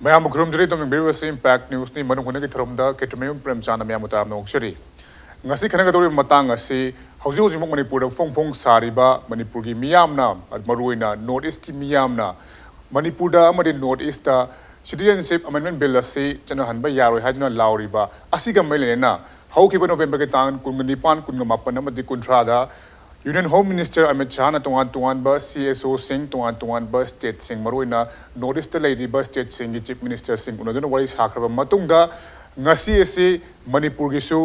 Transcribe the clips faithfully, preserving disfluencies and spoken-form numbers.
ꯃꯌꯥꯝꯕꯨ ꯈꯨꯔꯨꯝꯖꯔꯤ꯫ ꯑꯗꯣꯝ ꯌꯦꯡꯕꯤꯔꯤꯕꯁꯤ ꯏꯝꯄꯦꯛ ꯅ꯭ꯌꯨꯁꯅꯤ꯫ ꯃꯅꯨꯡ ꯍꯨꯠꯅꯒꯤ ꯊꯧꯔꯝꯗ ꯀꯦꯇ꯭ꯔꯃꯌꯨꯝ ꯄ꯭ꯔꯦꯝꯆꯥꯟꯗ ꯃꯌꯥꯝꯕꯨ ꯇꯔꯥꯝꯅ ꯑꯣꯛꯆꯔꯤ꯫ ꯉꯁꯤ ꯈꯟꯅꯒꯗꯧꯔꯤꯕ ꯃꯇꯥꯡ ꯑꯁꯤ ꯍꯧꯖꯤꯛ ꯍꯧꯖꯤꯛꯃꯛ ꯃꯅꯤꯄꯨꯔꯗ ꯐꯣꯡ ꯐꯣꯡ ꯁꯥꯔꯤꯕ ꯃꯅꯤꯄꯨꯔꯒꯤ ꯃꯤꯌꯥꯝꯅ, ꯃꯔꯨꯑꯣꯏꯅ ꯅꯣꯔꯠ ꯏꯁꯀꯤ ꯃꯤꯌꯥꯝꯅ ꯃꯅꯤꯄꯨꯔꯗ ꯑꯃꯗꯤ north east Citizenship Amendment Bill ꯑꯁꯤ ꯆꯠꯅꯍꯟꯕ ꯌꯥꯔꯣꯏ ꯍꯥꯏꯗꯨꯅ ꯂꯥꯎꯔꯤꯕ ꯑꯁꯤꯒ ꯃꯔꯤ ꯂꯩꯅꯅ ꯍꯧꯈꯤꯕ ꯅꯣꯕꯦꯝꯕꯔꯒꯤ ꯇꯥꯡ ꯀꯨꯟꯒ ꯅꯤꯄꯥꯟ, ꯀꯨꯟꯒ ꯃꯥꯄꯟ ꯑꯃꯗꯤ ꯀꯨꯟꯊ꯭ꯔꯥꯗ Union Home Minister ꯑꯃꯤꯠ ꯁꯥꯍꯅ ꯇꯣꯉꯥꯟ ꯇꯣꯉꯥꯟꯕ C S O ꯁꯤꯡ, ꯇꯣꯉꯥꯟ ꯇꯣꯉꯥꯟꯕ state ꯁꯤꯡ, ꯃꯔꯨꯑꯣꯏꯅ ꯅꯣꯔꯠ ꯏꯁꯇ ꯂꯩꯔꯤꯕ state ꯁꯤꯡꯒꯤ Chief Minister ꯁꯤꯡ ꯎꯅꯗꯨꯅ ꯋꯥꯔꯤ ꯁꯥꯈ꯭ꯔꯕ ꯃꯇꯨꯡꯗ, ꯉꯁꯤ ꯑꯁꯤ ꯃꯅꯤꯄꯨꯔꯒꯤꯁꯨ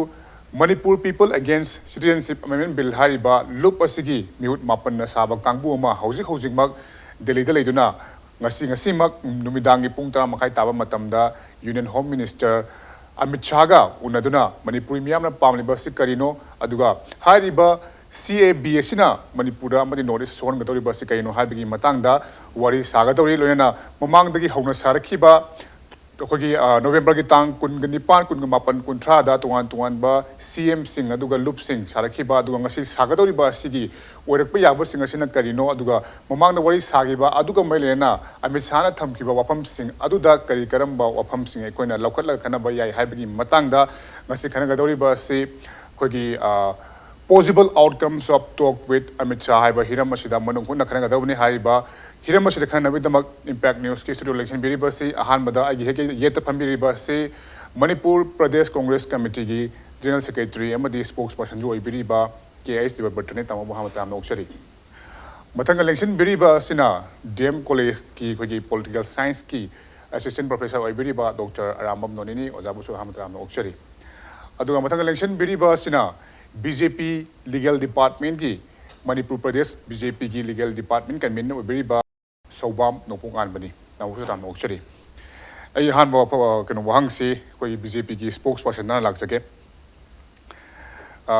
Manipur People Against Citizenship Amendment Bill ꯍꯥꯏꯔꯤꯕ ꯂꯨꯞ ꯑꯁꯤꯒꯤ ꯃꯤꯍꯨꯠ ꯃꯥꯄꯟꯅ ꯁꯥꯕ ꯀꯥꯡꯕꯨ ꯑꯃ ꯍꯧꯖꯤꯛ ꯍꯧꯖꯤꯛꯃꯛ ꯗꯦꯜꯂꯤꯗ ꯂꯩꯗꯨꯅ ꯉꯁꯤ, ꯉꯁꯤꯃꯛ ꯅꯨꯃꯤꯗꯥꯡꯒꯤ ꯄꯨꯡ ꯇꯔꯥ ꯃꯈꯥꯏ ꯇꯥꯕ ꯃꯇꯝꯗ Union Home Minister Amit ꯁꯥꯍꯒ ꯎꯅꯗꯨꯅ Manipuri ꯃꯤꯌꯥꯝꯅ ꯄꯥꯝꯂꯤꯕ ꯑꯁꯤ ꯀꯔꯤꯅꯣ, ꯑꯗꯨꯒ ꯍꯥꯏꯔꯤꯕ C A B ꯑꯁꯤꯅ ꯃꯅꯤꯄꯨꯔꯗ ꯑꯃꯗꯤ ꯅꯣꯔꯠ ꯏꯁ ꯁꯣꯛꯍꯟꯒꯗꯧꯔꯤꯕ ꯑꯁꯤ ꯀꯔꯤꯅꯣ ꯍꯥꯏꯕꯒꯤ ꯃꯇꯥꯡꯗ ꯋꯥꯔꯤ ꯁꯥꯒꯗꯧꯔꯤ꯫ ꯂꯣꯏꯅꯅ ꯃꯃꯥꯡꯗꯒꯤ ꯍꯧꯅ ꯁꯥꯔꯛꯈꯤꯕ ꯑꯩꯈꯣꯏꯒꯤ, ꯑ, ꯅꯣꯕꯦꯝꯕꯔꯒꯤ ꯇꯥꯡ ꯀꯨꯟꯒ ꯅꯤꯄꯥꯟ, ꯀꯨꯟꯒ ꯃꯥꯄꯟ, ꯀꯨꯟꯊ꯭ꯔꯥꯗ ꯇꯣꯉꯥꯟ ꯇꯣꯉꯥꯟꯕ C M ꯁꯤꯡ ꯑꯗꯨꯒ ꯂꯨꯞꯁꯤꯡ ꯁꯥꯔꯛꯈꯤꯕ, ꯑꯗꯨꯒ ꯉꯁꯤ ꯁꯥꯒꯗꯧꯔꯤꯕ ꯑꯁꯤꯒꯤ ꯑꯣꯏꯔꯛꯄ ꯌꯥꯕꯁꯤꯡ ꯑꯁꯤꯅ ꯀꯔꯤꯅꯣ, ꯑꯗꯨꯒ ꯃꯃꯥꯡꯗ ꯋꯥꯔꯤ ꯁꯥꯈꯤꯕ ꯑꯗꯨꯒ ꯃꯔꯤ ꯂꯩꯅꯅ ꯑꯃꯤꯠ ꯁꯥꯍꯅ ꯊꯝꯈꯤꯕ ꯋꯥꯐꯝꯁꯤꯡ ꯑꯗꯨꯗ ꯀꯔꯤ ꯀꯔꯝꯕ ꯋꯥꯐꯝꯁꯤꯡ ꯑꯩꯈꯣꯏꯅ ꯂꯧꯈꯠꯂꯒ ꯈꯟꯅꯕ ꯌꯥꯏ ꯍꯥꯏꯕꯒꯤ ꯃꯇꯥꯡꯗ ꯉꯁꯤ ꯈꯟꯅꯒꯗꯧꯔꯤꯕ ꯑꯁꯤ ꯑꯩꯈꯣꯏꯒꯤ, ꯑ, Possible Outcomes of Talk with Amit Shah ꯍꯥꯏꯕ ꯍꯤꯔꯝ ꯑꯁꯤꯗ ꯃꯅꯨꯡ ꯍꯨꯠꯅ ꯈꯟꯅꯒꯗꯕꯅꯤ꯫ ꯍꯥꯏꯔꯤꯕ ꯍꯤꯔꯝ ꯑꯁꯤꯗ ꯈꯟꯅꯅꯕꯒꯤꯗꯃꯛ ꯏꯝꯄꯦꯛ ꯅ꯭ꯌꯨꯁꯀꯤ ꯁ꯭ꯇꯨꯗꯤꯑꯣ ꯂꯦꯡꯁꯤꯟꯕꯤꯔꯤꯕ ꯑꯁꯤ ꯑꯍꯥꯟꯕꯗ ꯑꯩꯒꯤ ꯍꯦꯛ ꯌꯦꯠꯇ ꯐꯝꯕꯤꯔꯤꯕ ꯑꯁꯤ ꯃꯅꯤꯄꯨꯔ ꯄ꯭ꯔꯗꯦꯁ ꯀꯣꯡꯒ꯭ꯔꯦꯁ ꯀꯃꯤꯇꯤꯒꯤ ꯖꯦꯅꯔꯦꯜ ꯁꯦꯀ꯭ꯔꯦꯇꯔꯤ ꯑꯃꯗꯤ ꯁ꯭ꯄꯣꯛꯁ ꯄꯔꯁꯟꯁꯨ ꯑꯣꯏꯕꯤꯔꯤꯕ ꯀꯦ ꯑꯩꯆ ꯗꯦꯕꯕ꯭ꯔꯇꯅꯤ꯫ ꯇꯥꯃꯣꯕꯨ ꯑꯍꯥꯟꯕ ꯇꯔꯥꯝꯅ ꯑꯣꯛꯆꯔꯤ꯫ ꯃꯊꯪꯗ ꯂꯦꯡꯁꯤꯟꯕꯤꯔꯤꯕ ꯑꯁꯤꯅ ꯗꯤ ꯑꯦꯝ ꯀꯣꯂꯦꯖꯀꯤ ꯑꯩꯈꯣꯏꯒꯤ ꯄꯣꯂꯤꯇꯤꯀꯦꯜ ꯁꯥꯏꯟꯁꯀꯤ ꯑꯦꯁꯤꯁꯇꯦꯟ ꯄ꯭ꯔꯣꯐꯦꯁꯔ ꯑꯣꯏꯕꯤꯔꯤꯕ ꯗꯣꯛꯇꯔ ꯑꯔꯥꯝꯕꯝ ꯅꯣꯅꯤꯅꯤ꯫ ꯑꯣꯖꯥꯕꯨꯁꯨ ꯑꯍꯥꯟꯕ ꯇꯔꯥꯝꯅ ꯑꯣꯛꯆꯔꯤ꯫ ꯑꯗꯨꯒ ꯃꯊꯪꯗ ꯂꯦꯡꯁꯤꯟꯕꯤꯔꯤꯕ ꯑꯁꯤꯅ B J P ꯂꯤꯒꯦꯜ ꯗꯤꯄꯥꯔꯠꯃꯦꯟꯒꯤ, ꯃꯅꯤꯄꯨꯔ ꯄ꯭ꯔꯗꯦꯁ B J Pꯒꯤ ꯂꯤꯒꯦꯜ ꯗꯤꯄꯥꯔꯠꯃꯦꯟ ꯀꯟꯚꯤꯅꯔ ꯑꯣꯏꯕꯤꯔꯤꯕ ꯁꯧꯕꯥꯝ ꯅꯣꯡꯄꯣꯛ ꯉꯥꯟꯕꯅꯤ꯫ ꯅꯧꯕꯁꯨ ꯇꯥꯝꯅ ꯑꯣꯛꯆꯔꯤ꯫ ꯑꯩ ꯑꯍꯥꯟꯕ ꯋꯥꯐ-, ꯀꯩꯅꯣ, ꯋꯥꯍꯪꯁꯤ ꯑꯩꯈꯣꯏꯒꯤ B J Pꯒꯤ ꯁ꯭ꯄꯣꯛꯁ ꯄꯔꯁꯟꯗ ꯂꯥꯛꯆꯒꯦ꯫ ꯑ,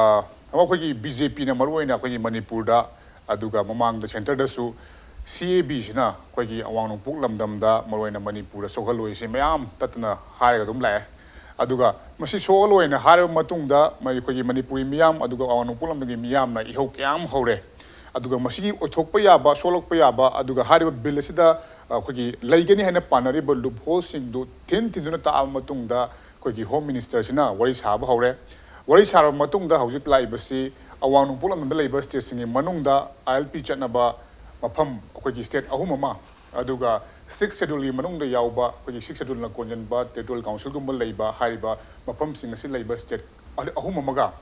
ꯑꯩꯈꯣꯏꯒꯤ B J Pꯅ ꯃꯔꯨꯑꯣꯏꯅ ꯑꯩꯈꯣꯏꯒꯤ ꯃꯅꯤꯄꯨꯔꯗ, ꯑꯗꯨꯒ ꯃꯃꯥꯡꯗ ꯁꯦꯟꯇꯔꯗꯁꯨ C A Bꯁꯤꯅ ꯑꯩꯈꯣꯏꯒꯤ ꯑꯋꯥꯡ ꯅꯣꯡꯄꯣꯛ ꯂꯝꯗꯝꯗ, ꯃꯔꯨꯑꯣꯏꯅ ꯃꯅꯤꯄꯨꯔꯗ ꯁꯣꯛꯍꯜꯂꯣꯏꯁꯤ ꯃꯌꯥꯝ ꯇꯠꯇꯅ ꯍꯥꯏꯔꯒ ꯑꯗꯨꯝ ꯂꯥꯛꯑꯦ꯫ ꯑꯗꯨꯒ ꯃꯁꯤ ꯁꯣꯛꯍꯜꯂꯣꯏꯅ ꯍꯥꯏꯔꯕ ꯃꯇꯨꯡꯗ, ꯃ-, ꯑꯩꯈꯣꯏꯒꯤ ꯃꯅꯤꯄꯨꯔꯤ ꯃꯤꯌꯥꯝ, ꯑꯗꯨꯒ ꯑꯋꯥꯡ ꯅꯣꯡꯄꯣꯛ ꯂꯝꯗꯝꯒꯤ ꯃꯤꯌꯥꯝꯅ ꯏꯍꯧ ꯀꯌꯥ ꯑꯃ ꯍꯧꯔꯦ꯫ ꯑꯗꯨꯒ ꯃꯁꯤꯒꯤ ꯑꯣꯏꯊꯣꯛꯄ ꯌꯥꯕ, ꯁꯣꯛꯂꯛꯄ ꯌꯥꯕ, ꯑꯗꯨꯒ ꯍꯥꯏꯔꯤꯕ ꯕꯤꯜ ꯑꯁꯤꯗ ꯑꯩꯈꯣꯏꯒꯤ ꯂꯩꯒꯅꯤ ꯍꯥꯏꯅ ꯄꯥꯅꯔꯤꯕ ꯂꯨꯞꯍꯣꯜꯁꯤꯡꯗꯨ ꯊꯤꯟ ꯊꯤꯟꯗꯨꯅ ꯇꯥꯛꯑꯕ ꯃꯇꯨꯡꯗ, ꯑꯩꯈꯣꯏꯒꯤ ꯍꯣꯝ ꯃꯤꯅꯤꯁꯇꯔꯁꯤꯅ ꯋꯥꯔꯤ ꯁꯥꯕ ꯍꯧꯔꯦ꯫ ꯋꯥꯔꯤ ꯁꯥꯔꯕ ꯃꯇꯨꯡꯗ ꯍꯧꯖꯤꯛ ꯂꯥꯛꯏꯕꯁꯤ ꯑꯋꯥꯡ ꯅꯣꯡꯄꯣꯛ ꯂꯝꯗꯝꯗ ꯂꯩꯕ ꯁ꯭ꯇꯦꯠꯁꯤꯡꯒꯤ ꯃꯅꯨꯡꯗ ꯑꯥꯏ ꯑꯦꯜ ꯄꯤ ꯆꯠꯅꯕ ꯃꯐꯝ ꯑꯩꯈꯣꯏꯒꯤ ꯁ꯭ꯇꯦꯠ ꯑꯍꯨꯝ ꯑꯃ, ꯑꯗꯨꯒ ꯁꯤꯛꯁ ꯁꯦꯗꯨꯜꯒꯤ ꯃꯅꯨꯡꯗ ꯌꯥꯎꯕ, ꯑꯩꯈꯣꯏꯒꯤ ꯁꯤꯛꯁ ꯁꯦꯗꯨꯜꯅ ꯀꯣꯟꯁꯤꯟꯕ ꯇꯦꯔꯤꯇꯣꯔꯤꯌꯦꯜ ꯀꯥꯎꯟꯁꯤꯜꯒꯨꯝꯕ ꯂꯩꯕ ꯍꯥꯏꯔꯤꯕ ꯃꯐꯝꯁꯤꯡ ꯑꯁꯤ ꯂꯩꯕ ꯁ꯭ꯇꯦꯠ ꯑꯍꯨꯝ ꯑꯃꯒ,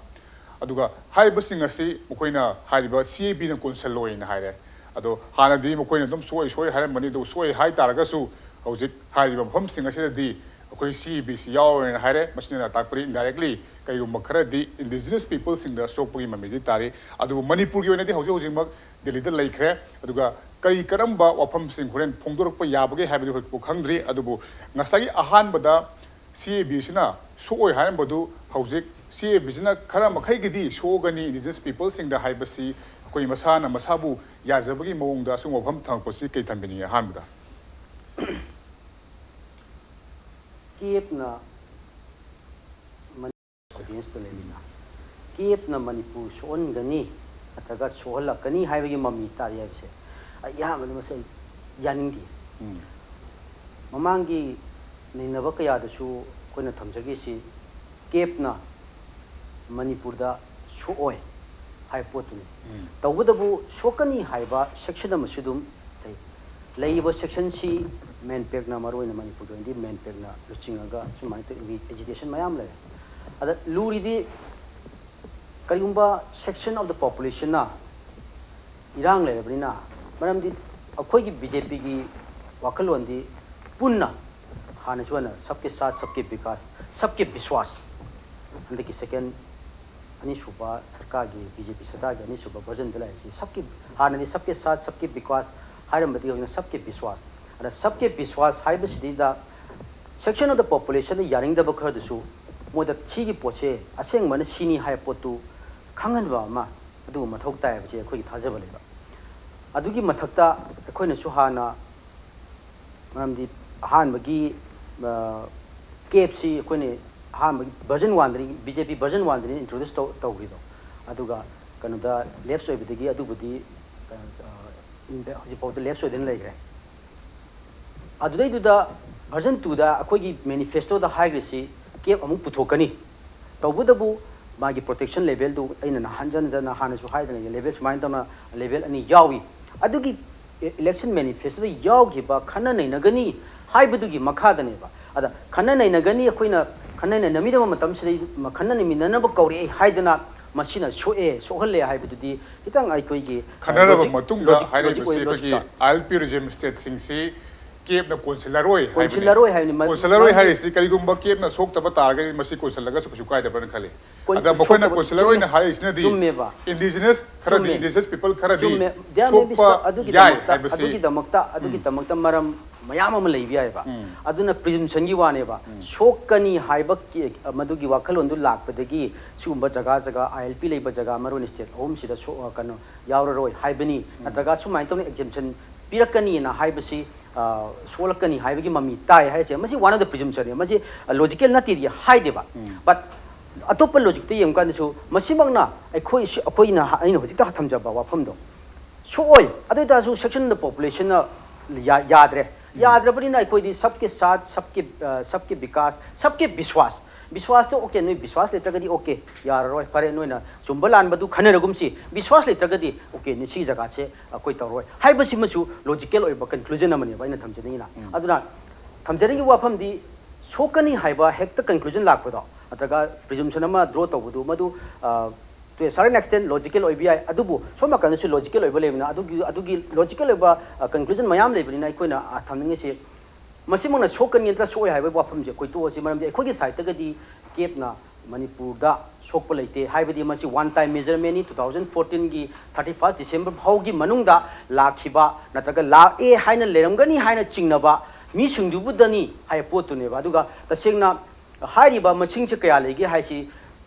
ꯑꯗꯨꯒ ꯍꯥꯏꯔꯤꯕꯁꯤꯡ ꯑꯁꯤ ꯃꯈꯣꯏꯅ ꯍꯥꯏꯔꯤꯕ ꯁꯤ ꯑꯦ ꯕꯤꯅ ꯀꯣꯟꯁꯤꯜꯂꯣꯏꯅ ꯍꯥꯏꯔꯦ꯫ ꯑꯗꯣ ꯍꯥꯟꯅꯗꯤ ꯃꯈꯣꯏꯅ ꯑꯗꯨꯝ ꯁꯣꯏ ꯁꯣꯏ ꯍꯥꯏꯔꯝꯕꯅꯤ, ꯑꯗꯨ ꯁꯣꯏ ꯍꯥꯏ ꯇꯥꯔꯒꯁꯨ ꯍꯧꯖꯤꯛ ꯍꯥꯏꯔꯤꯕ ꯃꯐꯝꯁꯤꯡ ꯑꯁꯤꯗꯗꯤ ꯑꯩꯈꯣꯏ ꯁꯤ ꯑꯦ ꯕꯤꯁꯤ ꯌꯥꯎꯔꯣꯏꯅ ꯍꯥꯏꯔꯦ꯫ ꯃꯁꯤꯅ ꯇꯥꯛꯄꯗꯤ indirectly ꯀꯩꯒꯨꯝꯕ ꯈꯔꯗꯤ indigenous peopleꯁꯤꯡꯗ ꯁꯣꯛꯄꯒꯤ ꯃꯃꯤꯗꯤ ꯇꯥꯔꯤ꯫ ꯑꯗꯨꯕꯨ ꯃꯅꯤꯄꯨꯔꯒꯤ ꯑꯣꯏꯅꯗꯤ ꯍꯧꯖꯤꯛ ꯍꯧꯖꯤꯛꯃꯛ ꯗꯦꯜꯂꯤꯗ ꯂꯩꯈ꯭ꯔꯦ꯫ ꯑꯗꯨꯒ ꯀꯔꯤ ꯀꯔꯝꯕ ꯋꯥꯐꯝꯁꯤꯡ ꯍꯣꯔꯦꯟ ꯐꯣꯡꯗꯣꯔꯛꯄ ꯌꯥꯕꯒꯦ ꯍꯥꯏꯕꯗꯤ ꯍꯧꯖꯤꯛꯐꯥꯎ ꯈꯪꯗ꯭ꯔꯤ꯫ ꯑꯗꯨꯕꯨ ꯉꯁꯥꯏꯒꯤ ꯑꯍꯥꯟꯕꯗ ꯁꯤ ꯑꯦ ꯕꯤꯁꯤꯅ ꯁꯣꯛꯑꯣꯏ ꯍꯥꯏꯔꯝꯕꯗꯨ ꯍꯧꯖꯤꯛ ꯁꯤ ꯑꯦ ꯕꯤꯁꯤꯅ ꯈꯔ ꯃꯈꯩꯒꯤꯗꯤ ꯁꯣꯛꯑꯒꯅꯤ indigenous peopleꯁꯤꯡꯗ ꯍꯥꯏꯕꯁꯤ ꯑꯩꯈꯣꯏ ꯃꯁꯥꯅ ꯃꯁꯥꯕꯨ ꯌꯥꯖꯕꯒꯤ ꯃꯑꯣꯡꯗ ꯑꯁꯨꯝꯕ ꯋꯥꯐꯝ ꯊꯝꯃꯛꯄꯁꯤ ꯀꯩ ꯊꯝꯕꯤꯅꯤꯡꯉꯤ? ꯑꯍꯥꯟꯕꯗ ꯀꯦꯞꯅ ꯑꯣꯗꯤꯌꯦꯟꯁꯇ ꯂꯩꯔꯤꯅ ꯀꯦꯞꯅ ꯃꯅꯤꯄꯨꯔ ꯁꯣꯛꯍꯟꯒꯅꯤ ꯅꯠꯇ꯭ꯔꯒ ꯁꯣꯛꯍꯜꯂꯛꯀꯅꯤ ꯍꯥꯏꯕꯒꯤ ꯃꯃꯤ ꯇꯥꯔꯤ ꯍꯥꯏꯕꯁꯦ ꯑꯩ ꯑꯌꯥꯝꯕꯅ ꯃꯁꯤ ꯑꯩ ꯌꯥꯅꯤꯡꯗꯦ꯫ ꯎꯝ꯫ ꯃꯃꯥꯡꯒꯤ ꯅꯩꯅꯕ ꯀꯌꯥꯗꯁꯨ ꯑꯩꯈꯣꯏꯅ ꯊꯝꯖꯈꯤꯁꯤ ꯀꯦꯞꯅ ꯃꯅꯤꯄꯨꯔꯗ ꯁꯣꯛꯑꯣꯏ ꯍꯥꯏꯕ ꯄꯣꯠꯇꯨꯅꯤ꯫ ꯎꯝ꯫ ꯇꯧꯕꯇꯕꯨ ꯁꯣꯛꯀꯅꯤ ꯍꯥꯏꯕ ꯁꯦꯛꯁꯟ ꯑꯃꯁꯨ ꯑꯗꯨꯝ ꯂꯩ꯫ ꯂꯩꯔꯤꯕ ꯁꯦꯛꯁꯟꯁꯤ ꯃꯦꯟꯄꯦꯛꯅ, ꯃꯔꯨꯑꯣꯏꯅ ꯃꯅꯤꯄꯨꯔꯒꯤ ꯑꯣꯏꯅꯗꯤ ꯃꯦꯟꯄꯦꯛꯅ ꯂꯨꯆꯤꯡꯉꯒ ꯁꯨꯃꯥꯏꯅ ꯇꯧꯕ ꯑꯦꯖꯤꯇꯦꯁꯟ ꯃꯌꯥꯝ ꯂꯩꯔꯦ꯫ ꯑꯗ ꯂꯨꯔꯤꯗꯤ ꯀꯔꯤꯒꯨꯝꯕ section of the populationꯅ ꯏꯔꯥꯡ ꯂꯩꯔꯕꯅꯤꯅ, ꯃꯔꯝꯗꯤ ꯑꯩꯈꯣꯏꯒꯤ ꯕꯤ ꯖꯦ ꯄꯤꯒꯤ ꯋꯥꯈꯜꯂꯣꯟꯗꯤ ꯄꯨꯟꯅ ꯍꯥꯟꯅꯁꯨ ꯍꯥꯟꯅ सबके साथ सबके विकास सबके विश्वास, ꯍꯟꯗꯛꯀꯤ second ꯑꯅꯤꯁꯨꯕ ꯁꯔꯀꯥꯔꯒꯤ ꯕꯤ ꯖꯦ ꯄꯤ ꯁꯔꯀꯥꯔꯒꯤ ꯑꯅꯤꯁꯨꯕ versionꯗ ꯂꯩꯔꯤꯁꯤ सबके, ꯍꯥꯟꯅꯗꯤ सबके साथ सबके विकास ꯍꯥꯏꯔꯝꯕꯗꯒꯤ ꯍꯧꯖꯤꯛꯅ सबके विश्वास꯫ ꯑꯗ सबके विश्वास ꯍꯥꯏꯕꯁꯤꯗꯩꯗ section of the populationꯗ ꯌꯥꯅꯤꯡꯗꯕ ꯈꯔꯗꯨꯁꯨ ꯃꯣꯏꯗ ꯁꯤꯒꯤ ꯄꯣꯠꯁꯦ ꯑꯁꯦꯡꯕꯅ ꯁꯤꯅꯤ ꯍꯥꯏꯕ ꯄꯣꯠꯇꯨ ꯈꯪꯍꯟꯕ ꯑꯃ ꯑꯗꯨꯒꯨꯝꯕ ꯃꯊꯧ ꯇꯥꯏ ꯍꯥꯏꯕꯁꯦ ꯑꯩꯈꯣꯏꯒꯤ ꯊꯥꯖꯕ ꯂꯩꯕ꯫ ꯑꯗꯨꯒꯤ ꯃꯊꯛꯇ ꯑꯩꯈꯣꯏꯅꯁꯨ ꯍꯥꯟꯅ, ꯃꯔꯝꯗꯤ ꯑꯍꯥꯟꯕꯒꯤ ꯀꯦꯞꯁꯤ ꯑꯩꯈꯣꯏꯅ ꯑꯍꯥꯟꯕꯒꯤ version oneꯗꯅꯤ, ꯕꯤ ꯖꯦ ꯄꯤ version oneꯗꯅꯤ introduce ꯇꯧ ꯇꯧꯈ꯭ꯔꯤꯗꯣ꯫ ꯑꯗꯨꯒ ꯀꯩꯅꯣꯗ ꯂꯦꯞꯁ ꯑꯣꯏꯕꯗꯒꯤ ꯑꯗꯨꯕꯨꯗꯤ ꯀꯩꯅꯣ, ꯑ, ꯍꯧꯖꯤꯛꯐꯥꯎꯗ ꯂꯦꯞꯁ ꯑꯣꯏꯗꯨꯅ ꯂꯩꯈ꯭ꯔꯦ꯫ ꯑꯗꯨꯗꯩꯗꯨꯗ version two ꯗ ꯑꯩꯈꯣꯏꯒꯤ manifesto ꯗ ꯍꯥꯏꯈ꯭ꯔꯤꯁꯤ ꯀꯦꯞ ꯑꯃꯨꯛ ꯄꯨꯊꯣꯛꯀꯅꯤ꯫ ꯇꯧꯕꯇꯕꯨ ꯃꯥꯒꯤ protection level ꯗꯨ ꯑꯩꯅ ꯅꯍꯥꯟ ꯍꯟꯖꯟ ꯍꯟꯖꯟꯅ ꯍꯥꯟꯅꯁꯨ ꯍꯥꯏꯗꯅ level ꯁꯨꯃꯥꯏꯅ ꯇꯧꯅ level ꯑꯅꯤ ꯌꯥꯎꯏ꯫ ꯑꯗꯨꯒꯤ election manifesto ꯗ ꯌꯥꯎꯈꯤꯕ ꯈꯟꯅ ꯅꯩꯅꯒꯅꯤ ꯍꯥꯏꯕꯗꯨꯒꯤ ꯃꯈꯥꯗꯅꯦꯕ꯫ ꯑꯗ ꯈꯟꯅ ꯅꯩꯅꯒꯅꯤ, ꯑꯩꯈꯣꯏꯅ ꯈꯟꯅ ꯅꯩꯅꯃꯤꯟꯅꯕ ꯃꯇꯝꯁꯤꯗ ꯈꯟꯅ ꯅꯩꯃꯤꯟꯅꯅꯕ ꯀꯧꯔꯛꯑꯦ ꯍꯥꯏꯗꯅ ꯃꯁꯤꯅ ꯁꯣꯛꯑꯦ, ꯁꯣꯛꯍꯜꯂꯦ ꯍꯥꯏꯕꯗꯨꯗꯤ ꯈꯤꯇꯪ ꯑꯩꯈꯣꯏꯒꯤ, ꯑ, ꯈꯟꯅꯔꯕ logic, ꯃꯇꯨꯡꯗ logic, ꯍꯥꯏꯔꯤꯕꯁꯤ logic ꯑꯣꯏꯕ ꯑꯩꯈꯣꯏꯒꯤ logic ꯇ꯫ ꯑꯥꯏ ꯑꯦꯜ ꯄꯤ regime state ꯁꯤꯡꯁꯤ ꯀꯦꯞꯅ ꯀꯣꯟꯁꯤꯜꯂꯔꯣꯏ ꯍꯥꯏꯕꯅꯤ꯫ ꯀꯣꯟꯁꯤꯜꯂꯔꯣꯏ ꯍꯥꯏꯕꯅꯤ꯫ ꯃ-, ꯀꯣꯟꯁꯤꯜꯂꯔꯣꯏ ꯃꯥꯒꯤ ꯍꯥꯏꯔꯤꯁꯤ ꯀꯔꯤꯒꯨꯝꯕ ꯀꯦꯞꯅ ꯁꯣꯛꯇꯕ ꯇꯥꯔꯒꯗꯤ ꯃꯁꯤ ꯀꯣꯟꯁꯤꯜꯂꯒꯁꯨ ꯀꯩꯁꯨ ꯀꯥꯏꯗꯕ꯭ꯔꯅ ꯈꯜꯂꯤ꯫ ꯀꯣꯟ-, ꯑꯗ ꯃꯈꯣꯏꯅ ꯁꯣꯛꯇꯕ, ꯀꯣꯟꯁꯤꯜꯂꯔꯣꯏꯅ ꯆꯨꯝꯃꯦ꯫ ꯍꯥꯏꯔꯛꯏꯁꯤꯅꯗꯤ ꯆꯨꯝꯃꯦꯕ꯫ indigenous ꯈꯔꯗꯤ, ꯆꯨꯝꯃꯦ꯫ indigenous people ꯈꯔꯗꯤ ꯆꯨꯝꯃꯦ꯫ There may be ꯁꯣꯛꯄ some-, ꯑꯗꯨꯒꯤ ꯌꯥꯏ ꯗꯃꯛꯇ, ꯍꯥꯏꯕꯁꯤ꯫ ꯑꯗꯨꯒꯤ ꯗꯃꯛꯇ, ꯑꯗꯨꯒꯤ ꯗꯃꯛꯇ ꯃꯔꯝ ꯃꯌꯥꯝ ꯑꯃ ꯂꯩꯕ ꯌꯥꯏꯕ꯫ ꯎꯝ꯫ ꯑꯗꯨꯅ presumption ꯒꯤ ꯋꯥꯅꯦꯕ꯫ ꯁꯣꯛꯀꯅꯤ ꯍꯥꯏꯕ ꯀꯦ-, ꯃꯗꯨꯒꯤ ꯋꯥꯈꯜꯂꯣꯟꯗꯨ ꯂꯥꯛꯄꯗꯒꯤ ꯁꯤꯒꯨꯝꯕ ꯖꯒꯥ ꯖꯒꯥ, ꯑꯥꯏ ꯑꯦꯜ ꯄꯤ ꯂꯩꯕ ꯖꯒꯥ, ꯃꯔꯨ ꯑꯣꯏꯅ state ꯑꯍꯨꯝꯁꯤꯗ ꯁꯣꯛ-, ꯑ, ꯀꯩꯅꯣ, ꯌꯥꯎꯔꯔꯣꯏ ꯍꯥꯏꯕꯅꯤ, ꯅꯠꯇ꯭ꯔꯒ ꯁꯨꯃꯥꯏꯅ ꯇꯧꯅ exemption ꯄꯤꯔꯛꯀꯅꯤꯅ ꯍꯥꯏꯕꯁꯤ, ꯑ, ꯁꯣꯛꯂꯛꯀꯅꯤ ꯍꯥꯏꯕꯒꯤ ꯃꯃꯤ ꯇꯥꯏ ꯍꯥꯏꯁꯦ, ꯃꯁꯤ one of the presumption ꯅꯤ꯫ ꯃꯁꯤ, ꯑ, logical ꯅꯠꯇꯦꯗꯤ ꯍꯥꯏꯗꯦꯕ꯫ But ꯑꯇꯣꯞꯄ logic ꯇ ꯌꯦꯡꯕ ꯀꯥꯟꯗꯁꯨ ꯃꯁꯤꯃꯛꯅ ꯑꯩꯈꯣꯏ, ꯑꯩꯈꯣꯏꯅ, ꯑꯩꯅ ꯍꯧꯖꯤꯛꯇ ꯊꯝꯖꯕ ꯋꯥꯐꯝꯗꯣ ꯁꯣꯛꯑꯣꯏ꯫ ꯑꯗꯨ ꯑꯣꯏꯇꯥꯔꯁꯨ section of the population ꯅ ꯌꯥ-, ꯌꯥꯗ꯭ꯔꯦ꯫ ꯌꯥꯗ꯭ꯔꯕꯅꯤꯅ ꯑꯩꯈꯣꯏꯗꯤ ꯁꯕꯀꯦ ꯁꯥꯊ, ꯁꯕꯀꯦ, ꯑ, ꯁꯕꯀꯦ ꯕꯤꯀꯥꯁ, ꯁꯕꯀꯦ ꯕꯤꯁ꯭ꯋꯥꯁ꯫ ꯕꯤꯁ꯭ꯋꯥꯁꯇꯣ okay, ꯅꯣꯏ ꯕꯤꯁ꯭ꯋꯥꯁ ꯂꯩꯇ꯭ꯔꯒꯗꯤ okay, ꯌꯥꯔꯔꯣꯏ꯫ ꯐꯔꯦ, ꯅꯣꯏꯅ ꯆꯨꯝꯕ ꯂꯥꯟꯕꯗꯨ ꯈꯟꯅꯔꯒꯨꯝꯁꯤ, ꯕꯤꯁ꯭ꯋꯥꯁ ꯂꯩꯇ꯭ꯔꯒꯗꯤ okay, ꯅꯣꯏ ꯁꯤꯒꯤ ꯖꯒꯥꯁꯦ ꯑꯩꯈꯣꯏ ꯇꯧꯔꯣꯏ ꯍꯥꯏꯕꯁꯤꯃꯁꯨ logical ꯑꯣꯏꯕ conclusion ꯑꯃꯅꯦꯕ ꯑꯩꯅ ꯊꯝꯖꯅꯤꯡꯉꯤꯅ꯫ ꯑꯗꯨꯅ ꯊꯝꯖꯅꯤꯡꯉꯤꯕ ꯋꯥꯐꯝꯗꯤ ꯁꯣꯛꯀꯅꯤ ꯍꯥꯏꯕ ꯍꯦꯛꯇ conclusion ꯂꯥꯛꯄꯗꯣ, ꯅꯠꯇ꯭ꯔꯒ presumption ꯑꯃ draw ꯇꯧꯕꯗꯨ, ꯃꯗꯨ, ꯑ, to a certain extent logical ꯑꯣꯏꯕ ꯌꯥꯏ, ꯑꯗꯨꯕꯨ ꯁꯣꯝ ꯅꯥꯀꯟꯗꯁꯨ logical ꯑꯣꯏꯕ ꯂꯩꯕꯅꯤꯅ, ꯑꯗꯨꯒꯤ, ꯑꯗꯨꯒꯤ logical ꯑꯣꯏꯕ, ꯑ, conclusion ꯃꯌꯥꯝ ꯂꯩꯕꯅꯤꯅ ꯑꯩꯈꯣꯏꯅ, ꯑ, ꯊꯝꯅꯤꯡꯉꯤꯁꯤ ꯃꯁꯤꯃꯛꯅ ꯁꯣꯛꯀꯅꯤ ꯅꯠꯇ꯭ꯔꯒ ꯁꯣꯛꯑꯣꯏ ꯍꯥꯏꯕꯒꯤ ꯋꯥꯐꯝꯁꯦ ꯑꯩꯈꯣꯏ ꯇꯣꯛꯑꯁꯤ꯫ ꯃꯔꯝꯗꯤ ꯑꯩꯈꯣꯏꯒꯤ side ꯇꯒꯗꯤ ꯀꯦꯞꯅ ꯃꯅꯤꯄꯨꯔꯗ ꯁꯣꯛꯄ ꯂꯩꯇꯦ, ꯍꯥꯏꯕꯗꯤ ꯃꯁꯤ one time measurement ꯅꯤ꯫ Two thousand fourteen ꯒꯤ thirty first December ꯐꯥꯎꯒꯤ ꯃꯅꯨꯡꯗ ꯂꯥꯛꯈꯤꯕ ꯅꯠꯇ꯭ꯔꯒ ꯂꯥꯛꯑꯦ ꯍꯥꯏꯅ ꯂꯩꯔꯝꯒꯅꯤ ꯍꯥꯏꯅ ꯆꯤꯡꯅꯕ ꯃꯤꯁꯤꯡꯗꯨꯕꯨꯗꯅꯤ ꯍꯥꯏꯕ ꯄꯣꯠꯇꯨꯅꯦꯕ꯫ ꯑꯗꯨꯒ ꯇꯁꯦꯡꯅ ꯍꯥꯏꯔꯤꯕ ꯃꯁꯤꯡꯁꯦ ꯀꯌꯥ ꯂꯩꯒꯦ ꯍꯥꯏꯁꯤ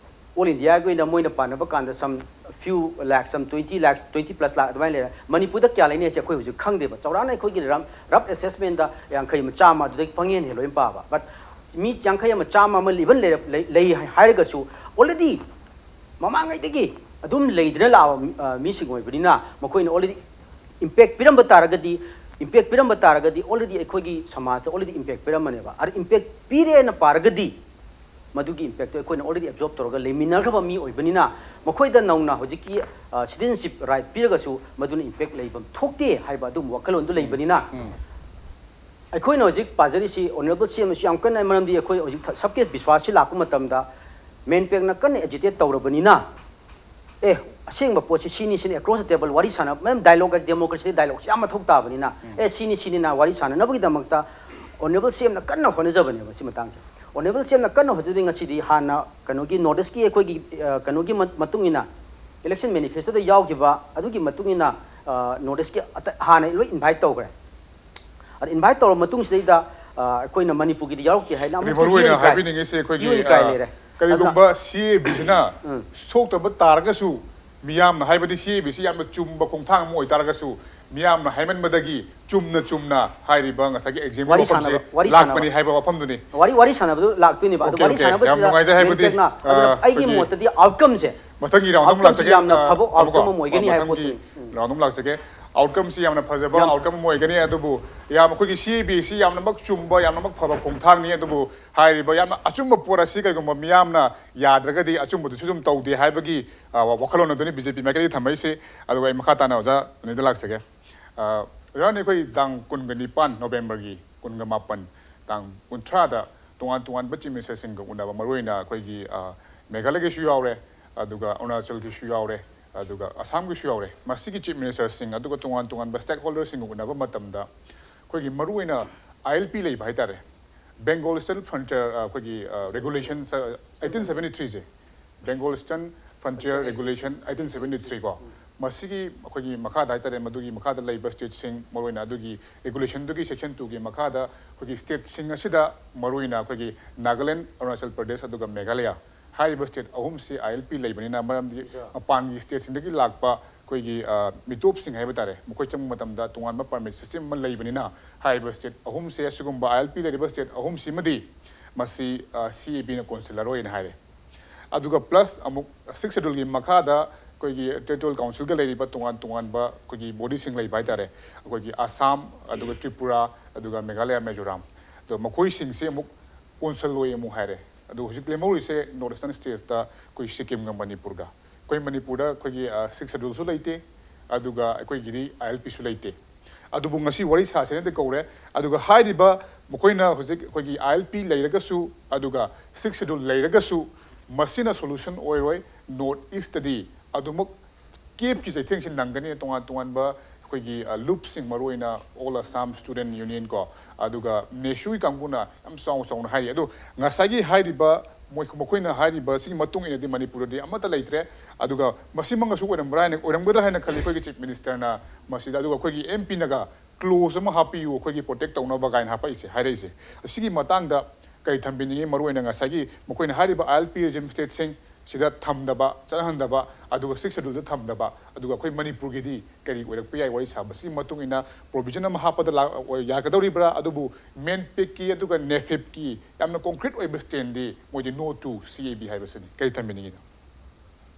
all India ꯒꯤ ꯑꯣꯏꯅ ꯃꯣꯏꯅ ꯄꯥꯅꯕ ꯀꯥꯟꯗ some few lakh, some twenty lakh, twenty plus lakh ꯑꯗꯨꯃꯥꯏꯅ ꯂꯩꯔꯦ꯫ ꯃꯅꯤꯄꯨꯔꯗ ꯀꯌꯥ ꯂꯩꯅꯤ ꯍꯥꯏꯁꯦ ꯑꯩꯈꯣꯏ ꯍꯧꯖꯤꯛ ꯈꯪꯗꯦꯕ꯫ ꯆꯥꯎꯔꯥꯛꯅ ꯑꯩꯈꯣꯏꯒꯤ rough, rough assessment ꯗ ꯌꯥꯡꯈꯩ ꯑꯃ, ꯆꯥꯝꯃ ꯑꯗꯨꯗꯒꯤ ꯄꯪꯍꯦꯟ ꯍꯦꯜꯂꯣꯏꯅ ꯄꯥꯕ꯫ But ꯃꯤ ꯌꯥꯡꯈꯩ ꯑꯃ, ꯆꯥꯝꯃ ꯑꯃ even ꯂꯩꯔ-, ꯂꯩ, ꯂꯩ ꯍꯥꯏꯔꯒꯁꯨ already ꯃꯃꯥꯡꯉꯩꯗꯒꯤ ꯑꯗꯨꯝ ꯂꯩꯗꯅ ꯂꯥꯛꯑꯕ ꯃꯤꯁꯤꯡ ꯑꯣꯏꯕꯅꯤꯅ, ꯃꯈꯣꯏꯅ already impact ꯄꯤꯔꯝꯕ ꯇꯥꯔꯒꯗꯤ, impact ꯄꯤꯔꯝꯕ ꯇꯥꯔꯒꯗꯤ already ꯑꯩꯈꯣꯏꯒꯤ ꯁꯃꯥꯖꯇ already impact ꯄꯤꯔꯝꯕꯅꯦꯕ꯫ ꯑꯗ impact ꯄꯤꯔꯦꯅ ꯄꯥꯔꯒꯗꯤ, ꯃꯗꯨꯒꯤ impactꯇꯣ ꯑꯩꯈꯣꯏꯅ already absorb ꯇꯧꯔꯒ ꯂꯩꯃꯤꯟꯅꯈ꯭ꯔꯕ ꯃꯤ ꯑꯣꯏꯕꯅꯤꯅ, ꯃꯈꯣꯏꯗ ꯅꯧꯅ ꯍꯧꯖꯤꯛꯀꯤ citizenship right ꯄꯤꯔꯒꯁꯨ ꯃꯗꯨꯅ impact ꯂꯩꯐꯝ ꯊꯣꯛꯇꯦ ꯍꯥꯏꯕ ꯑꯗꯨꯒꯨꯝꯕ ꯋꯥꯈꯜꯂꯣꯟꯗꯨ ꯂꯩꯕꯅꯤꯅ, ꯑꯩꯈꯣꯏꯅ ꯍꯧꯖꯤꯛ ꯄꯥꯖꯔꯤꯁꯤ Honourable CMꯅꯁꯨ ꯌꯥꯝ ꯀꯟꯅ, ꯃꯔꯝꯗꯤ ꯑꯩꯈꯣꯏ ꯍꯧꯖꯤꯛ ꯁꯕꯀꯦ ꯕꯤꯁ꯭ꯋꯥꯁꯁꯤ ꯂꯥꯛꯄ ꯃꯇꯝꯗ MANPACꯅ ꯀꯟꯅ agitate ꯇꯧꯔꯕꯅꯤꯅ, ꯑꯦ, ꯑꯁꯦꯡꯕ ꯄꯣꯠꯁꯤ ꯁꯤꯅꯤ, ꯁꯤꯅꯤ, across the table ꯋꯥꯔꯤ ꯁꯥꯟꯅ, ꯃꯦꯝ, dialogue, democracyꯗꯤ dialogueꯁꯤ ꯌꯥꯝ ꯃꯊꯧ ꯇꯥꯕꯅꯤꯅ, ꯑꯦ, ꯁꯤꯅꯤ, ꯁꯤꯅꯤꯅ ꯋꯥꯔꯤ ꯁꯥꯟꯅꯅꯕꯒꯤꯗꯃꯛꯇ Honourable CMꯅ ꯀꯟꯅ ꯍꯣꯠꯅꯖꯕꯅꯦꯕ ꯁꯤ ꯃꯇꯥꯡꯁꯦ꯫ Honourable CMꯅ ꯀꯟꯅ ꯍꯣꯠꯅꯖꯕꯅꯤ꯫ ꯉꯁꯤꯗꯤ ꯍꯥꯟꯅ ꯀꯩꯅꯣꯒꯤ North Eastꯀꯤ ꯑꯩꯈꯣꯏꯒꯤ, ꯑ, ꯀꯩꯅꯣꯒꯤ ꯃ-, ꯃꯇꯨꯡ ꯏꯟꯅ, election manifestoꯗ ꯌꯥꯎꯈꯤꯕ ꯑꯗꯨꯒꯤ ꯃꯇꯨꯡ ꯏꯟꯅ, ꯑ, North Eastꯀꯤ ꯑꯇꯩ ꯍꯥꯟꯅ ꯂꯣꯏ invite ꯇꯧꯈ꯭ꯔꯦ꯫ ꯑꯗ invite ꯇꯧꯔꯕ ꯃꯇꯨꯡꯁꯤꯗꯩꯗ, ꯑ, ꯑꯩꯈꯣꯏꯅ ꯃꯅꯤꯄꯨꯔꯒꯤꯗꯤ ꯌꯥꯎꯔꯛꯇꯦ ꯍꯥꯏꯅ ꯑꯗꯩ ꯑꯃꯨꯛ ꯃꯔꯨ ꯑꯣꯏꯅ ꯍꯥꯏꯕꯤꯅꯤꯡꯉꯤꯁꯦ ꯑꯩꯈꯣꯏꯒꯤ, ꯏꯀꯥꯏ ꯑ, ꯂꯩꯔꯦ꯫ ꯀꯔꯤꯒꯨꯝꯕ ꯑꯗꯨꯅ CABꯁꯤꯅ ꯁꯣꯛꯇꯕ ꯇꯥꯔꯒꯁꯨ, ꯃꯤꯌꯥꯝꯅ, ꯍꯥꯏꯕꯗꯤ CABꯁꯤ ꯌꯥꯝꯅ ꯆꯨꯝꯕ ꯈꯣꯡꯊꯥꯡ ꯑꯃ ꯑꯣꯏꯇꯥꯔꯒꯁꯨ, ꯃꯤꯌꯥꯝꯅ ꯍꯥꯏꯃꯟꯕꯗꯒꯤ ꯆꯨꯝꯅ ꯆꯨꯝꯅ ꯍꯥꯏꯔꯤꯕ ꯉꯁꯥꯏꯒꯤ examꯒꯤ ꯋꯥꯔꯤ ꯋꯥꯐꯝꯁꯦ ꯁꯥꯟꯅꯕ, ꯋꯥꯔꯤ ꯂꯥꯛꯄꯅꯤ ꯁꯥꯟꯅꯕ꯫ ꯍꯥꯏꯕ ꯋꯥꯐꯝꯗꯨꯅꯤ꯫ ꯋꯥꯔꯤ, ꯋꯥꯔꯤ ꯁꯥꯟꯅꯕꯗꯨ ꯂꯥꯛꯇꯣꯏꯅꯦꯕ꯫ ꯑꯗꯨ OK, ꯋꯥꯔꯤ OK꯫ ꯌꯥꯝ ꯁꯥꯟꯅꯕꯁꯤꯗ ꯅꯨꯡꯉꯥꯏꯖꯩ꯫ ꯍꯥꯏꯕꯗꯤ, ꯃꯦꯟꯇꯦꯛꯅ, ꯑ, ꯑꯗꯨꯅ ꯑꯩꯒꯤ ꯑꯩꯈꯣꯏꯒꯤ ꯃꯣꯠꯇꯗꯤ outcomeꯁꯦ, ꯃꯊꯪꯒꯤ round ꯑꯃ outcomeꯁꯤ ꯂꯥꯛꯆꯒꯦ꯫ ꯌꯥꯝꯅ ꯑ, ꯐꯕ ꯉꯥꯏꯈꯣꯀꯣ꯫ Outcome ꯑꯃ ꯑꯣꯏꯒꯅꯤ ꯍꯥꯏꯕ ꯃꯊꯪꯒꯤ ꯄꯣꯠꯇꯨꯅꯤ꯫ ꯎꯝ꯫ Round ꯑꯃ ꯂꯥꯛꯆꯒꯦ꯫ Outcomeꯁꯤ ꯌꯥꯝꯅ ꯐꯖꯕ ꯌꯥꯝ Outcome ꯑꯃ ꯑꯣꯏꯒꯅꯤ, ꯑꯗꯨꯕꯨ ꯌꯥꯝ ꯑꯩꯈꯣꯏꯒꯤ CABꯁꯤ ꯌꯥꯝꯅꯃꯛ ꯆꯨꯝꯕ, ꯌꯥꯝꯅꯃꯛ ꯐꯕ ꯈꯣꯡꯊꯥꯡꯅꯤ꯫ ꯑꯗꯨꯕꯨ ꯍꯥꯏꯔꯤꯕ ꯌꯥꯝꯅ ꯑꯆꯨꯝꯕ ꯄꯣꯠ ꯑꯁꯤ ꯀꯩꯒꯨꯝꯕ ꯃꯤꯌꯥꯝꯅ ꯌꯥꯗ꯭ꯔꯒꯗꯤ ꯑꯆꯨꯝꯕꯗꯨꯁꯨ ꯑꯗꯨꯝ ꯇꯧꯗꯦ ꯍꯥꯏꯕꯒꯤ, ꯑ, ꯋꯥꯈꯜꯂꯣꯟ ꯑꯗꯨꯅꯤ BJP ꯃꯥꯏꯀꯩꯗꯒꯤ ꯊꯝꯃꯛꯏꯁꯦ꯫ ꯑꯗꯨꯒ ꯑꯩ ꯃꯈꯥ ꯇꯥꯅ ꯑꯣꯖꯥ ꯑꯅꯤꯗ ꯂꯥꯛꯆꯒꯦ꯫ ꯑ, ꯑꯣꯖꯥ ꯑꯅꯤ, ꯑꯩꯈꯣꯏ ꯇꯥꯡ ꯀꯨꯟꯒ ꯅꯤꯄꯥꯟ, Novemberꯒꯤ ꯀꯨꯟꯒ ꯃꯥꯄꯟ, ꯇꯥꯡ ꯀꯨꯟꯊ꯭ꯔꯥꯗ ꯇꯣꯉꯥꯟ ꯇꯣꯉꯥꯟꯕ Chief Ministerꯁꯤꯡꯒ ꯎꯅꯕ, ꯃꯔꯨꯑꯣꯏꯅ ꯑꯩꯈꯣꯏꯒꯤ, ꯑ, ꯃꯦꯘꯥꯂꯌꯒꯤꯁꯨ ꯌꯥꯎꯔꯦ, ꯑꯗꯨꯒ ꯑꯔꯨꯅꯥꯆꯜꯒꯤꯁꯨ ꯌꯥꯎꯔꯦ, ꯑꯗꯨꯒ ꯑꯁꯥꯝꯒꯤꯁꯨ ꯌꯥꯎꯔꯦ꯫ ꯃꯁꯤꯒꯤ Chief Ministerꯁꯤꯡ, ꯑꯗꯨꯒ ꯇꯣꯉꯥꯟ ꯇꯣꯉꯥꯟꯕ stakeholderꯁꯤꯡꯒ ꯎꯅꯕ ꯃꯇꯝꯗ, ꯑꯩꯈꯣꯏꯒꯤ ꯃꯔꯨꯑꯣꯏꯅ ILP ꯂꯩꯕ ꯍꯥꯏꯇꯥꯔꯦ, Bengal Eastern Frontier, ꯑ, ꯑꯩꯈꯣꯏꯒꯤ, ꯑ, Regulation, ꯑ, eighteen seventy-threeꯁꯦ, Bengal Eastern Frontier Regulation eighteen seventy-three ꯀꯣ, ꯃꯁꯤꯒꯤ ꯑꯩꯈꯣꯏꯒꯤ ꯃꯈꯥꯗ ꯍꯥꯏꯇꯥꯔꯦ, ꯃꯗꯨꯒꯤ ꯃꯈꯥꯗ ꯂꯩꯕ stateꯁꯤꯡ, ꯃꯔꯨꯑꯣꯏꯅ ꯑꯗꯨꯒꯤ regulationꯗꯨꯒꯤ section twoꯒꯤ ꯃꯈꯥꯗ ꯑꯩꯈꯣꯏꯒꯤ stateꯁꯤꯡ ꯑꯁꯤꯗ ꯃꯔꯨꯑꯣꯏꯅ ꯑꯩꯈꯣꯏꯒꯤ ꯅꯥꯒꯥꯂꯦꯟ, ꯑꯔꯨꯅꯥꯆꯜ ꯄ꯭ꯔꯗꯦꯁ, ꯑꯗꯨꯒ ꯃꯦꯘꯥꯂꯌꯥ ꯍꯥꯏꯔꯤꯕ state ꯑꯍꯨꯝꯁꯤ ILP ꯂꯩꯕꯅꯤꯅ, ꯃꯔꯝꯗꯤ ꯃꯄꯥꯟꯒꯤ stateꯁꯤꯡꯗꯒꯤ ꯂꯥꯛꯄ ꯑꯩꯈꯣꯏꯒꯤ, ꯑ, ꯃꯤꯇꯣꯞꯁꯤꯡ ꯍꯥꯏꯕ ꯇꯥꯔꯦ, ꯃꯈꯣꯏ ꯆꯪꯕ ꯃꯇꯝꯗ ꯇꯣꯉꯥꯟꯕ permit system ꯑꯃ ꯂꯩꯕꯅꯤꯅ, ꯍꯥꯏꯔꯤꯕ state ꯑꯍꯨꯝꯁꯦ, ꯑꯁꯤꯒꯨꯝꯕ ILP ꯂꯩꯔꯤꯕ state ꯑꯍꯨꯝꯁꯤꯃꯗꯤ ꯃꯁꯤ, ꯑ, CABꯅ ꯀꯣꯟꯁꯤꯜꯂꯔꯣꯏꯅ ꯍꯥꯏꯔꯦ꯫ ꯑꯗꯨꯒ plus ꯑꯃꯨꯛ Sixth Scheduleꯒꯤ ꯃꯈꯥꯗ ꯑꯩꯈꯣꯏꯒꯤ Territorial Councilꯒ ꯂꯩꯔꯤꯕ ꯇꯣꯉꯥꯟ ꯇꯣꯉꯥꯟꯕ ꯑꯩꯈꯣꯏꯒꯤ bodyꯁꯤꯡ ꯂꯩꯕ ꯍꯥꯏꯇꯥꯔꯦ꯫ ꯑꯩꯈꯣꯏꯒꯤ ꯑꯁꯥꯝ, ꯑꯗꯨꯒ ꯇ꯭ꯔꯤꯄꯨꯔꯥ, ꯑꯗꯨꯒ ꯃꯦꯘꯥꯂꯌꯥ, ꯃꯤꯖꯣꯔꯥꯝ꯫ ꯑꯗꯣ ꯃꯈꯣꯏꯁꯤꯡꯁꯦ ꯑꯃꯨꯛ ꯀꯣꯟꯁꯜꯂꯣꯏ ꯑꯃꯨꯛ ꯍꯥꯏꯔꯦ꯫ ꯑꯗꯣ ꯍꯧꯖꯤꯛ ꯂꯦꯝꯍꯧꯔꯤꯁꯦ North Eastern statesꯇ ꯑꯩꯈꯣꯏ ꯁꯤꯛꯀꯤꯝꯒ ꯃꯅꯤꯄꯨꯔꯒ꯫ ꯑꯩꯈꯣꯏ ꯃꯅꯤꯄꯨꯔꯗ ꯑꯩꯈꯣꯏꯒꯤ Sixth Scheduleꯁꯨ ꯂꯩꯇꯦ, ꯑꯗꯨꯒ ꯑꯩꯈꯣꯏꯒꯤꯗꯤ ILPꯁꯨ ꯂꯩꯇꯦ꯫ ꯑꯗꯨꯕꯨ ꯉꯁꯤ ꯋꯥꯔꯤ ꯁꯥꯁꯦꯅꯗꯤ ꯀꯧꯔꯦ꯫ ꯑꯗꯨꯒ ꯍꯥꯏꯔꯤꯕ ꯃꯈꯣꯏꯅ ꯍꯧꯖꯤꯛ ꯑꯩꯈꯣꯏꯒꯤ ILP ꯂꯩꯔꯒꯁꯨ, ꯑꯗꯨꯒ Sixth Schedule ꯂꯩꯔꯒꯁꯨ, ꯃꯁꯤꯅ solution ꯑꯣꯏꯔꯣꯏ꯫ North Eastꯇꯗꯤ ꯑꯗꯨꯃꯛ ꯀꯦꯞꯀꯤ ꯆꯩꯊꯦꯡꯁꯤ ꯅꯪꯒꯅꯤ꯫ ꯇꯣꯉꯥꯟ ꯇꯣꯉꯥꯟꯕ ꯑꯩꯈꯣꯏꯒꯤ, ꯑ, loopꯁꯤꯡ, ꯃꯔꯨꯑꯣꯏꯅ All Assam Student Union ꯀꯣ, ꯑꯗꯨꯒ NESUꯒꯤ ꯀꯥꯡꯕꯨꯅ ꯌꯥꯝ ꯆꯥꯎ ꯆꯥꯎꯅ ꯍꯥꯏꯔꯤ꯫ ꯑꯗꯣ ꯉꯁꯥꯏꯒꯤ ꯍꯥꯏꯔꯤꯕ, ꯃꯣꯏ, ꯃꯈꯣꯏꯅ ꯍꯥꯏꯔꯤꯕꯁꯤꯒꯤ ꯃꯇꯨꯡ ꯏꯟꯅꯗꯤ ꯃꯅꯤꯄꯨꯔꯗꯗꯤ ꯑꯃꯠꯇ ꯂꯩꯇ꯭ꯔꯦ꯫ ꯑꯗꯨꯒ ꯃꯁꯤꯃꯛꯅꯁꯨ ꯑꯣꯏꯔꯝꯕ꯭ꯔꯥ ꯍꯥꯏꯅ, ꯑꯣꯏꯔꯝꯒꯗ꯭ꯔꯥ ꯍꯥꯏꯅ ꯈꯜꯂꯤ ꯑꯩꯈꯣꯏꯒꯤ Chief Ministerꯅ ꯃꯁꯤꯗ꯫ ꯑꯗꯨꯒ ꯑꯩꯈꯣꯏꯒꯤ MPꯅꯒ clause ꯑꯃ ꯍꯥꯞꯄꯤꯌꯨ, ꯑꯩꯈꯣꯏꯒꯤ protect ꯇꯧꯅꯕ ꯀꯥꯏꯅ ꯍꯥꯄꯛꯏꯁꯦ, ꯍꯥꯏꯔꯛꯏꯁꯦ꯫ ꯑꯁꯤꯒꯤ ꯃꯇꯥꯡꯗ ꯀꯔꯤ ꯊꯝꯕꯤꯅꯤꯡꯉꯤ? ꯃꯔꯨꯑꯣꯏꯅ ꯉꯁꯥꯏꯒꯤ ꯃꯈꯣꯏꯅ ꯍꯥꯏꯔꯤꯕ ILP regime stateꯁꯤꯡ ꯁꯤꯗ ꯊꯝꯗꯕ, ꯆꯠꯍꯟꯗꯕ, ꯑꯗꯨꯒ Sixth Scheduleꯗ ꯊꯝꯗꯕ, ꯑꯗꯨꯒ ꯑꯩꯈꯣꯏ ꯃꯅꯤꯄꯨꯔꯒꯤꯗꯤ ꯀꯔꯤ ꯑꯣꯏꯔꯛꯄ ꯌꯥꯏ? ꯋꯥꯔꯤ ꯁꯥꯕꯁꯤꯒꯤ ꯃꯇꯨꯡ ꯏꯟꯅ provision ꯑꯃ ꯍꯥꯞꯄꯗ ꯂꯥꯛ-, ꯌꯥꯒꯗꯧꯔꯤꯕ꯭ꯔꯥ? ꯑꯗꯨꯕꯨ MANPACꯀꯤ ꯑꯗꯨꯒ NEFIPꯀꯤ ꯌꯥꯝꯅ concrete ꯑꯣꯏꯕ standꯗꯤ ꯃꯣꯏꯗꯤ no to CAB ꯍꯥꯏꯕꯁꯤꯅꯤ꯫ ꯀꯔꯤ ꯊꯝꯕꯤꯅꯤꯡꯉꯤꯅꯣ?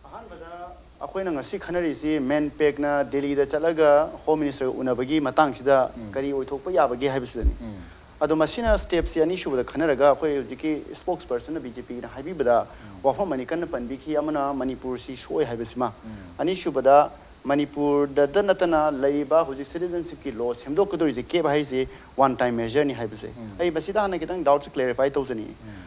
ꯑꯍꯥꯟꯕꯗ ꯑꯩꯈꯣꯏꯅ ꯉꯁꯤ ꯈꯟꯅꯔꯤꯁꯤ MANPACꯅ ꯗꯦꯜꯂꯤꯗ ꯆꯠꯂꯒ Home Ministerꯒ ꯎꯅꯕꯒꯤ ꯃꯇꯥꯡꯁꯤꯗ ꯎꯝ꯫ ꯀꯔꯤ ꯑꯣꯏꯊꯣꯛꯄ ꯌꯥꯕꯒꯦ ꯍꯥꯏꯕꯁꯤꯗꯅꯤ꯫ ꯎꯝ꯫ ꯑꯗꯣ ꯃꯁꯤꯅ stepꯁꯤ ꯑꯅꯤꯁꯨꯕꯗ ꯈꯟꯅꯔꯒ ꯑꯩꯈꯣꯏ ꯍꯧꯖꯤꯛꯀꯤ spokespersonꯅ BJPꯅ ꯍꯥꯏꯕꯤꯕꯗ ꯋꯥꯐꯝ ꯑꯅꯤ ꯀꯟꯅ ꯄꯟꯕꯤꯈꯤ꯫ ꯑꯃꯅ ꯃꯅꯤꯄꯨꯔꯁꯤ ꯁꯣꯛꯑꯣꯏ ꯍꯥꯏꯕꯁꯤꯃ, ꯎꯝ꯫ ꯑꯅꯤꯁꯨꯕꯗ ꯃꯅꯤꯄꯨꯔꯗꯗ ꯅꯠꯇꯅ ꯂꯩꯔꯤꯕ ꯍꯧꯖꯤꯛ citizenshipꯀꯤ law ꯁꯦꯝꯗꯣꯛꯀꯗꯧꯔꯤꯁꯦ, cap ꯍꯥꯏꯔꯤꯁꯦ one time measureꯅꯤ ꯍꯥꯏꯕꯁꯦ꯫ ꯎꯝ꯫ ꯑꯩ ꯃꯁꯤꯗ ꯍꯥꯟꯅ ꯈꯤꯇꯪ doubtꯁꯦ clarify ꯇꯧꯖꯅꯤꯡꯉꯤ꯫ ꯎꯝ꯫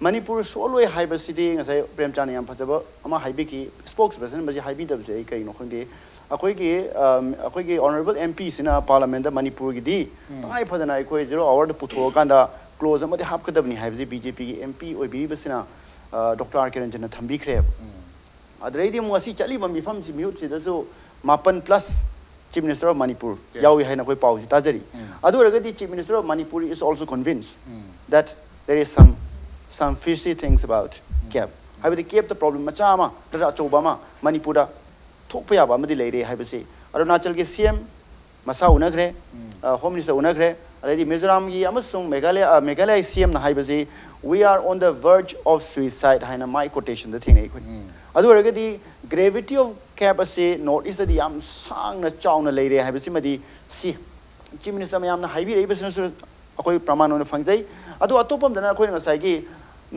ꯃꯅꯤꯄꯨꯔ ꯁꯣꯛꯂꯣꯏ ꯍꯥꯏꯕꯁꯤꯗꯤ ꯉꯁꯥꯏ ꯄ꯭ꯔꯦꯝꯆꯥꯟꯅ ꯌꯥꯝ ꯐꯖꯕ ꯑꯃ ꯍꯥꯏꯕꯤꯈꯤ, spokesperson ꯃꯁꯤ ꯍꯥꯏꯕꯤꯗꯕꯁꯦ ꯑꯩ ꯀꯔꯤꯅꯣ ꯈꯪꯗꯦ꯫ ꯑꯩꯈꯣꯏꯒꯤ, ꯑꯝ, ꯑꯩꯈꯣꯏꯒꯤ honourable MPꯁꯤꯅ parliamentꯇ ꯃꯅꯤꯄꯨꯔꯒꯤꯗꯤ ꯎꯝ꯫ ꯇꯉꯥꯏ ꯐꯗꯅ ꯑꯩꯈꯣꯏ zero hourꯗ ꯄꯨꯊꯣꯛꯑꯀꯥꯟꯗ clause ꯑꯃꯗꯤ ꯍꯥꯞꯀꯗꯕꯅꯤ ꯍꯥꯏꯕꯁꯤ BJPꯒꯤ MP ꯑꯣꯏꯕꯤꯔꯤꯕꯁꯤꯅ, ꯑ, Doctor R ꯀꯤꯔꯟꯖꯟꯅ ꯊꯝꯕꯤꯈ꯭ꯔꯦꯕ꯫ ꯎꯝ꯫ ꯑꯗꯨꯗꯩꯗꯤ ꯑꯃꯨꯛ ꯉꯁꯤ ꯆꯠꯂꯤꯕ ꯃꯤꯐꯝꯁꯤ, ꯃꯤꯍꯨꯠꯁꯤꯗꯁꯨ ꯃꯥꯄꯟ plus Chief Minister of Manipur Yes. ꯌꯥꯎꯏ ꯍꯥꯏꯅ ꯑꯩꯈꯣꯏ ꯄꯥꯎꯁꯤ ꯇꯥꯖꯔꯤ꯫ ꯎꯝ꯫ ꯑꯗꯨ ꯑꯣꯏꯔꯒꯗꯤ Chief Minister of Manipur is also convinced um. that there is some, some fishy things about um. cap. ꯍꯥꯏꯕꯗꯤ capꯇ problem ꯃꯆꯥ ꯑꯃ ꯅꯠꯇ꯭ꯔꯒ ꯑꯆꯧꯕ ꯑꯃ ꯃꯅꯤꯄꯨꯔꯗ ꯊꯣꯛꯄ ꯌꯥꯕ ꯑꯃꯗꯤ ꯂꯩꯔꯦ ꯍꯥꯏꯕꯁꯤ꯫ ꯑꯔꯨꯅꯥꯆꯜꯒꯤ CM ꯃꯁꯥ ꯎꯅꯈ꯭ꯔꯦ, ꯎꯝ꯫ ꯑ, Home Minister ꯎꯅꯈ꯭ꯔꯦ, ꯑꯗꯩꯗꯤ ꯃꯤꯖꯣꯔꯥꯝꯒꯤ ꯑꯃꯁꯨꯡ ꯃꯦꯘꯥꯂꯌꯥ ꯃꯦꯘꯥꯂꯌꯥꯒꯤ ꯁꯤ ꯑꯦꯝꯅ ꯍꯥꯏꯕꯁꯤ "We are on the verge of suicide" ꯍꯥꯏꯅ ꯃꯥꯏ ꯀꯣꯇꯦꯁꯟꯗ ꯊꯦꯡꯅꯩ ꯑꯩꯈꯣꯏ꯫ ꯑꯗꯨ ꯑꯣꯏꯔꯒꯗꯤ gravity of gap ꯑꯁꯤ ꯅꯣꯔꯠ ꯏꯁꯇꯗꯤ ꯌꯥꯝ ꯁꯥꯡꯅ ꯆꯥꯎꯅ ꯂꯩꯔꯦ ꯍꯥꯏꯕꯁꯤꯃꯗꯤ ꯁꯤ ꯆꯤꯐ ꯃꯤꯅꯤꯁꯇꯔ ꯃꯌꯥꯝꯅ ꯍꯥꯏꯕꯤꯔꯛꯏꯕꯁꯤꯅꯁꯨ ꯑꯩꯈꯣꯏ ꯄ꯭ꯔꯃꯥꯟ ꯑꯣꯏꯅ ꯐꯪꯖꯩ꯫ ꯑꯗꯨ ꯑꯇꯣꯞꯄ ꯑꯃꯗꯅ ꯑꯩꯈꯣꯏꯅ ꯉꯁꯥꯏꯒꯤ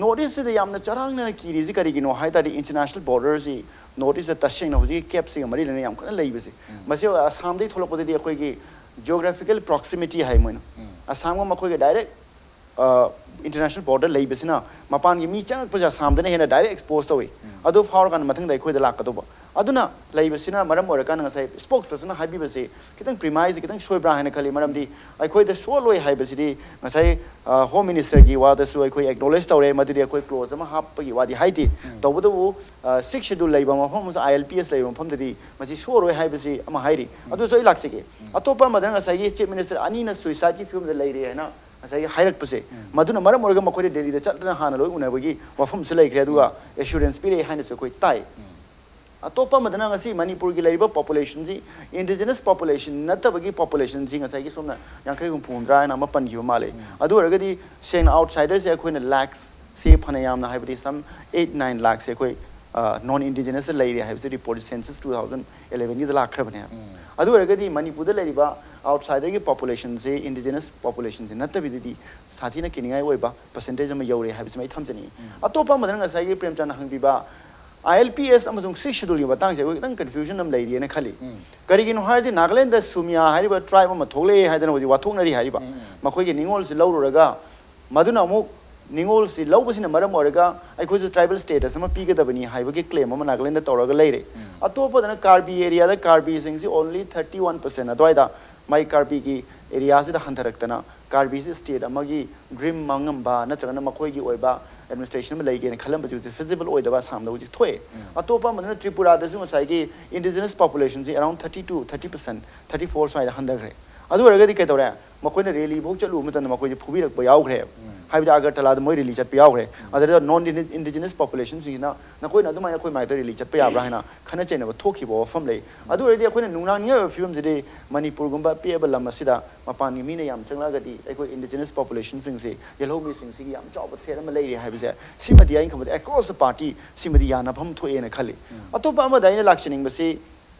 ꯅꯣꯔꯠ ꯏꯁꯁꯤꯗ ꯌꯥꯝꯅ ꯆꯔꯥꯡꯅꯅ ꯀꯤꯔꯤꯁꯤ ꯀꯔꯤꯒꯤꯅꯣ ꯍꯥꯏ ꯇꯥꯔꯗꯤ, ꯏꯟꯇꯔꯅꯦꯁꯅꯦꯜ ꯕꯣꯔꯗꯔꯁꯤ ꯅꯣꯔꯠ ꯏꯁꯇ ꯇꯁꯦꯡꯅ ꯍꯧꯖꯤꯛꯀꯤ ꯀꯦꯞꯁꯤꯒ ꯃꯔꯤ ꯂꯩꯅꯅ ꯌꯥꯝ ꯀꯟꯅ ꯂꯩꯕꯁꯦ꯫ ꯃꯁꯤ ꯑꯁꯥꯝꯗꯒꯤ ꯊꯣꯛꯂꯛꯄꯗꯗꯤ ꯑꯩꯈꯣꯏꯒꯤ ꯖꯤꯑꯣꯒ꯭ꯔꯥꯐꯤꯀꯦꯜ ꯄ꯭ꯔꯣꯛꯁꯤꯃꯤꯇꯤ ꯍꯥꯏ ꯃꯣꯏꯅ, ꯑꯁꯥꯝꯒ ꯃꯈꯣꯏꯒ ꯗꯥꯏꯔꯦꯛ ꯏꯟꯇꯔꯅꯦꯁꯅꯦꯜ ꯕꯣꯔꯗꯔ ꯂꯩꯕꯁꯤꯅ ꯃꯄꯥꯟꯒꯤ ꯃꯤ ꯆꯪꯉꯛꯄꯁꯦ ꯑꯁꯥꯝꯗꯅ ꯍꯦꯟꯅ ꯗꯥꯏꯔꯦꯛ ꯑꯦꯛꯁꯄꯣꯖ ꯇꯧꯏ꯫ ꯑꯗꯨ ꯐꯥꯎꯔꯀꯥꯟꯗ ꯃꯊꯪꯗ ꯑꯩꯈꯣꯏꯗ ꯂꯥꯛꯀꯗꯧꯕ꯫ ꯑꯗꯨꯅ ꯂꯩꯕꯁꯤꯅ ꯃꯔꯝ ꯑꯣꯏꯔꯀꯥꯟꯗ ꯉꯁꯥꯏ ꯏꯁꯄꯣꯛꯁ ꯄꯔꯁꯟꯅ ꯍꯥꯏꯕꯤꯕꯁꯤ ꯈꯤꯇꯪ ꯄ꯭ꯔꯤꯃꯥꯏꯁꯁꯦ ꯈꯤꯇꯪ ꯁꯣꯏꯕ꯭ꯔꯥ ꯍꯥꯏꯅ ꯈꯜꯂꯤ꯫ ꯃꯔꯝꯗꯤ ꯑꯩꯈꯣꯏꯗ ꯁꯣꯛꯂꯣꯏ ꯍꯥꯏꯕꯁꯤꯗꯤ ꯉꯁꯥꯏ ꯍꯣꯝ ꯃꯤꯅꯤꯁꯇꯔꯒꯤ ꯋꯥꯗꯁꯨ ꯑꯩꯈꯣꯏ ꯑꯦꯛꯅꯣꯂꯦꯖ ꯇꯧꯔꯦ, ꯃꯗꯨꯗꯤ ꯑꯩꯈꯣꯏ ꯀ꯭ꯂꯣꯖ ꯑꯃ ꯍꯥꯞꯄꯒꯤ ꯋꯥꯗꯤ ꯍꯥꯏꯗꯦ꯫ ꯇꯧꯕꯇꯕꯨ ꯁꯤꯛꯁ ꯁꯦꯗꯨꯜ ꯂꯩꯕ ꯃꯐꯝ ꯑꯃꯁꯨ, ꯑꯥꯏ ꯑꯦꯜ ꯄꯤ ꯑꯦꯁ ꯂꯩꯕ ꯃꯐꯝꯗꯗꯤ ꯃꯁꯤ ꯁꯣꯛꯑꯔꯣꯏ ꯍꯥꯏꯕꯁꯤ ꯑꯃ ꯍꯥꯏꯔꯤ꯫ ꯑꯗꯨꯁꯨ ꯑꯩ ꯂꯥꯛꯆꯒꯦ꯫ ꯑꯇꯣꯞꯄ ꯑꯃꯗꯅ ꯉꯁꯥꯏꯒꯤ ꯆꯤꯐ ꯃꯤꯅꯤꯁꯇꯔ ꯑꯅꯤꯅ ꯁꯨꯏꯁꯥꯏꯗꯀꯤ ꯐꯤꯕꯝꯗ ꯂꯩꯔꯦ ꯍꯥꯏꯅ ꯉꯁꯥꯏꯒꯤ ꯍꯥꯏꯔꯛꯄꯁꯦ, ꯃꯗꯨꯅ ꯃꯔꯝ ꯑꯣꯏꯔꯒ ꯃꯈꯣꯏꯗ ꯗꯦꯜꯂꯤꯗ ꯆꯠꯇꯅ ꯍꯥꯟꯅ ꯂꯣꯏ ꯎꯅꯕꯒꯤ ꯋꯥꯐꯝꯁꯨ ꯂꯩꯈ꯭ꯔꯦ, ꯑꯗꯨꯒ ꯑꯦꯁꯨꯔꯦꯟꯁ ꯄꯤꯔꯛꯑꯦ ꯍꯥꯏꯅꯁꯨ ꯑꯩꯈꯣꯏ ꯇꯥꯏ꯫ ꯑꯇꯣꯞꯄ ꯑꯃꯗꯅ ꯉꯁꯤ ꯃꯅꯤꯄꯨꯔꯒꯤ ꯂꯩꯔꯤꯕ ꯄꯣꯄꯨꯂꯦꯁꯟꯁꯤ ꯏꯟꯗꯤꯖꯤꯅꯁ ꯄꯣꯄꯨꯂꯦꯁꯟ ꯅꯠꯇꯕꯒꯤ ꯄꯣꯄꯨꯂꯦꯁꯟꯁꯤ ꯉꯁꯥꯏꯒꯤ ꯁꯣꯝꯅ ꯌꯥꯡꯈꯩ ꯍꯨꯝꯐꯨ ꯍꯨꯝꯗ꯭ꯔꯥ ꯍꯥꯏꯅ ꯑꯃ ꯄꯟꯈꯤꯕ ꯃꯥꯜꯂꯦ꯫ ꯑꯗꯨ ꯑꯣꯏꯔꯒꯗꯤ ꯁꯦꯡꯅ ꯑꯥꯎꯠꯁꯥꯏꯗꯔꯁꯦ ꯑꯩꯈꯣꯏꯅ ꯂꯥꯛꯁ ꯁꯤ ꯐꯅ ꯌꯥꯝꯅ, ꯍꯥꯏꯕꯗꯤ some eight nine lakhꯁꯦ ꯑꯩꯈꯣꯏ ꯅꯣꯟ ꯏꯟꯗꯤꯖꯤꯅꯁꯇ ꯂꯩꯔꯦ ꯍꯥꯏꯕꯁꯦ ꯔꯤꯄꯣꯔꯠ ꯁꯦꯟꯁꯁ two thousand elevenꯒꯤꯗ ꯂꯥꯛꯈ꯭ꯔꯕꯅꯦ꯫ ꯑꯗꯨ ꯑꯣꯏꯔꯒꯗꯤ ꯃꯅꯤꯄꯨꯔꯗ ꯂꯩꯔꯤꯕ ꯑꯥꯎꯠꯁꯥꯏꯗꯔꯒꯤ ꯄꯣꯄꯨꯂꯦꯁꯟꯁꯦ ꯏꯟꯗꯤꯖꯤꯅꯁ ꯄꯣꯄꯨꯂꯦꯁꯟꯁꯦ ꯅꯠꯇꯕꯤꯗꯗꯤ ꯁꯥꯊꯤꯅ ꯀꯤꯅꯤꯡꯉꯥꯏ ꯑꯣꯏꯕ ꯄꯔꯁꯦꯟꯇꯦꯖ ꯑꯃ ꯌꯧꯔꯦ ꯍꯥꯏꯕꯁꯤꯃ ꯑꯩ ꯊꯝꯖꯅꯤꯡꯉꯤ꯫ ꯑꯇꯣꯞꯄ ꯑꯃꯗꯅ ꯉꯁꯥꯏꯒꯤ ꯄ꯭ꯔꯦꯝꯆꯟꯗ ꯍꯪꯕꯤꯕ ꯑꯥꯏ ꯑꯦꯜ ꯄꯤ ꯑꯦꯁ ꯑꯃꯁꯨꯡ ꯁꯤꯛꯁ ꯁꯦꯗꯨꯜꯒꯤ ꯃꯇꯥꯡꯁꯦ ꯑꯩꯈꯣꯏ ꯈꯤꯇꯪ ꯀꯟꯐ꯭ꯌꯨꯖꯟ ꯑꯃ ꯂꯩꯔꯤꯑꯅ ꯈꯜꯂꯤ꯫ ꯀꯔꯤꯒꯤꯅꯣ ꯍꯥꯏꯔꯗꯤ ꯅꯥꯒꯥꯂꯦꯟꯗ ꯁꯨꯃꯤꯌꯥ ꯍꯥꯏꯔꯤꯕ ꯇ꯭ꯔꯥꯏꯕ ꯑꯃ ꯊꯣꯛꯂꯛꯑꯦ ꯍꯥꯏꯗꯅ ꯍꯧꯖꯤꯛ ꯋꯥꯊꯣꯛꯅꯔꯤ ꯍꯥꯏꯔꯤꯕ꯫ ꯃꯈꯣꯏꯒꯤ ꯅꯤꯉꯣꯜꯁꯤ ꯂꯧꯔꯨꯔꯒ ꯃꯗꯨꯅ ꯑꯃꯨꯛ ꯅꯤꯉꯣꯜꯁꯤ ꯂꯧꯕꯁꯤꯅ ꯃꯔꯝ ꯑꯣꯏꯔꯒ ꯑꯩꯈꯣꯏꯁꯨ ꯇ꯭ꯔꯥꯏꯕꯦꯜ ꯁ꯭ꯇꯦꯇꯁ ꯑꯃ ꯄꯤꯒꯗꯕꯅꯤ ꯍꯥꯏꯕꯒꯤ ꯀ꯭ꯂꯦꯝ ꯑꯃ ꯅꯥꯒꯥꯂꯦꯟꯗꯗ ꯇꯧꯔꯒ ꯂꯩꯔꯦ꯫ ꯑꯇꯣꯞꯄꯗꯅ ꯀꯥꯔꯕꯤ ꯑꯦꯔꯤꯌꯥꯗ ꯀꯥꯔꯕꯤꯁꯤꯡꯁꯤ only thirty one percent ꯑꯗꯨꯋꯥꯏꯗ ꯃꯥꯏ ꯀꯥꯔꯕꯤꯒꯤ ꯑꯦꯔꯤꯌꯥꯁꯤꯗ ꯍꯟꯊꯔꯛꯇꯅ ꯀꯥꯔꯕꯤꯁꯤ ꯁ꯭ꯇꯦꯠ ꯑꯃꯒꯤ ꯗ꯭ꯔꯤꯝ ꯃꯥꯡꯉꯝꯕ ꯅꯠꯇ꯭ꯔꯒꯅ ꯃꯈꯣꯏꯒꯤ ꯑꯣꯏꯕ ꯑꯦꯗꯃꯤꯅꯤꯁꯇ꯭ꯔꯦꯁꯟ ꯑꯃ ꯂꯩꯒꯦꯅ ꯈꯜꯂꯝꯕꯁꯤ ꯍꯧꯖꯤꯛ ꯐꯤꯖꯤꯕꯜ ꯑꯣꯏꯗꯕ ꯑꯁꯥꯝꯗ ꯍꯧꯖꯤꯛ ꯊꯣꯛꯑꯦ꯫ ꯑꯇꯣꯞꯄ ꯑꯃꯗꯅ ꯇ꯭ꯔꯤꯄꯨꯔꯥꯗꯁꯨ ꯉꯁꯥꯏꯒꯤ indigenous ꯄꯣꯄꯨꯂꯦꯁꯟꯁꯤ around thirty to thirty percent, thirty four ꯁ꯭ꯋꯥꯏꯗ ꯍꯟꯊꯈ꯭ꯔꯦ꯫ ꯑꯗꯨ ꯑꯣꯏꯔꯒꯗꯤ ꯀꯩꯗꯧꯔꯦ? ꯃꯈꯣꯏꯅ ꯔꯦꯂꯤ ꯐꯥꯎ ꯆꯠꯂꯨꯕ ꯃꯇꯝꯗ ꯃꯈꯣꯏꯁꯦ ꯐꯨꯕꯤꯔꯛꯄ ꯌꯥꯎꯈ꯭ꯔꯦꯕ꯫ ꯍꯥꯏꯕꯗꯤ ꯑꯒꯔꯇꯂꯥꯗ ꯃꯣꯏ ꯔꯦꯂꯤ ꯆꯠꯄ ꯌꯥꯎꯈ꯭ꯔꯦ꯫ ꯑꯗꯨꯗ ꯅꯣꯟ ꯏꯟꯗꯤꯖꯤꯅꯁ ꯄꯣꯄꯨꯂꯦꯁꯟꯁꯤꯡꯁꯤꯅ ꯅꯈꯣꯏꯅ ꯑꯗꯨꯃꯥꯏꯅ ꯑꯩꯈꯣꯏ ꯃꯥꯏꯗ ꯔꯦꯂꯤ ꯆꯠꯄ ꯌꯥꯕ꯭ꯔꯥ ꯍꯥꯏꯅ ꯈꯟꯅ ꯆꯩꯅꯕ ꯊꯣꯛꯈꯤꯕ ꯋꯥꯐꯝ ꯂꯩ꯫ ꯑꯗꯨ ꯑꯣꯏꯔꯗꯤ ꯑꯩꯈꯣꯏꯅ ꯅꯨꯡꯅꯥꯡꯅꯤꯡꯉꯥꯏ ꯑꯣꯏꯕ ꯐꯤꯕꯝꯁꯤꯗꯤ ꯃꯅꯤꯄꯨꯔꯒꯨꯝꯕ ꯄꯤꯛꯑꯕ ꯂꯝ ꯑꯁꯤꯗ ꯃꯄꯥꯟꯒꯤ ꯃꯤꯅ ꯌꯥꯝ ꯆꯪꯂꯛꯑꯒꯗꯤ ꯑꯩꯈꯣꯏ ꯏꯟꯗꯤꯖꯤꯅꯁ ꯄꯣꯄꯨꯂꯦꯁꯟꯁꯤꯡꯁꯤ, ꯌꯦꯜꯍꯧꯃꯤꯁꯤꯡꯁꯤꯒꯤ ꯌꯥꯝ ꯆꯥꯎꯕ ꯊ꯭ꯔꯦꯠ ꯑꯃ ꯂꯩꯔꯤ ꯍꯥꯏꯕꯁꯦ, ꯁꯤꯃꯗꯤ ꯑꯩꯅ ꯈꯟꯕꯗ across the party ꯁꯤꯃꯗꯤ ꯌꯥꯅꯐꯝ ꯊꯣꯛꯑꯦꯅ ꯈꯜꯂꯤ꯫ ꯑꯇꯣꯞꯄ ꯑꯃꯗ ꯑꯩꯅ ꯂꯥꯛꯆꯅꯤꯡꯕꯁꯤ,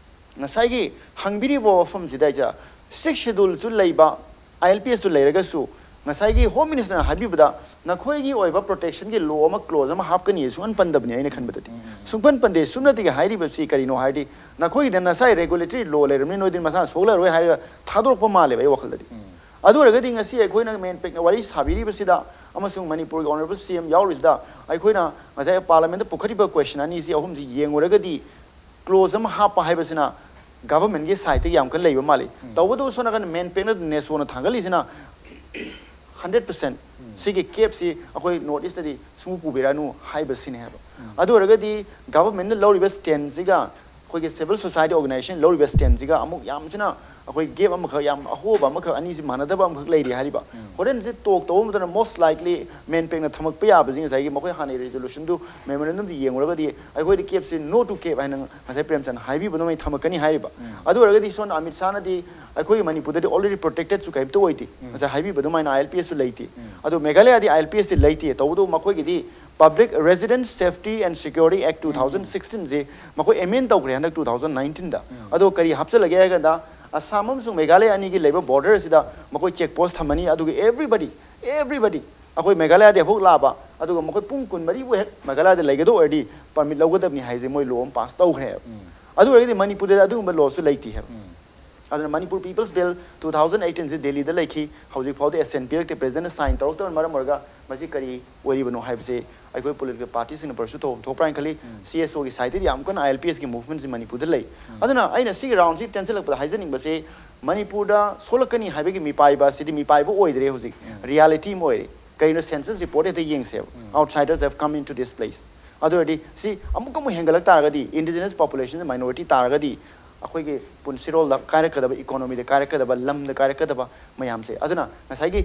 ꯉꯁꯥꯏꯒꯤ ꯍꯪꯕꯤꯔꯤꯕ ꯋꯥꯐꯝꯁꯤꯗ ꯑꯩꯁꯦ ꯁꯤꯛꯁ ꯁꯦꯗꯨꯜꯁꯨ ꯂꯩꯕ, ꯑꯥꯏ ꯑꯦꯜ ꯄꯤ ꯑꯦꯁꯇꯨ ꯂꯩꯔꯒꯁꯨ, ꯉꯁꯥꯏꯒꯤ ꯍꯣꯝ ꯃꯤꯅꯤꯁꯇꯔꯅ ꯍꯥꯏꯕꯤꯕꯗ ꯅꯈꯣꯏꯒꯤ ꯑꯣꯏꯕ ꯄ꯭ꯔꯣꯇꯦꯛꯁꯟꯒꯤ ꯂꯣ ꯑꯃ, ꯀ꯭ꯂꯣꯖ ꯑꯃ ꯍꯥꯞꯀꯅꯤ ꯁꯨꯡꯍꯟ ꯄꯟꯗꯕꯅꯤ ꯑꯩꯅ ꯈꯟꯕꯗꯗꯤ꯫ ꯁꯨꯡꯄꯟ ꯄꯟꯗꯦ꯫ ꯁꯨꯞꯅꯇꯒꯤ ꯍꯥꯏꯔꯤꯕꯁꯤ ꯀꯔꯤꯅꯣ ꯍꯥꯏꯔꯗꯤ, ꯅꯈꯣꯏꯒꯤꯗ ꯅꯁꯥꯏ ꯔꯦꯒꯨꯂꯦꯇꯔꯤ ꯂꯣ ꯂꯩꯔꯕꯅꯤ, ꯅꯣꯏꯗꯤ ꯃꯁꯥꯅ ꯁꯣꯛꯂꯔꯣꯏ ꯍꯥꯏꯔꯒ ꯊꯥꯗꯣꯔꯛꯄ ꯃꯥꯜꯂꯦꯕ ꯑꯩ ꯋꯥꯈꯜꯗꯗꯤ꯫ ꯑꯗꯨ ꯑꯣꯏꯔꯒꯗꯤ ꯉꯁꯤ ꯑꯩꯈꯣꯏꯅ ꯃꯦꯟ ꯄꯦꯛꯅ ꯋꯥꯔꯤ ꯁꯥꯕꯤꯔꯤꯕꯁꯤꯗ ꯑꯃꯁꯨꯡ ꯃꯅꯤꯄꯨꯔꯒꯤ ꯑꯣꯅꯔꯦꯕꯜ ꯁꯤ ꯑꯦꯝ ꯌꯥꯎꯔꯤꯁꯤꯗ ꯑꯩꯈꯣꯏꯅ ꯉꯁꯥꯏ ꯄꯥꯔꯂꯥꯃꯦꯟꯗ ꯄꯨꯈꯠꯂꯤꯕ ꯀꯣꯏꯁꯟ ꯑꯅꯤꯁꯤ ꯑꯍꯨꯝꯁꯤ ꯌꯦꯡꯉꯨꯔꯒꯗꯤ, ꯀ꯭ꯂꯣꯖ ꯑꯃ ꯍꯥꯞꯄ ꯍꯥꯏꯕꯁꯤꯅ ꯒꯚꯔꯟꯃꯦꯟꯒꯤ ꯁꯥꯏꯠꯇꯒꯤ ꯌꯥꯝ ꯀꯟꯅ ꯂꯩꯕ ꯃꯥꯜꯂꯤ꯫ ꯇꯧꯕꯇꯕꯨ ꯁꯣꯝ ꯅꯥꯀꯟ ꯃꯦꯟ ꯄꯦꯛꯅ ꯅꯦꯁꯣꯅ ꯊꯥꯡꯒꯠꯂꯤꯁꯤꯅ ꯍꯟꯗ꯭ꯔꯦꯠ ꯄꯔꯁꯦꯟ ꯁꯤꯒꯤ ꯀꯦꯞꯁꯤ ꯑꯩꯈꯣꯏ ꯅꯣꯔꯠ ꯏꯁꯇꯗꯤ ꯁꯨꯡꯄꯨ ꯄꯨꯕꯤꯔꯛꯑꯅꯨ ꯍꯥꯏꯕꯁꯤꯅꯦ ꯍꯥꯏꯕ꯫ ꯑꯗꯨ ꯑꯣꯏꯔꯒꯗꯤ ꯒꯚꯔꯟꯃꯦꯟꯅ ꯂꯧꯔꯤꯕ ꯁ꯭ꯇꯦꯟꯁꯤꯒ ꯑꯩꯈꯣꯏꯒꯤ ꯁꯤꯚꯤꯜ ꯁꯣꯁꯥꯏꯇꯤ ꯑꯣꯔꯒꯅꯥꯏꯖꯦꯁꯟ ꯂꯧꯔꯤꯕ ꯁ꯭ꯇꯦꯟꯁꯤꯒ ꯑꯃꯨꯛ ꯌꯥꯝꯁꯤꯅ ꯑꯩꯈꯣꯏ ꯒꯦꯞ ꯑꯃꯈꯛ, ꯌꯥꯝ ꯑꯍꯣꯕ ꯑꯃꯈꯛ, ꯑꯅꯤꯁꯤ ꯃꯥꯟꯅꯗꯕ ꯑꯃꯈꯛ ꯂꯩꯔꯤ ꯍꯥꯏꯔꯤꯕ꯫ ꯍꯣꯔꯦꯟꯁꯤ ꯇꯣꯛ ꯇꯧꯕ ꯃꯇꯝꯗ most likely ꯃꯦꯟ ꯄꯦꯛꯅ ꯊꯝꯃꯛꯄ ꯌꯥꯕꯁꯤ ꯉꯁꯥꯏꯒꯤ ꯃꯈꯣꯏ ꯍꯥꯟꯅꯒꯤ ꯔꯤꯖꯣꯂꯨꯁꯟꯗꯨ, ꯃꯦꯃꯣꯔꯦꯟꯗꯝꯗꯨ ꯌꯦꯡꯉꯨꯔꯒꯗꯤ ꯑꯩꯈꯣꯏꯗꯤ ꯀꯦꯞꯁꯤ no to cap ꯍꯥꯏꯅ ꯉꯁꯥꯏ ꯄ꯭ꯔꯦꯝꯆꯟ ꯍꯥꯏꯕꯤꯕ ꯑꯗꯨꯃꯥꯏꯅ ꯊꯝꯃꯛꯀꯅꯤ ꯍꯥꯏꯔꯤꯕ꯫ ꯑꯗꯨ ꯑꯣꯏꯔꯒꯗꯤ ꯁꯣꯝꯗ ꯑꯃꯤꯠ ꯁꯥꯍꯅꯗꯤ ꯑꯩꯈꯣꯏꯒꯤ ꯃꯅꯤꯄꯨꯔꯗꯗꯤ already protected ꯁꯨ ꯀꯔꯤꯝꯇ ꯑꯣꯏꯗꯦ꯫ ꯉꯁꯥꯏ ꯍꯥꯏꯕꯤꯕ ꯑꯗꯨꯃꯥꯏꯅ ꯑꯥꯏ ꯑꯦꯜ ꯄꯤ ꯑꯦꯁ ꯁꯨ ꯂꯩꯇꯦ꯫ ꯑꯗꯣ ꯃꯦꯘꯥꯂꯌꯥꯗꯤ ꯑꯥꯏ ꯑꯦꯜ ꯄꯤ ꯑꯦꯁ ꯇꯤ ꯂꯩꯇꯦ꯫ ꯇꯧꯕꯇꯕꯨ ꯃꯈꯣꯏꯒꯤꯗꯤ Public Residence Safety and Security Act two thousand sixteen ꯁꯤ ꯃꯈꯣꯏ ꯑꯦꯃꯦꯟ ꯇꯧꯈ꯭ꯔꯦ ꯍꯟꯗꯛ two thousand nineteen ꯗ꯫ ꯑꯗꯣ ꯀꯔꯤ ꯍꯥꯞꯆꯜꯂꯒꯦ ꯍꯥꯏ ꯀꯥꯟꯗ, ꯑꯁꯥꯝ ꯑꯃꯁꯨꯡ ꯃꯦꯘꯥꯂꯌꯥ ꯑꯅꯤꯒꯤ ꯂꯩꯕ ꯕꯣꯔꯗꯔꯁꯤꯗ ꯃꯈꯣꯏ ꯆꯦꯛ ꯄꯣꯁ ꯊꯝꯃꯅꯤ, ꯑꯗꯨꯒ everybody, everybody, ꯑꯩꯈꯣꯏ ꯃꯦꯘꯥꯂꯌꯥꯗꯒꯤ ꯍꯦꯛ ꯂꯥꯛꯑꯕ, ꯑꯗꯨꯒ ꯃꯈꯣꯏ ꯄꯨꯡ ꯀꯨꯟꯃꯔꯤꯕꯨ ꯍꯦꯛ ꯃꯦꯘꯥꯂꯌꯥꯗ ꯂꯩꯒꯗꯧ ꯑꯣꯏꯔꯗꯤ ꯄꯔꯃꯤꯠ ꯂꯧꯒꯗꯕꯅꯤ ꯍꯥꯏꯁꯦ ꯃꯣꯏ ꯂꯣ ꯑꯃ ꯄꯥꯁ ꯇꯧꯈ꯭ꯔꯦ ꯍꯥꯏꯕ꯫ ꯑꯗꯨ ꯑꯣꯏꯔꯒꯗꯤ ꯃꯅꯤꯄꯨꯔꯗꯗꯤ ꯑꯗꯨꯒꯨꯝꯕ ꯂꯣꯁꯨ ꯂꯩꯇꯦ ꯍꯥꯏꯕ꯫ ꯑꯗꯨꯅ Manipur peoples bill two thousand eighteen ꯁꯤ ꯗꯦꯜꯂꯤꯗ ꯂꯩꯈꯤ, ꯍꯧꯖꯤꯛ ꯐꯥꯎꯗ ꯑꯦꯁꯦꯟ ꯄꯤꯔꯛꯇꯦ, ꯄ꯭ꯔꯦꯁꯤꯗꯦꯟꯠꯅ ꯁꯥꯏꯟ ꯇꯧꯔꯛꯇꯕꯅ ꯃꯔꯝ ꯑꯣꯏꯔꯒ ꯃꯁꯤ ꯀꯔꯤ ꯑꯣꯏꯔꯤꯕꯅꯣ ꯍꯥꯏꯕꯁꯦ ꯑꯩꯈꯣꯏ ꯄꯣꯂꯤꯇꯤꯀꯦꯜ ꯄꯥꯔꯇꯤꯁꯤꯡꯅ ꯄꯔꯁꯨ ꯇꯧꯐꯝ ꯊꯣꯛꯄ꯭ꯔꯥ ꯍꯥꯏꯅ ꯈꯜꯂꯤ꯫ ꯁꯤ ꯑꯦꯁ ꯑꯣꯒꯤ ꯁꯥꯏꯠꯇꯗꯤ ꯌꯥꯝ ꯀꯟꯅ ꯑꯥꯏ ꯑꯦꯜ ꯄꯤ ꯑꯦꯁꯀꯤ ꯃꯨꯚꯃꯦꯟꯠꯁꯤ ꯃꯅꯤꯄꯨꯔꯗ ꯂꯩ꯫ ꯑꯗꯨꯅ ꯑꯩꯅ ꯁꯤꯒꯤ ꯔꯥꯎꯟꯁꯤ ꯇꯦꯟꯁꯤꯜꯂꯛꯄꯗ ꯍꯥꯏꯖꯅꯤꯡꯕꯁꯤ, ꯃꯅꯤꯄꯨꯔꯗ ꯁꯣꯛꯂꯛꯀꯅꯤ ꯍꯥꯏꯕꯒꯤ ꯃꯤꯄꯥꯏꯕ ꯑꯁꯤꯗꯤ ꯃꯤꯄꯥꯏꯕ ꯑꯣꯏꯗ꯭ꯔꯦ ꯍꯧꯖꯤꯛ, ꯔꯤꯌꯦꯂꯤꯇꯤ ꯑꯃ ꯑꯣꯏꯔꯦ꯫ ꯀꯩꯅꯣ, ꯁꯦꯟꯁꯁ ꯔꯤꯄꯣꯔꯠ ꯍꯦꯛꯇ ꯌꯦꯡꯁꯦꯕ꯫ Outsiders have come into this place꯫ ꯑꯗꯨ ꯑꯣꯏꯔꯗꯤ ꯁꯤ ꯑꯃꯨꯛꯀ ꯑꯃꯨꯛ ꯍꯦꯟꯒꯠꯂꯛ ꯇꯥꯔꯒꯗꯤ, ꯏꯟꯗꯤꯖꯤꯅꯁ ꯄꯣꯄꯨꯂꯦꯁꯟꯁꯦ ꯃꯥꯏꯅꯣꯔꯤꯇꯤ ꯇꯥꯔꯒꯗꯤ, ꯑꯩꯈꯣꯏꯒꯤ ꯄꯨꯟꯁꯤꯔꯣꯜꯗ ꯀꯥꯏꯔꯛꯀꯗꯕ, ꯏꯀꯣꯅꯣꯃꯤꯗ ꯀꯥꯏꯔꯛꯀꯗꯕ, ꯂꯝꯗ ꯀꯥꯏꯔꯛꯀꯗꯕ ꯃꯌꯥꯝꯁꯦ꯫ ꯑꯗꯨꯅ ꯉꯁꯥꯏꯒꯤ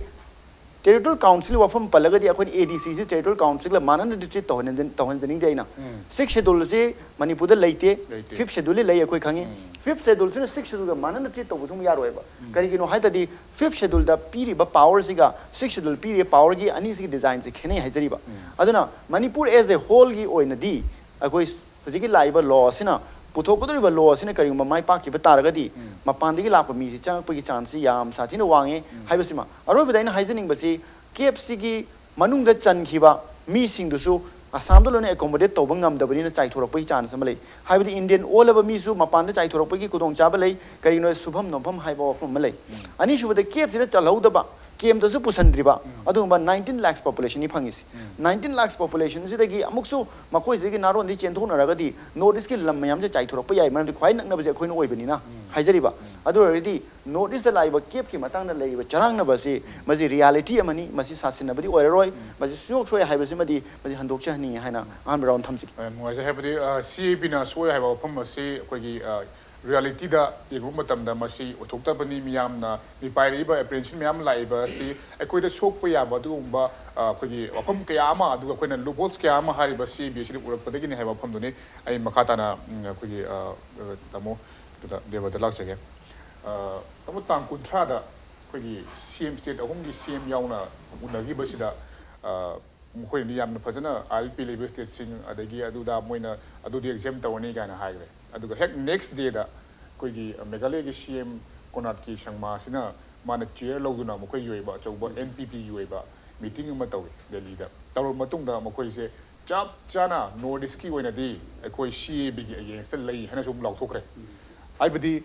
Territorial Council ꯋꯥꯐꯝ ꯄꯜꯂꯒꯗꯤ ꯑꯩꯈꯣꯏꯅ A D C ꯁꯤ Territorial Council ꯒ ꯃꯥꯟꯅꯅꯗꯤ treat ꯇꯧꯍꯟꯖ- ꯇꯧꯍꯟꯖꯅꯤꯡꯗꯦ ꯑꯩꯅ꯫ Sixth Schedule ꯁꯤ ꯃꯅꯤꯄꯨꯔꯗ ꯂꯩꯇꯦ. ꯂꯩꯇꯦ. Fifth Schedule ꯂꯤ ꯂꯩ, ꯑꯩꯈꯣꯏ ꯈꯪꯉꯤ. Fifth Schedule ꯁꯤꯅ Sixth Schedule ꯒ ꯃꯥꯟꯅꯅ treat ꯇꯧꯕꯁꯨ ꯑꯃꯨꯛ ꯌꯥꯔꯣꯏꯕ. ꯀꯔꯤꯒꯤꯅꯣ ꯍꯥꯏ ꯇꯥꯔꯗꯤ Fifth Schedule ꯗ ꯄꯤꯔꯤꯕ power ꯁꯤꯒ Sixth Schedule ꯄꯤꯔꯤꯕ power ꯒꯤ ꯑꯅꯤꯁꯤꯒꯤ design ꯁꯦ ꯈꯦꯠꯅꯩ ꯍꯥꯏꯖꯔꯤꯕ. ꯑꯗꯨꯅ ꯃꯅꯤꯄꯨꯔ as a whole ꯒꯤ ꯑꯣꯏꯅꯗꯤ ꯑꯩꯈꯣꯏ ꯍꯧꯖꯤꯛꯀꯤ ꯂꯥꯛꯏꯕ law ꯑꯁꯤꯅ, ꯄꯨꯊꯣꯛꯀꯗꯧꯔꯤꯕ law ꯑꯁꯤꯅ ꯀꯔꯤꯒꯨꯝꯕ ꯃꯥꯏ ꯄꯥꯛꯈꯤꯕ ꯇꯥꯔꯒꯗꯤ, ꯃꯄꯥꯟꯗꯒꯤ ꯂꯥꯛꯄ ꯃꯤꯁꯤ ꯆꯪꯉꯛꯄꯒꯤ chance ꯁꯤ ꯌꯥꯝ ꯁꯥꯊꯤꯅ ꯋꯥꯡꯉꯦ ꯍꯥꯏꯕꯁꯤꯃ꯫ ꯑꯔꯣꯏꯕꯗ ꯑꯩꯅ ꯍꯥꯏꯖꯅꯤꯡꯕꯁꯤ, CAPE ꯁꯤꯒꯤ ꯃꯅꯨꯡꯗ ꯆꯟꯈꯤꯕ ꯃꯤꯁꯤꯡꯗꯨꯁꯨ ꯑꯁꯥꯝꯗ ꯂꯣꯏꯅ accommodate ꯇꯧꯕ ꯉꯝꯗꯕꯅꯤꯅ ꯆꯥꯏꯊꯣꯔꯛꯄꯒꯤ chance ꯑꯃ ꯂꯩ꯫ ꯍꯥꯏꯕꯗꯤ Indian ꯑꯣꯜꯂꯕ ꯃꯤꯁꯨ ꯃꯄꯥꯟꯗ ꯆꯥꯏꯊꯣꯔꯛꯄꯒꯤ ꯈꯨꯗꯣꯡꯆꯥꯕ ꯂꯩ꯫ ꯀꯔꯤꯒꯤꯅꯣ, ꯁꯨꯐꯝ ꯅꯣꯝꯐꯝ ꯍꯥꯏꯕ ꯋꯥꯐꯝ ꯑꯃ ꯂꯩ꯫ ꯑꯅꯤꯁꯨꯕꯗ, CAPE ꯁꯤꯗ ꯆꯜꯍꯧꯗꯕ, camp ꯇꯁꯨ ꯄꯨꯁꯟꯗ꯭ꯔꯤꯕ ꯑꯗꯨꯒꯨꯝꯕ nineteen lakhs population ꯅꯤ ꯐꯪꯉꯤꯁꯤ꯫ Nineteen lakhs population ꯁꯤꯗꯒꯤ ꯑꯃꯨꯛꯁꯨ ꯃꯈꯣꯏꯁꯤꯗꯒꯤ ꯅꯥꯔꯣꯟꯗꯤ ꯆꯦꯟꯊꯣꯛꯅꯔꯒꯗꯤ North East ꯀꯤ ꯂꯝ ꯃꯌꯥꯝꯁꯦ ꯆꯥꯏꯊꯣꯔꯛꯄ ꯌꯥꯏ, ꯃꯔꯝꯗꯤ ꯈ꯭ꯋꯥꯏ ꯅꯛꯅꯕꯁꯦ ꯑꯩꯈꯣꯏꯅ ꯑꯣꯏꯕꯅꯤꯅ ꯍꯥꯏꯖꯔꯤꯕ꯫ ꯑꯗꯨ ꯑꯣꯏꯔꯗꯤ North East ꯇ ꯂꯥꯛꯏꯕ CAPE ꯀꯤ ꯃꯇꯥꯡꯗ ꯂꯩꯔꯤꯕ ꯆꯔꯥꯡꯅꯕꯁꯤ, ꯃꯁꯤ reality ꯑꯃꯅꯤ, ꯃꯁꯤ ꯁꯥꯁꯤꯟꯅꯕꯗꯤ ꯑꯣꯏꯔꯔꯣꯏ, ꯃꯁꯤ ꯁꯨꯡꯁꯣꯏ ꯁꯣꯏ ꯍꯥꯏꯕꯁꯤꯃꯗꯤ ꯃꯁꯤ ꯍꯟꯗꯣꯛꯆꯍꯟꯅꯤꯡꯉꯤ ꯍꯥꯏꯅ ꯑꯍꯥꯟꯕ round ꯊꯝꯖꯒꯦ꯫ ꯌꯥꯝ ꯅꯨꯡꯉꯥꯏꯖꯩ꯫ ꯍꯥꯏꯕꯗꯤ, ꯑ, CAB ꯅ ꯁꯣꯏ ꯍꯥꯏꯕ ꯋꯥꯐꯝ ꯑꯁꯤ ꯑꯩꯈꯣꯏꯒꯤ, ꯑ, reality ꯗ ꯌꯦꯡꯉꯨꯕ ꯃꯇꯝꯗ ꯃꯁꯤ ꯑꯣꯏꯊꯣꯛꯇꯕꯅꯤ꯫ ꯃꯤꯌꯥꯝꯅ ꯃꯤꯄꯥꯏꯔꯛꯏꯕ apprehension ꯃꯌꯥꯝ ꯂꯥꯛꯏꯕ ꯑꯁꯤ ꯑꯩꯈꯣꯏꯗ ꯁꯣꯛꯄ ꯌꯥꯕ ꯑꯗꯨꯒꯨꯝꯕ, ꯑ, ꯑꯩꯈꯣꯏꯒꯤ ꯋꯥꯐꯝ ꯀꯌꯥ ꯑꯃ, ꯑꯗꯨꯒ ꯑꯩꯈꯣꯏꯅ loopholes ꯀꯌꯥ ꯑꯃ ꯍꯥꯏꯔꯤꯕ CAB ꯑꯁꯤꯗ ꯎꯔꯛꯄꯗꯒꯤꯅꯤ ꯍꯥꯏꯕ ꯋꯥꯐꯝꯗꯨꯅꯤ꯫ ꯑꯩ ꯃꯈꯥ ꯇꯥꯅ, ꯎꯝ, ꯑꯩꯈꯣꯏꯒꯤ, ꯑ, ꯑ, ꯇꯥꯃꯣ ꯗꯦꯕꯗ ꯂꯥꯛꯆꯒꯦ꯫ ꯑ, ꯇꯥꯃꯣ, ꯇꯥꯡ ꯀꯨꯟꯊ꯭ꯔꯥꯗ ꯑꯩꯈꯣꯏꯒꯤ CM, state ꯑꯍꯨꯝꯒꯤ CM ꯌꯥꯎꯅ ꯎꯅꯈꯤꯕꯁꯤꯗ, ꯑ, ꯃꯈꯣꯏꯅꯗꯤ ꯌꯥꯝꯅ ꯐꯖꯅ ILP ꯂꯩꯕ state ꯁꯤꯡ, ꯑꯗꯒꯤ ꯑꯗꯨꯗ ꯃꯣꯏꯅ ꯑꯗꯨꯗꯤ exempt ꯇꯧꯔꯅꯤ ꯀꯥꯏꯅ ꯍꯥꯏꯈ꯭ꯔꯦ꯫ ꯑꯗꯨꯒ ꯍꯦꯛ next day ꯗ ꯑꯩꯈꯣꯏꯒꯤ ꯃꯦꯘꯥꯂꯌꯒꯤ CM ꯀꯣꯅꯥꯔꯗ ꯀꯦ ꯁꯪꯃꯥꯁꯤꯅ ꯃꯥꯅ chair ꯂꯧꯗꯨꯅ ꯃꯈꯣꯏꯒꯤ ꯑꯣꯏꯕ ꯑꯆꯧꯕ NPP ꯒꯤ ꯑꯣꯏꯕ meeting ꯑꯃ ꯇꯧꯏ ꯗꯦꯜꯂꯤꯗ꯫ ꯇꯧꯔꯕ ꯃꯇꯨꯡꯗ ꯃꯈꯣꯏꯁꯦ ꯆꯞ ꯆꯥꯅ North East ꯀꯤ ꯑꯣꯏꯅꯗꯤ ꯑꯩꯈꯣꯏ CAB ꯒꯤ against ꯇ ꯂꯩ ꯍꯥꯏꯅꯁꯨ ꯑꯃꯨꯛ ꯂꯥꯎꯊꯣꯛꯈ꯭ꯔꯦ꯫ ꯍꯥꯏꯕꯗꯤ,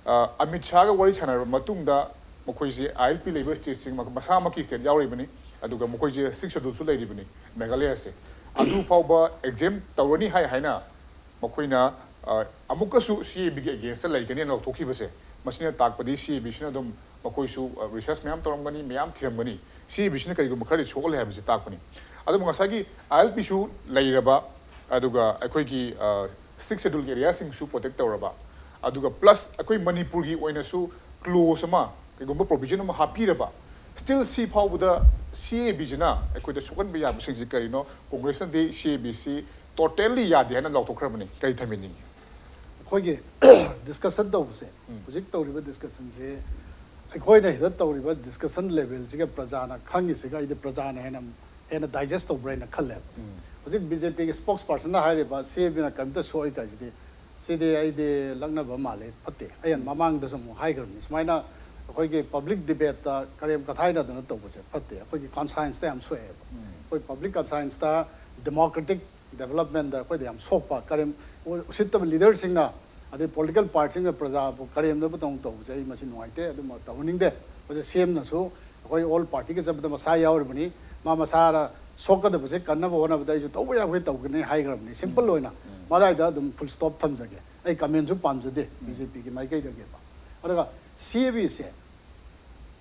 ꯑ, ꯑꯃꯤꯠ ꯁꯥꯍꯒ ꯋꯥꯔꯤ ꯁꯥꯟꯅꯔꯕ ꯃꯇꯨꯡꯗ ꯃꯈꯣꯏꯁꯦ ILP ꯂꯩꯕ state ꯁꯤꯡ ꯃ-, ꯃꯁꯥꯃꯛꯀꯤ state ꯌꯥꯎꯔꯤꯕꯅꯤ, ꯑꯗꯨꯒ ꯃꯈꯣꯏꯁꯦ Sixth Schedule ꯁꯨ ꯂꯩꯔꯤꯕꯅꯤ, ꯃꯦꯘꯥꯂꯌꯁꯦ꯫ ꯑꯗꯨ ꯐꯥꯎꯕ exempt ꯇꯧꯔꯅꯤ ꯍꯥꯏ ꯍꯥꯏꯅ ꯃꯈꯣꯏꯅ, ꯑ, ꯑꯃꯨꯛꯀꯁꯨ CAB ꯒꯤ against ꯇ ꯂꯩꯒꯅꯤꯅ ꯂꯥꯎꯊꯣꯛꯈꯤꯕꯁꯦ, ꯃꯁꯤꯅ ꯇꯥꯛꯄꯗꯤ CAB ꯁꯤꯅ ꯑꯗꯨꯝ ꯃꯈꯣꯏꯁꯨ, ꯑ, research ꯃꯌꯥꯝ ꯇꯧꯔꯝꯒꯅꯤ, ꯃꯌꯥꯝ ꯊꯤꯔꯝꯒꯅꯤ, CAB ꯁꯤꯅ ꯀꯔꯤꯒꯨꯝꯕ ꯈꯔꯗꯤ ꯁꯣꯛꯍꯜꯂꯦ ꯍꯥꯏꯕꯁꯤ ꯇꯥꯛꯄꯅꯤ꯫ ꯑꯗꯨꯕꯨ ꯉꯁꯥꯏꯒꯤ ILP ꯁꯨ ꯂꯩꯔꯕ, ꯑꯗꯨꯒ ꯑꯩꯈꯣꯏꯒꯤ, ꯑ, Sixth Schedule ꯒꯤ area ꯁꯤꯡꯁꯨ protect ꯇꯧꯔꯕ, ꯑꯗꯨꯒ plus ꯑꯩꯈꯣꯏ ꯃꯅꯤꯄꯨꯔꯒꯤ ꯑꯣꯏꯅꯁꯨ clause ꯑꯃ, ꯀꯩꯒꯨꯝꯕ provision ꯑꯃ ꯍꯥꯞꯄꯤꯔꯕ, Still ꯁꯤ ꯐꯥꯎꯕꯗ C A B ꯁꯤꯅ ꯑꯩꯈꯣꯏꯗ ꯁꯣꯛꯍꯟꯕ ꯌꯥꯕꯁꯤꯡꯁꯤ ꯀꯔꯤꯅꯣ? ꯀꯣꯡꯒ꯭ꯔꯦꯁꯅꯗꯤ C A B ꯁꯤ totally ꯌꯥꯗꯦ ꯍꯥꯏꯅ ꯂꯥꯎꯊꯣꯛꯈ꯭ꯔꯕꯅꯤ꯫ ꯀꯔꯤ ꯊꯝꯕꯤꯅꯤꯡꯉꯤ? ꯑꯩꯈꯣꯏꯒꯤ ꯗꯤꯁꯀꯁꯟ ꯇꯧꯕꯁꯦ, ꯍꯧꯖꯤꯛ ꯇꯧꯔꯤꯕ ꯗꯤꯁꯀꯁꯟꯁꯦ, ꯑꯩꯈꯣꯏꯅ ꯍꯦꯛꯇ ꯇꯧꯔꯤꯕ ꯗꯤꯁꯀꯁꯟ ꯂꯦꯚꯦꯜꯁꯤꯒ ꯄ꯭ꯔꯖꯥꯅ ꯈꯪꯉꯤꯁꯤꯒ ꯑꯩꯗꯤ ꯄ꯭ꯔꯖꯥꯅ ꯍꯦꯟꯅ ꯍꯦꯟꯅ ꯗꯥꯏꯖꯦꯁ ꯇꯧꯕ꯭ꯔꯥ ꯍꯥꯏꯅ ꯈꯜꯂꯦꯕ꯫ ꯍꯧꯖꯤꯛ B J P ꯒꯤ spokesperson ꯅ ꯍꯥꯏꯔꯤꯕ C A B ꯅ ꯀꯔꯤꯝꯇ ꯁꯣꯛꯏ ꯀꯥꯏꯁꯤꯗꯤ, ꯁꯤꯗꯤ ꯑꯩꯗꯤ ꯂꯛꯅꯕ ꯃꯥꯜꯂꯦ, ꯐꯠꯇꯦ꯫ ꯑꯩꯅ ꯃꯃꯥꯡꯗꯁꯨ ꯑꯃꯨꯛ ꯍꯥꯏꯈ꯭ꯔꯕꯅꯤ, ꯁꯨꯃꯥꯏꯅ ꯑꯩꯈꯣꯏꯒꯤ ꯄꯕ꯭ꯂꯤꯛ ꯗꯤꯕꯦꯠꯇ ꯀꯔꯦꯝ ꯀꯊꯥꯏꯅꯗꯅ ꯇꯧꯕꯁꯦ ꯐꯠꯇꯦ, ꯑꯩꯈꯣꯏꯒꯤ ꯀꯟꯁꯥꯏꯟꯁꯇ ꯌꯥꯝ ꯁꯣꯛꯑꯦꯕ꯫ ꯑꯩꯈꯣꯏ ꯄꯕ꯭ꯂꯤꯛ ꯀꯟꯁꯥꯏꯟꯁꯇ, ꯗꯦꯃꯣꯀ꯭ꯔꯦꯇꯤꯛ ꯗꯦꯕꯂꯞꯃꯦꯟꯗ ꯑꯩꯈꯣꯏꯗ ꯌꯥꯝ ꯁꯣꯛꯄ, ꯀꯔꯦꯝ ꯎꯁꯤꯠꯇꯕ ꯂꯤꯗꯔꯁꯤꯡꯅ, ꯑꯗꯩ ꯄꯣꯂꯤꯇꯤꯀꯦꯜ ꯄꯥꯔꯇꯤꯁꯤꯡꯅ ꯄ꯭ꯔꯖꯥꯕꯨ ꯀꯔꯦꯝꯅꯕꯗꯧꯅ ꯇꯧꯕꯁꯦ ꯑꯩ ꯃꯁꯤ ꯅꯨꯡꯉꯥꯏꯇꯦ, ꯑꯗꯨꯃ ꯇꯧꯍꯟꯅꯤꯡꯗꯦ꯫ ꯃꯁꯤ C M ꯅꯁꯨ ꯑꯩꯈꯣꯏ ꯑꯣꯜ ꯄꯥꯔꯇꯤꯒ ꯆꯠꯄꯗ ꯃꯁꯥ ꯌꯥꯎꯔꯤꯕꯅꯤ, ꯃꯥ ꯃꯁꯥꯅ ꯁꯣꯛꯀꯗꯕꯁꯦ ꯀꯟꯅꯕ ꯍꯣꯠꯅꯕꯗ ꯑꯩꯁꯨ ꯇꯧꯕ ꯌꯥꯕꯈꯩ ꯇꯧꯒꯅꯤ ꯍꯥꯏꯈ꯭ꯔꯕꯅꯤ꯫ ꯁꯤꯝꯄꯜ ꯑꯣꯏꯅ ꯃꯗꯥꯏꯗ ꯑꯗꯨꯝ ꯐꯨꯜ ꯁ꯭ꯇꯣꯞ ꯊꯝꯖꯒꯦ꯫ ꯑꯩ ꯀꯃꯦꯟꯁꯨ ꯄꯥꯝꯖꯗꯦ B J P ꯒꯤ ꯃꯥꯏꯀꯩꯗꯒꯤꯕ꯫ ꯑꯗꯨꯒ C A B ꯁꯦ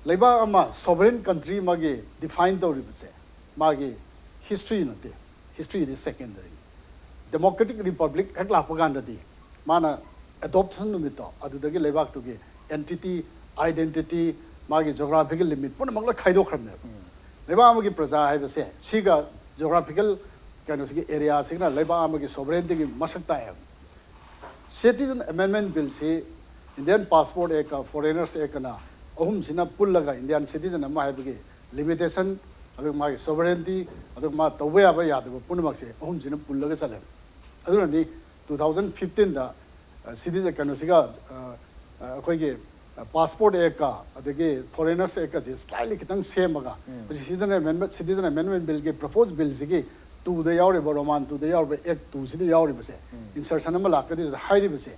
ꯂꯩꯕꯥꯛ ꯑꯃ ꯁꯣꯚꯔꯦꯟ ꯀꯟꯇ꯭ꯔꯤ ꯑꯃꯒꯤ ꯗꯤꯐꯥꯏꯟ ꯇꯧꯔꯤꯕꯁꯦ ꯃꯥꯒꯤ ꯍꯤꯁꯇ꯭ꯔꯤ ꯅꯠꯇꯦ, ꯍꯤꯁꯇ꯭ꯔꯤꯗꯤ ꯁꯦꯀꯦꯟꯗꯔꯤ꯫ ꯗꯦꯃꯣꯀ꯭ꯔꯦꯇꯤꯛ ꯔꯤꯄꯕ꯭ꯂꯤꯛ ꯍꯦꯛ ꯂꯥꯛꯄ ꯀꯥꯟꯗꯗꯤ ꯃꯥꯅ ꯑꯦꯗꯣꯞꯁꯟ ꯅꯨꯃꯤꯠꯇꯣ ꯑꯗꯨꯗꯒꯤ ꯂꯩꯕꯥꯛꯇꯨꯒꯤ ꯑꯦꯟꯇꯤꯇꯤ, ꯑꯥꯏꯗꯦꯟꯇꯤꯇꯤ, ꯃꯥꯒꯤ ꯖꯣꯒ꯭ꯔꯥꯐꯤꯀꯦꯜ ꯂꯤꯃꯤꯠ ꯄꯨꯝꯅꯃꯛ ꯂꯣꯏ ꯈꯥꯏꯗꯣꯛꯈ꯭ꯔꯕꯅꯦꯕ꯫ ꯂꯩꯕꯥꯛ ꯑꯃꯒꯤ ꯄ꯭ꯔꯖꯥ ꯍꯥꯏꯕꯁꯦ ꯁꯤꯒ ꯖꯣꯒ꯭ꯔꯥꯐꯤꯀꯦꯜ ꯀꯩꯅꯣꯁꯤꯒꯤ ꯑꯦꯔꯤꯌꯥꯁꯤꯒꯅ ꯂꯩꯕꯥꯛ ꯑꯃꯒꯤ ꯁꯣꯚꯔꯦꯟꯇꯤꯒꯤ ꯃꯁꯛ ꯇꯥꯛꯑꯦꯕ꯫ Citizen Amendment Bill ꯁꯤ Indian Passport Act ꯀ Foreigners Act ꯀꯅ ꯑꯍꯨꯝꯁꯤꯅ ꯄꯨꯜꯂꯒ Indian citizen ꯑꯃ ꯍꯥꯏꯕꯒꯤ ꯂꯤꯃꯤꯇꯦꯁꯟ, ꯑꯗꯨꯒ ꯃꯥꯒꯤ ꯁꯣꯚꯔꯦꯟꯇꯤ, ꯑꯗꯨꯒ ꯃꯥ ꯇꯧꯕ ꯌꯥꯕ ꯌꯥꯗꯕ ꯄꯨꯝꯅꯃꯛꯁꯦ ꯑꯍꯨꯝꯁꯤꯅ ꯄꯨꯜꯂꯒ ꯆꯠꯂꯦ꯫ ꯑꯗꯨꯅꯅꯤ two thousand fifteen ꯗ ꯁꯤꯇꯤꯖꯟ ꯀꯩꯅꯣꯁꯤꯒ ꯑ, ꯑ, ꯑꯩꯈꯣꯏꯒꯤ ꯄꯥꯁꯄꯣꯔꯠ ꯑꯦꯛꯀ ꯑꯗꯒꯤ ꯐꯣꯔꯦꯅꯔꯁ ꯑꯦꯛꯀꯁꯦ ꯁ꯭ꯂꯥꯏꯠꯂꯤ ꯈꯤꯇꯪ ꯁꯦꯝꯃꯒ ꯍꯧꯖꯤꯛ ꯁꯤꯇꯤꯖꯟ ꯑꯦꯃꯦꯟꯃꯦꯟ ꯁꯤꯇꯤꯖꯟ ꯑꯦꯃꯦꯟꯃꯦꯟ ꯕꯤꯜꯒꯤ ꯄ꯭ꯔꯄꯣꯖ ꯕꯤꯜꯁꯤꯒꯤ ꯇꯨꯗ ꯌꯥꯎꯔꯤꯕ, ꯔꯣꯃꯥꯟ ꯇꯨꯗ ꯌꯥꯎꯔꯤꯕ ꯑꯦꯛ ꯇꯨꯁꯤꯗ ꯌꯥꯎꯔꯤꯕꯁꯦ, ꯏꯟꯁꯔꯁꯟ ꯑꯃ ꯂꯥꯛꯀꯗꯣꯏꯁꯤꯗ ꯍꯥꯏꯔꯤꯕꯁꯦ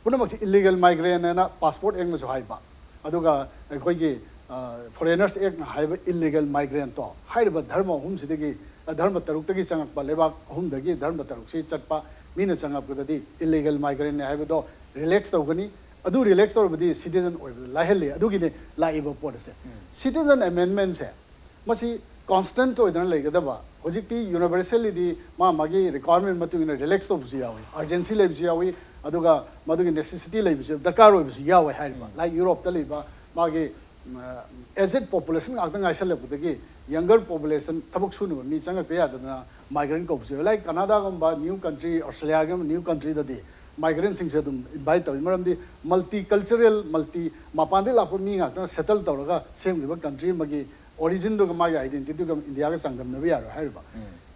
ꯄꯨꯝꯅꯃꯛꯁꯦ ꯏꯜꯂꯤꯒꯦꯜ ꯃꯥꯏꯒ꯭ꯔꯦꯟ ꯍꯥꯏꯅ ꯄꯥꯁꯄꯣꯔꯠ ꯑꯦꯛꯅꯁꯨ ꯍꯥꯏꯕ, ꯑꯗꯨꯒ ꯑꯩꯈꯣꯏꯒꯤ ꯐꯣꯔꯦꯅꯔꯁ ꯑꯦꯛꯅ ꯍꯥꯏꯕ ꯏꯜꯂꯤꯒꯦꯜ ꯃꯥꯏꯒ꯭ꯔꯦꯟꯇꯣ ꯍꯥꯏꯔꯤꯕ ꯙꯔꯃ ꯑꯍꯨꯝꯁꯤꯗꯒꯤ, ꯙꯔꯃ ꯇꯔꯨꯛꯇꯒꯤ ꯆꯪꯉꯛꯄ, ꯂꯩꯕꯥꯛ ꯑꯍꯨꯝꯗꯒꯤ ꯙꯔꯃ ꯇꯔꯨꯛꯁꯤ ꯆꯠꯄ ꯃꯤꯅ ꯆꯪꯉꯛꯄꯗꯗꯤ ꯏꯜꯂꯤꯒꯦꯜ ꯃꯥꯏꯒ꯭ꯔꯦꯟꯅꯦ ꯍꯥꯏꯕꯗꯣ ꯔꯤꯂꯦꯛꯁ ꯇꯧꯒꯅꯤ꯫ ꯑꯗꯨ ꯔꯤꯂꯦꯛꯁ ꯇꯧꯔꯕꯗꯤ ꯁꯤꯇꯤꯖꯟ ꯑꯣꯏꯕꯗ ꯂꯥꯏꯍꯜꯂꯤ꯫ ꯑꯗꯨꯒꯤꯅꯤ ꯂꯥꯛꯏꯕ ꯄꯣꯠ ꯑꯁꯦ꯫ ꯁꯤꯇꯤꯖꯟ ꯑꯦꯃꯦꯟꯃꯦꯟꯁꯦ ꯃꯁꯤ ꯀꯣꯟꯁꯇꯦꯟꯠ ꯑꯣꯏꯗꯅ ꯂꯩꯒꯗꯕ, ꯍꯧꯖꯤꯛꯇꯤ ꯌꯨꯅꯤꯚꯔꯁꯦꯂꯤꯗꯤ ꯃꯥ ꯃꯥꯒꯤ ꯔꯤꯀ꯭ꯋꯥꯏꯔꯃꯦꯟ ꯃꯇꯨꯡ ꯏꯟꯅ ꯔꯤꯂꯦꯛꯁ ꯇꯧꯕꯁꯨ ꯌꯥꯎꯏ, ꯑꯔꯖꯦꯟꯁꯤ ꯂꯩꯕꯁꯨ ꯌꯥꯎꯏ, ꯑꯗꯨꯒ ꯃꯗꯨꯒꯤ ꯅꯦꯁꯦꯁꯤꯇꯤ ꯂꯩꯕꯁꯨ ꯗꯔꯀꯥꯔ ꯑꯣꯏꯕꯁꯨ ꯌꯥꯎꯋꯦ ꯍꯥꯏꯔꯤꯕ꯫ ꯂꯥꯏꯛ ꯌꯨꯔꯣꯞꯇ ꯂꯩꯕ ꯃꯥꯒꯤ ꯑꯦꯖꯦꯗ ꯄꯣꯄꯨꯂꯦꯁꯟ ꯉꯥꯛꯇ ꯉꯥꯏꯁꯜꯂꯛꯄꯗꯒꯤ ꯌꯪꯒꯔ ꯄꯣꯄꯨꯂꯦꯁꯟ, ꯊꯕꯛ ꯁꯨꯅꯕ ꯃꯤ ꯆꯪꯉꯛꯇ ꯌꯥꯗꯗꯅ ꯃꯥꯏꯒ꯭ꯔꯦꯟ ꯀꯧꯕꯁꯦ, ꯂꯥꯏꯛ ꯀꯅꯥꯗꯥꯒꯨꯝꯕ ꯅ꯭ꯌꯨ ꯀꯟꯇ꯭ꯔꯤ, ꯑꯣꯁꯇ꯭ꯔꯦꯂꯤꯌꯥꯒꯨꯝꯕ ꯅ꯭ꯌꯨ ꯀꯟꯇ꯭ꯔꯤꯗꯗꯤ ꯃꯥꯏꯒ꯭ꯔꯦꯟꯁꯤꯡꯁꯦ ꯑꯗꯨꯝ ꯏꯟꯚꯥꯏꯠ ꯇꯧꯏ꯫ ꯃꯔꯝꯗꯤ ꯃꯜꯇꯤ ꯀꯜꯆꯔꯦꯜ, ꯃꯜꯇꯤ, ꯃꯄꯥꯟꯗꯒꯤ ꯂꯥꯛꯄ ꯃꯤ ꯉꯥꯛꯇꯅ ꯁꯦꯇꯜ ꯇꯧꯔꯒ ꯁꯦꯝꯈꯤꯕ ꯀꯟꯇ꯭ꯔꯤ ꯑꯃꯒꯤ ꯑꯣꯔꯤꯖꯤꯟꯗꯨꯒ ꯃꯥꯒꯤ ꯑꯥꯏꯗꯦꯟꯇꯤꯇꯤꯗꯨꯒ ꯏꯟꯗꯤꯌꯥꯒ ꯆꯥꯡꯗꯝꯅꯕ ꯌꯥꯔꯣꯏ ꯍꯥꯏꯔꯤꯕ꯫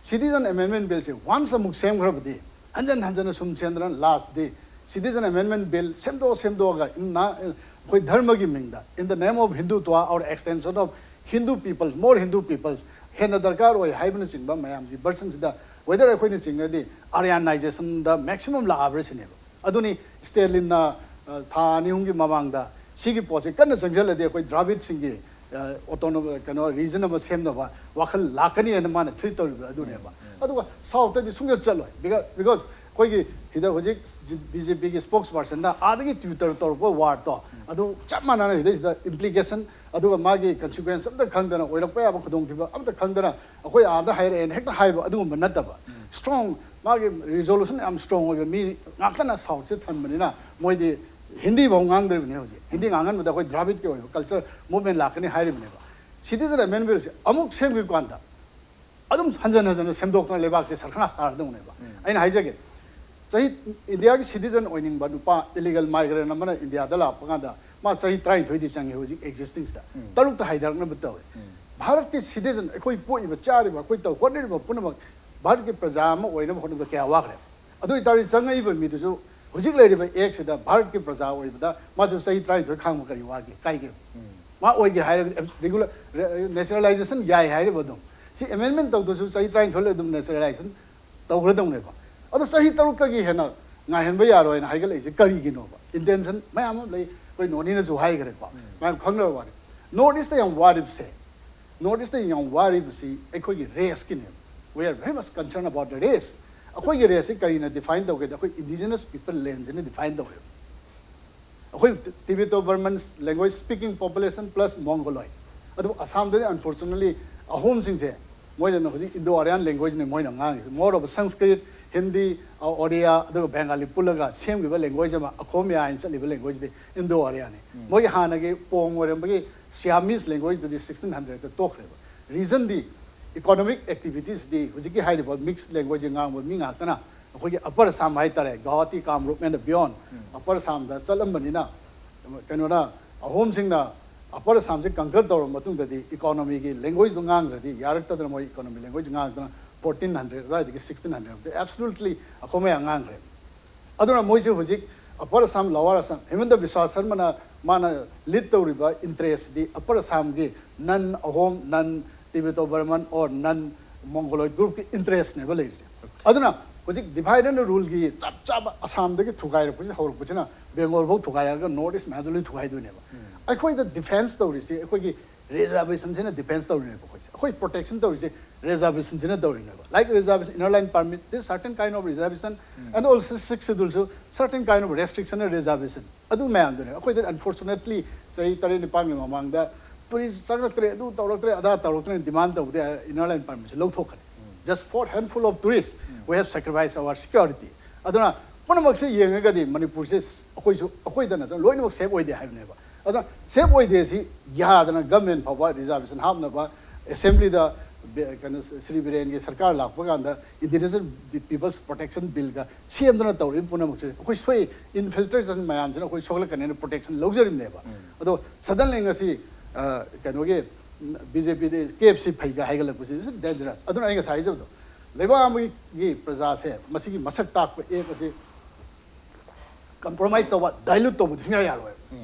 ꯁꯤꯇꯤꯖꯟ ꯑꯦꯃꯦꯟꯃꯦꯟ ꯕꯤꯜꯁꯦ ꯋꯥꯟꯁ ꯑꯃꯨꯛ ꯁꯦꯝꯈ꯭ꯔꯕꯗꯤ ꯍꯟꯖꯟ ꯍꯟꯖꯟꯅ ꯁꯨꯝ ꯁꯦꯝꯗꯅ ꯂꯥꯁꯇꯗꯤ ꯁꯤꯇꯤꯖꯟ ꯑꯦꯃꯦꯟꯃꯦꯟ ꯕꯤꯜ ꯁꯦꯝꯗꯣꯛ ꯁꯦꯝꯗꯣꯛꯑꯒ ꯏꯟ ꯅ-, ꯑꯩꯈꯣꯏ ꯙꯔꯃꯒꯤ ꯃꯤꯡꯗ, in the name of Hindutva or extension of Hindu peoples, more Hindu peoples, ꯍꯦꯟꯅ ꯗꯔꯀꯥꯔ ꯑꯣꯏ ꯍꯥꯏꯕꯅꯆꯤꯡꯕ ꯃꯌꯥꯝꯒꯤ ꯚꯔꯁꯟꯁꯤꯗ ꯋꯦꯗꯔ ꯑꯩꯈꯣꯏꯅ ꯆꯤꯡꯉꯗꯤ ꯑꯥꯔꯤꯌꯥꯅꯥꯏꯖꯦꯁꯟꯗ ꯃꯦꯛꯁꯤꯃꯝ ꯂꯥꯛꯑꯕ꯭ꯔꯥ ꯁꯤꯅꯦꯕ꯫ ꯑꯗꯨꯅꯤ ꯁ꯭ꯇꯦꯂꯤꯟꯅ, ꯑ, ꯊꯥ ꯑꯅꯤ ꯑꯍꯨꯝꯒꯤ ꯃꯃꯥꯡꯗ ꯁꯤꯒꯤ ꯄꯣꯠꯁꯦ ꯀꯟꯅ ꯆꯪꯁꯤꯜꯂꯗꯤ ꯑꯩꯈꯣꯏ ꯗ꯭ꯔꯥꯕꯤꯠꯁꯤꯡꯒꯤ, ꯑ, ꯑꯣꯇꯣꯅꯣ-, ꯀꯩꯅꯣ, ꯔꯤꯖꯟ ꯑꯃ ꯁꯦꯝꯅꯕ ꯋꯥꯈꯜ ꯂꯥꯛꯀꯅꯤ ꯍꯥꯏꯅ ꯃꯥꯅ ꯊ꯭ꯔꯤꯠ ꯇꯧꯔꯤꯕ ꯑꯗꯨꯅꯦꯕ꯫ ꯑꯗꯨꯒ ꯁꯥꯎꯠꯇꯗꯤ ꯁꯨꯡꯆꯠ ꯆꯠꯂꯣꯏ꯫ ꯕꯤꯀ-, ꯕꯤꯀꯣꯁ ꯑꯩꯈꯣꯏꯒꯤ ꯁꯤꯗ ꯍꯧꯖꯤꯛ ꯕꯤ ꯖꯦ ꯄꯤꯒꯤ ꯁ꯭ꯄꯣꯛꯁ ꯄꯥꯔꯁꯟꯅ ꯑꯥꯗꯒꯤ ꯇ꯭ꯋꯤꯇꯔ ꯇꯧꯔꯛꯄ ꯋꯥꯔꯗꯇꯣ ꯑꯗꯨ ꯆꯞ ꯃꯥꯟꯅꯅ ꯁꯤꯗꯩꯁꯤꯗ ꯏꯝꯄ꯭ꯂꯤꯀꯦꯁꯟ ꯑꯗꯨꯒ ꯃꯥꯒꯤ ꯀꯟꯁꯤꯀ꯭ꯋꯦꯟꯁ ꯑꯝꯇ ꯈꯪꯗꯅ, ꯑꯣꯏꯔꯛꯄ ꯌꯥꯕ ꯈꯨꯗꯣꯡꯊꯤꯕ ꯑꯝꯇ ꯈꯪꯗꯅ ꯑꯩꯈꯣꯏ ꯑꯥꯗ ꯍꯥꯏꯔꯛꯑꯦꯅ ꯍꯦꯛꯇ ꯍꯥꯏꯕ ꯑꯗꯨꯒꯨꯝꯕ ꯅꯠꯇꯕ꯫ ꯁ꯭ꯇ꯭ꯔꯣꯡ, ꯃꯥꯒꯤ ꯔꯤꯖꯣꯂꯨꯁꯟ ꯌꯥꯝ ꯁ꯭ꯇ꯭ꯔꯣꯡ ꯑꯣꯏꯕ ꯃꯤ ꯉꯥꯛꯇꯅ ꯁꯥꯎꯠꯁꯦ ꯊꯟꯕꯅꯤꯅ ꯃꯣꯏꯗꯤ ꯍꯤꯟꯗꯤ ꯐꯥꯎ ꯉꯥꯡꯗ꯭ꯔꯤꯕꯅꯤ ꯍꯧꯖꯤꯛ꯫ ꯍꯤꯟꯗꯤ ꯉꯥꯡꯍꯟꯕꯗ ꯑꯩꯈꯣꯏ ꯗ꯭ꯔꯥꯕꯤꯠꯀꯤ ꯑꯣꯏꯕ ꯀꯜꯆꯔ ꯃꯨꯚꯃꯦꯟ ꯂꯥꯛꯀꯅꯤ ꯍꯥꯏꯔꯤꯕꯅꯦꯕ꯫ ꯁꯤꯇꯤꯖꯟ ꯑꯦꯃꯦꯟꯃꯦꯟ ꯕꯤꯜꯁꯦ ꯑꯃꯨꯛ ꯁꯦꯝꯈꯤꯕ ꯀꯥꯟꯗ ꯑꯗꯨꯝ ꯍꯟꯖꯟ ꯍꯟꯖꯟꯅ ꯁꯦꯝꯗꯣꯛꯇꯅ ꯂꯩꯕꯥꯛꯁꯦ ꯁꯔꯈꯅꯥ ꯁꯥꯔꯗꯧꯅꯦꯕ꯫ ꯑꯩꯅ ꯍꯥꯏꯖꯒꯦ, ꯆꯍꯤ, ꯏꯟꯗꯤꯌꯥꯒꯤ ꯁꯤꯇꯤꯖꯟ ꯑꯣꯏꯅꯤꯡꯕ ꯅꯨꯄꯥ ꯏꯂꯤꯒꯦꯜ ꯃꯥꯏꯒ꯭ꯔꯦꯟ ꯑꯃꯅ ꯏꯟꯗꯤꯌꯥꯗ ꯂꯥꯛꯄ ꯀꯥꯟꯗ ꯃꯥ ꯆꯍꯤ ꯇꯔꯥꯅꯤꯊꯣꯏꯗꯤ ꯆꯪꯉꯤ ꯍꯧꯖꯤꯛ ꯑꯦꯛꯖꯤꯁꯇꯤꯡꯁꯤꯗ꯫ ꯇꯔꯨꯛꯇ ꯍꯥꯏꯊꯔꯛꯅꯕ ꯇꯧꯋꯦ꯫ ꯚꯥꯔꯠꯀꯤ ꯁꯤꯇꯤꯖꯟ, ꯑꯩꯈꯣꯏ ꯄꯣꯛꯏꯕ, ꯆꯥꯔꯤꯕ, ꯑꯩꯈꯣꯏ ꯇꯧ ꯍꯣꯠꯅꯔꯤꯕ ꯄꯨꯝꯅꯃꯛ ꯚꯥꯔꯠꯀꯤ ꯄ꯭ꯔꯖꯥ ꯑꯃ ꯑꯣꯏꯅꯕ ꯍꯣꯠꯅꯕꯗ ꯀꯌꯥ ꯋꯥꯈ꯭ꯔꯦ꯫ ꯑꯗꯨ ꯑꯣꯏꯇꯥꯔꯗꯤ ꯆꯪꯉꯛꯏꯕ ꯃꯤꯗꯨꯁꯨ ꯍꯧꯖꯤꯛ ꯂꯩꯔꯤꯕ ꯑꯦꯛꯁꯤꯗ ꯚꯥꯔꯠꯀꯤ ꯄ꯭ꯔꯖꯥ ꯑꯣꯏꯕꯗ ꯃꯥꯁꯨ ꯆꯍꯤ ꯇꯔꯥꯅꯤꯊꯣꯏ ꯈꯥꯡꯕ ꯀꯔꯤ ꯋꯥꯒꯦ, ꯀꯥꯏꯒꯦ? ꯃꯥ ꯑꯣꯏꯒꯦ ꯍꯥꯏꯔꯒꯗꯤ ꯔꯤꯒꯨꯂꯔ, ꯅꯦꯆꯔꯦꯂꯥꯏꯖꯦꯁꯟ ꯌꯥꯏ ꯍꯥꯏꯔꯤꯕ ꯑꯗꯨꯝ꯫ ꯁꯤ ꯑꯦꯃꯦꯟꯃꯦꯟ ꯇꯧꯗ꯭ꯔꯁꯨ ꯆꯍꯤ ꯇꯔꯥꯅꯤꯊꯣꯏ ꯑꯗꯨꯝ ꯅꯦꯆꯔꯦꯂꯥꯏꯖꯦꯁꯟ ꯇꯧꯈ꯭ꯔꯗꯧꯅꯦꯕ꯫ ꯑꯗꯣ ꯆꯍꯤ ꯇꯔꯨꯛꯇꯒꯤ ꯍꯦꯟꯅ ꯉꯥꯏꯍꯟꯕ ꯌꯥꯔꯣꯏꯅ ꯍꯥꯏꯒꯠꯂꯛꯏꯁꯦ ꯀꯔꯤꯒꯤꯅꯣꯕ? ꯏꯟꯇꯦꯟꯁꯟ ꯃꯌꯥꯝ ꯑꯃ ꯂꯩ, ꯑꯩꯈꯣꯏ ꯅꯣꯅꯤꯅꯁꯨ ꯍꯥꯏꯈ꯭ꯔꯦꯀꯣ, ꯃꯌꯥꯝ ꯈꯪꯅꯔꯕ ꯋꯥꯅꯤ꯫ ꯅꯣꯔꯠ ꯏꯁꯇ ꯌꯥꯝ ꯋꯥꯔꯤꯕꯁꯦ, ꯅꯣꯔꯠ ꯏꯁꯇ ꯌꯥꯝ ꯋꯥꯔꯤꯕꯁꯤ ꯑꯩꯈꯣꯏꯒꯤ ꯔꯦꯁꯀꯤꯅꯦꯕ꯫ We are very much concerned about the race. ꯑꯩꯈꯣꯏꯒꯤ ꯔꯦꯁꯁꯤ ꯀꯔꯤꯅ ꯗꯤꯐꯥꯏꯟ ꯇꯧꯒꯦꯗ, ꯑꯩꯈꯣꯏ ꯏꯟꯗꯤꯖꯤꯅꯁ ꯄꯤꯄꯜ ꯂꯦꯟꯁꯤꯅ ꯗꯤꯐꯥꯏꯟ ꯇꯧꯋꯦꯕ꯫ ꯑꯩꯈꯣꯏ Tibeto Burman language speaking population plus mongoloid. ꯑꯗꯨꯕꯨ ꯑꯁꯥꯝꯗꯗꯤ ꯑꯟꯐꯣꯔꯆꯨꯅꯦꯠꯂꯤ ꯑꯍꯨꯝꯁꯤꯡꯁꯦ ꯃꯣꯏꯗꯅ ꯍꯧꯖꯤꯛ ꯏꯟꯗꯣ ꯑꯥꯔꯤꯌꯥꯟ ꯂꯦꯡꯒ꯭ꯋꯦꯖꯅꯤ ꯃꯣꯏꯅ ꯉꯥꯡꯉꯤꯁꯦ, more of Sanskrit, ꯍꯤꯟꯗꯤ, ꯑ, ꯑꯣꯔꯤꯌꯥ, ꯑꯗꯨꯒ ꯕꯦꯡꯒꯥꯂꯤ ꯄꯨꯜꯂꯒ ꯁꯦꯝꯈꯤꯕ language ꯑꯃ, ꯑꯈꯣꯃꯤꯌꯥ ꯍꯥꯏꯅ ꯆꯠꯂꯤꯕ language ꯗꯤ ꯏꯟꯗꯣ ꯑꯥꯔꯤꯌꯥꯅꯤ꯫ ꯃꯣꯏꯒꯤ ꯍꯥꯟꯅꯒꯤ ꯄꯣꯡ ꯑꯣꯏꯔꯝꯕꯒꯤ ꯁꯤꯌꯥꯃꯤꯁ language ꯗꯨꯗꯤ ꯁꯤꯛꯁꯇꯤꯟ ꯍꯟꯗ꯭ꯔꯦꯗꯇ ꯇꯣꯛꯈ꯭ꯔꯦꯕ꯫ Reason ꯗꯤ economic activities ꯗꯤ ꯍꯧꯖꯤꯛꯀꯤ ꯍꯥꯏꯔꯤꯕ mixed language ꯉꯥꯡꯕ ꯃꯤ ꯉꯥꯛꯇꯅ ꯑꯩꯈꯣꯏꯒꯤ Upper Assam ꯍꯥꯏꯇꯥꯔꯦ, Guwahati, Kamrup and beyond, Upper Assam ꯗ ꯆꯠꯂꯝꯕꯅꯤꯅ, ꯀꯩꯅꯣꯅ, ꯑꯍꯣꯝꯁꯤꯡꯅ Upper Assam ꯁꯦ conquer ꯇꯧꯔꯕ ꯃꯇꯨꯡꯗꯗꯤ economy ꯒꯤ language ꯗꯣ ꯉꯥꯡꯗ꯭ꯔꯗꯤ ꯌꯥꯔꯛꯇꯗꯅ ꯃꯣꯏ economy language ꯉꯥꯡꯗꯅ ꯐꯣꯔꯇꯤꯟ ꯍꯟꯗ꯭ꯔꯦꯗ ꯑꯗꯨꯋꯥꯏꯗꯒꯤ ꯁꯤꯛꯁꯇꯤꯟ ꯍꯟꯗ꯭ꯔꯦꯗ absolutely ꯑꯈꯣꯃꯤꯌꯥ ꯉꯥꯡꯈ꯭ꯔꯦ꯫ ꯑꯗꯨꯅ ꯃꯣꯏꯁꯦ ꯍꯧꯖꯤꯛ Upper Assam, Lower Assam, ꯍꯤꯃꯟꯇ ꯕꯤꯁ꯭ꯋꯥ ꯁꯔꯃꯅ ꯃꯥꯅ lead ꯇꯧꯔꯤꯕ interest ꯗꯤ Upper Assam ꯒꯤ non Ahom, non Tibeto Burman or non Mongoloid group ꯀꯤ interest ꯅꯦꯕ ꯂꯩꯔꯤꯁꯦ꯫ ꯑꯗꯨꯅ ꯍꯧꯖꯤꯛ divide and rule ꯒꯤ ꯆꯞ ꯆꯥꯕ ꯑꯁꯥꯝꯗꯒꯤ ꯊꯨꯒꯥꯏꯔꯛꯄꯁꯤ, ꯍꯧꯔꯛꯄꯁꯤꯅ ꯕꯦꯡꯒꯣꯜ ꯐꯥꯎ ꯊꯨꯒꯥꯏꯔꯛꯑꯒ North East ꯃꯌꯥꯝꯗꯣ ꯂꯣꯏ ꯊꯨꯒꯥꯏꯗꯣꯏꯅꯦꯕ꯫ ꯑꯩꯈꯣꯏꯗ defence ꯇꯧꯔꯤꯁꯦ ꯑꯩꯈꯣꯏꯒꯤ reservation ꯁꯤꯅ defence ꯇꯧꯔꯤꯅꯦꯕ ꯑꯩꯈꯣꯏꯁꯦ꯫ ꯑꯩꯈꯣꯏ protection ꯇꯧꯔꯤꯁꯦ reservation ꯁꯤꯅ ꯇꯧꯔꯤꯅꯦꯕ꯫ Like reservation, inner line permit, this certain kind of reservation, and also sixth schedule ꯁꯨ certain kind of restriction and reservation꯫ ꯑꯗꯨ ꯃꯌꯥꯝꯗꯨꯅꯦ ꯑꯩꯈꯣꯏꯗ unfortunately ꯆꯍꯤ ꯇꯔꯦꯠ ꯅꯤꯄꯥꯟꯒꯤ ꯃꯃꯥꯡꯗ tourist ꯆꯪꯂꯛꯇ꯭ꯔꯦ, ꯑꯗꯨ ꯇꯧꯔꯛꯇ꯭ꯔꯦ, ꯑꯗꯥ ꯇꯧꯔꯛꯇ꯭ꯔꯦ demand ꯇꯧꯕꯗ inner line permit say ꯂꯧꯊꯣꯛꯈ꯭ꯔꯦ꯫ Just for handful of tourists, we have sacrificed our security꯫ ꯑꯗꯨꯅ ꯄꯨꯝꯅꯃꯛꯁꯦ ꯌꯦꯡꯉꯒꯗꯤ ꯃꯅꯤꯄꯨꯔꯁꯦ ꯑꯩꯈꯣꯏꯁꯨ, ꯑꯩꯈꯣꯏꯗ ꯅꯠꯇꯅ ꯂꯣꯏꯅꯃꯛ safe ꯑꯣꯏꯗꯦ ꯍꯥꯏꯕꯅꯦꯕ꯫ ꯑꯗꯨꯅ safe ꯑꯣꯏꯗꯦ ꯁꯤ ꯌꯥꯗꯅ government ꯐꯥꯎꯕ reservation ꯍꯥꯞꯅꯕ assembly ꯗ ꯕꯦ-, ꯀꯩꯅꯣ, ꯁ꯭ꯔꯤ ꯕꯤꯔꯦꯟꯒꯤ ꯁꯔꯀꯥꯔ ꯂꯥꯛꯄ ꯀꯥꯟꯗ Indigenous People's Protection Bill ꯒ ꯁꯦꯝꯗꯅ ꯇꯧꯔꯤꯕ ꯄꯨꯝꯅꯃꯛꯁꯦ ꯑꯩꯈꯣꯏ ꯁꯣꯏ, infiltration ꯃꯌꯥꯝꯁꯤꯅ ꯑꯩꯈꯣꯏ ꯁꯣꯛꯂꯛꯀꯅꯦꯅ protection ꯂꯧꯖꯔꯤꯕꯅꯦꯕ꯫ ꯑꯗꯣ suddenly ꯉꯁꯤ, ꯑ, ꯀꯩꯅꯣꯒꯤ, ꯎꯝ, BJP ꯗ KFC ꯐꯩꯒ ꯍꯥꯏꯒꯠꯂꯛꯄꯁꯤ dangerous꯫ ꯑꯗꯨꯅ ꯑꯩ ꯉꯁꯥꯏ ꯍꯥꯏꯖꯕꯗꯣ, ꯂꯩꯕꯥꯛ ꯑꯃꯒꯤ ꯄ꯭ꯔꯖꯥꯁꯦ ꯃꯁꯤꯒꯤ ꯃꯁꯛ ꯇꯥꯛꯄ act ꯑꯁꯤ compromise ꯇꯧꯕ, dilute ꯇꯧꯕꯗꯤ ꯁꯨꯡꯌꯥ ꯌꯥꯔꯣꯏꯕ꯫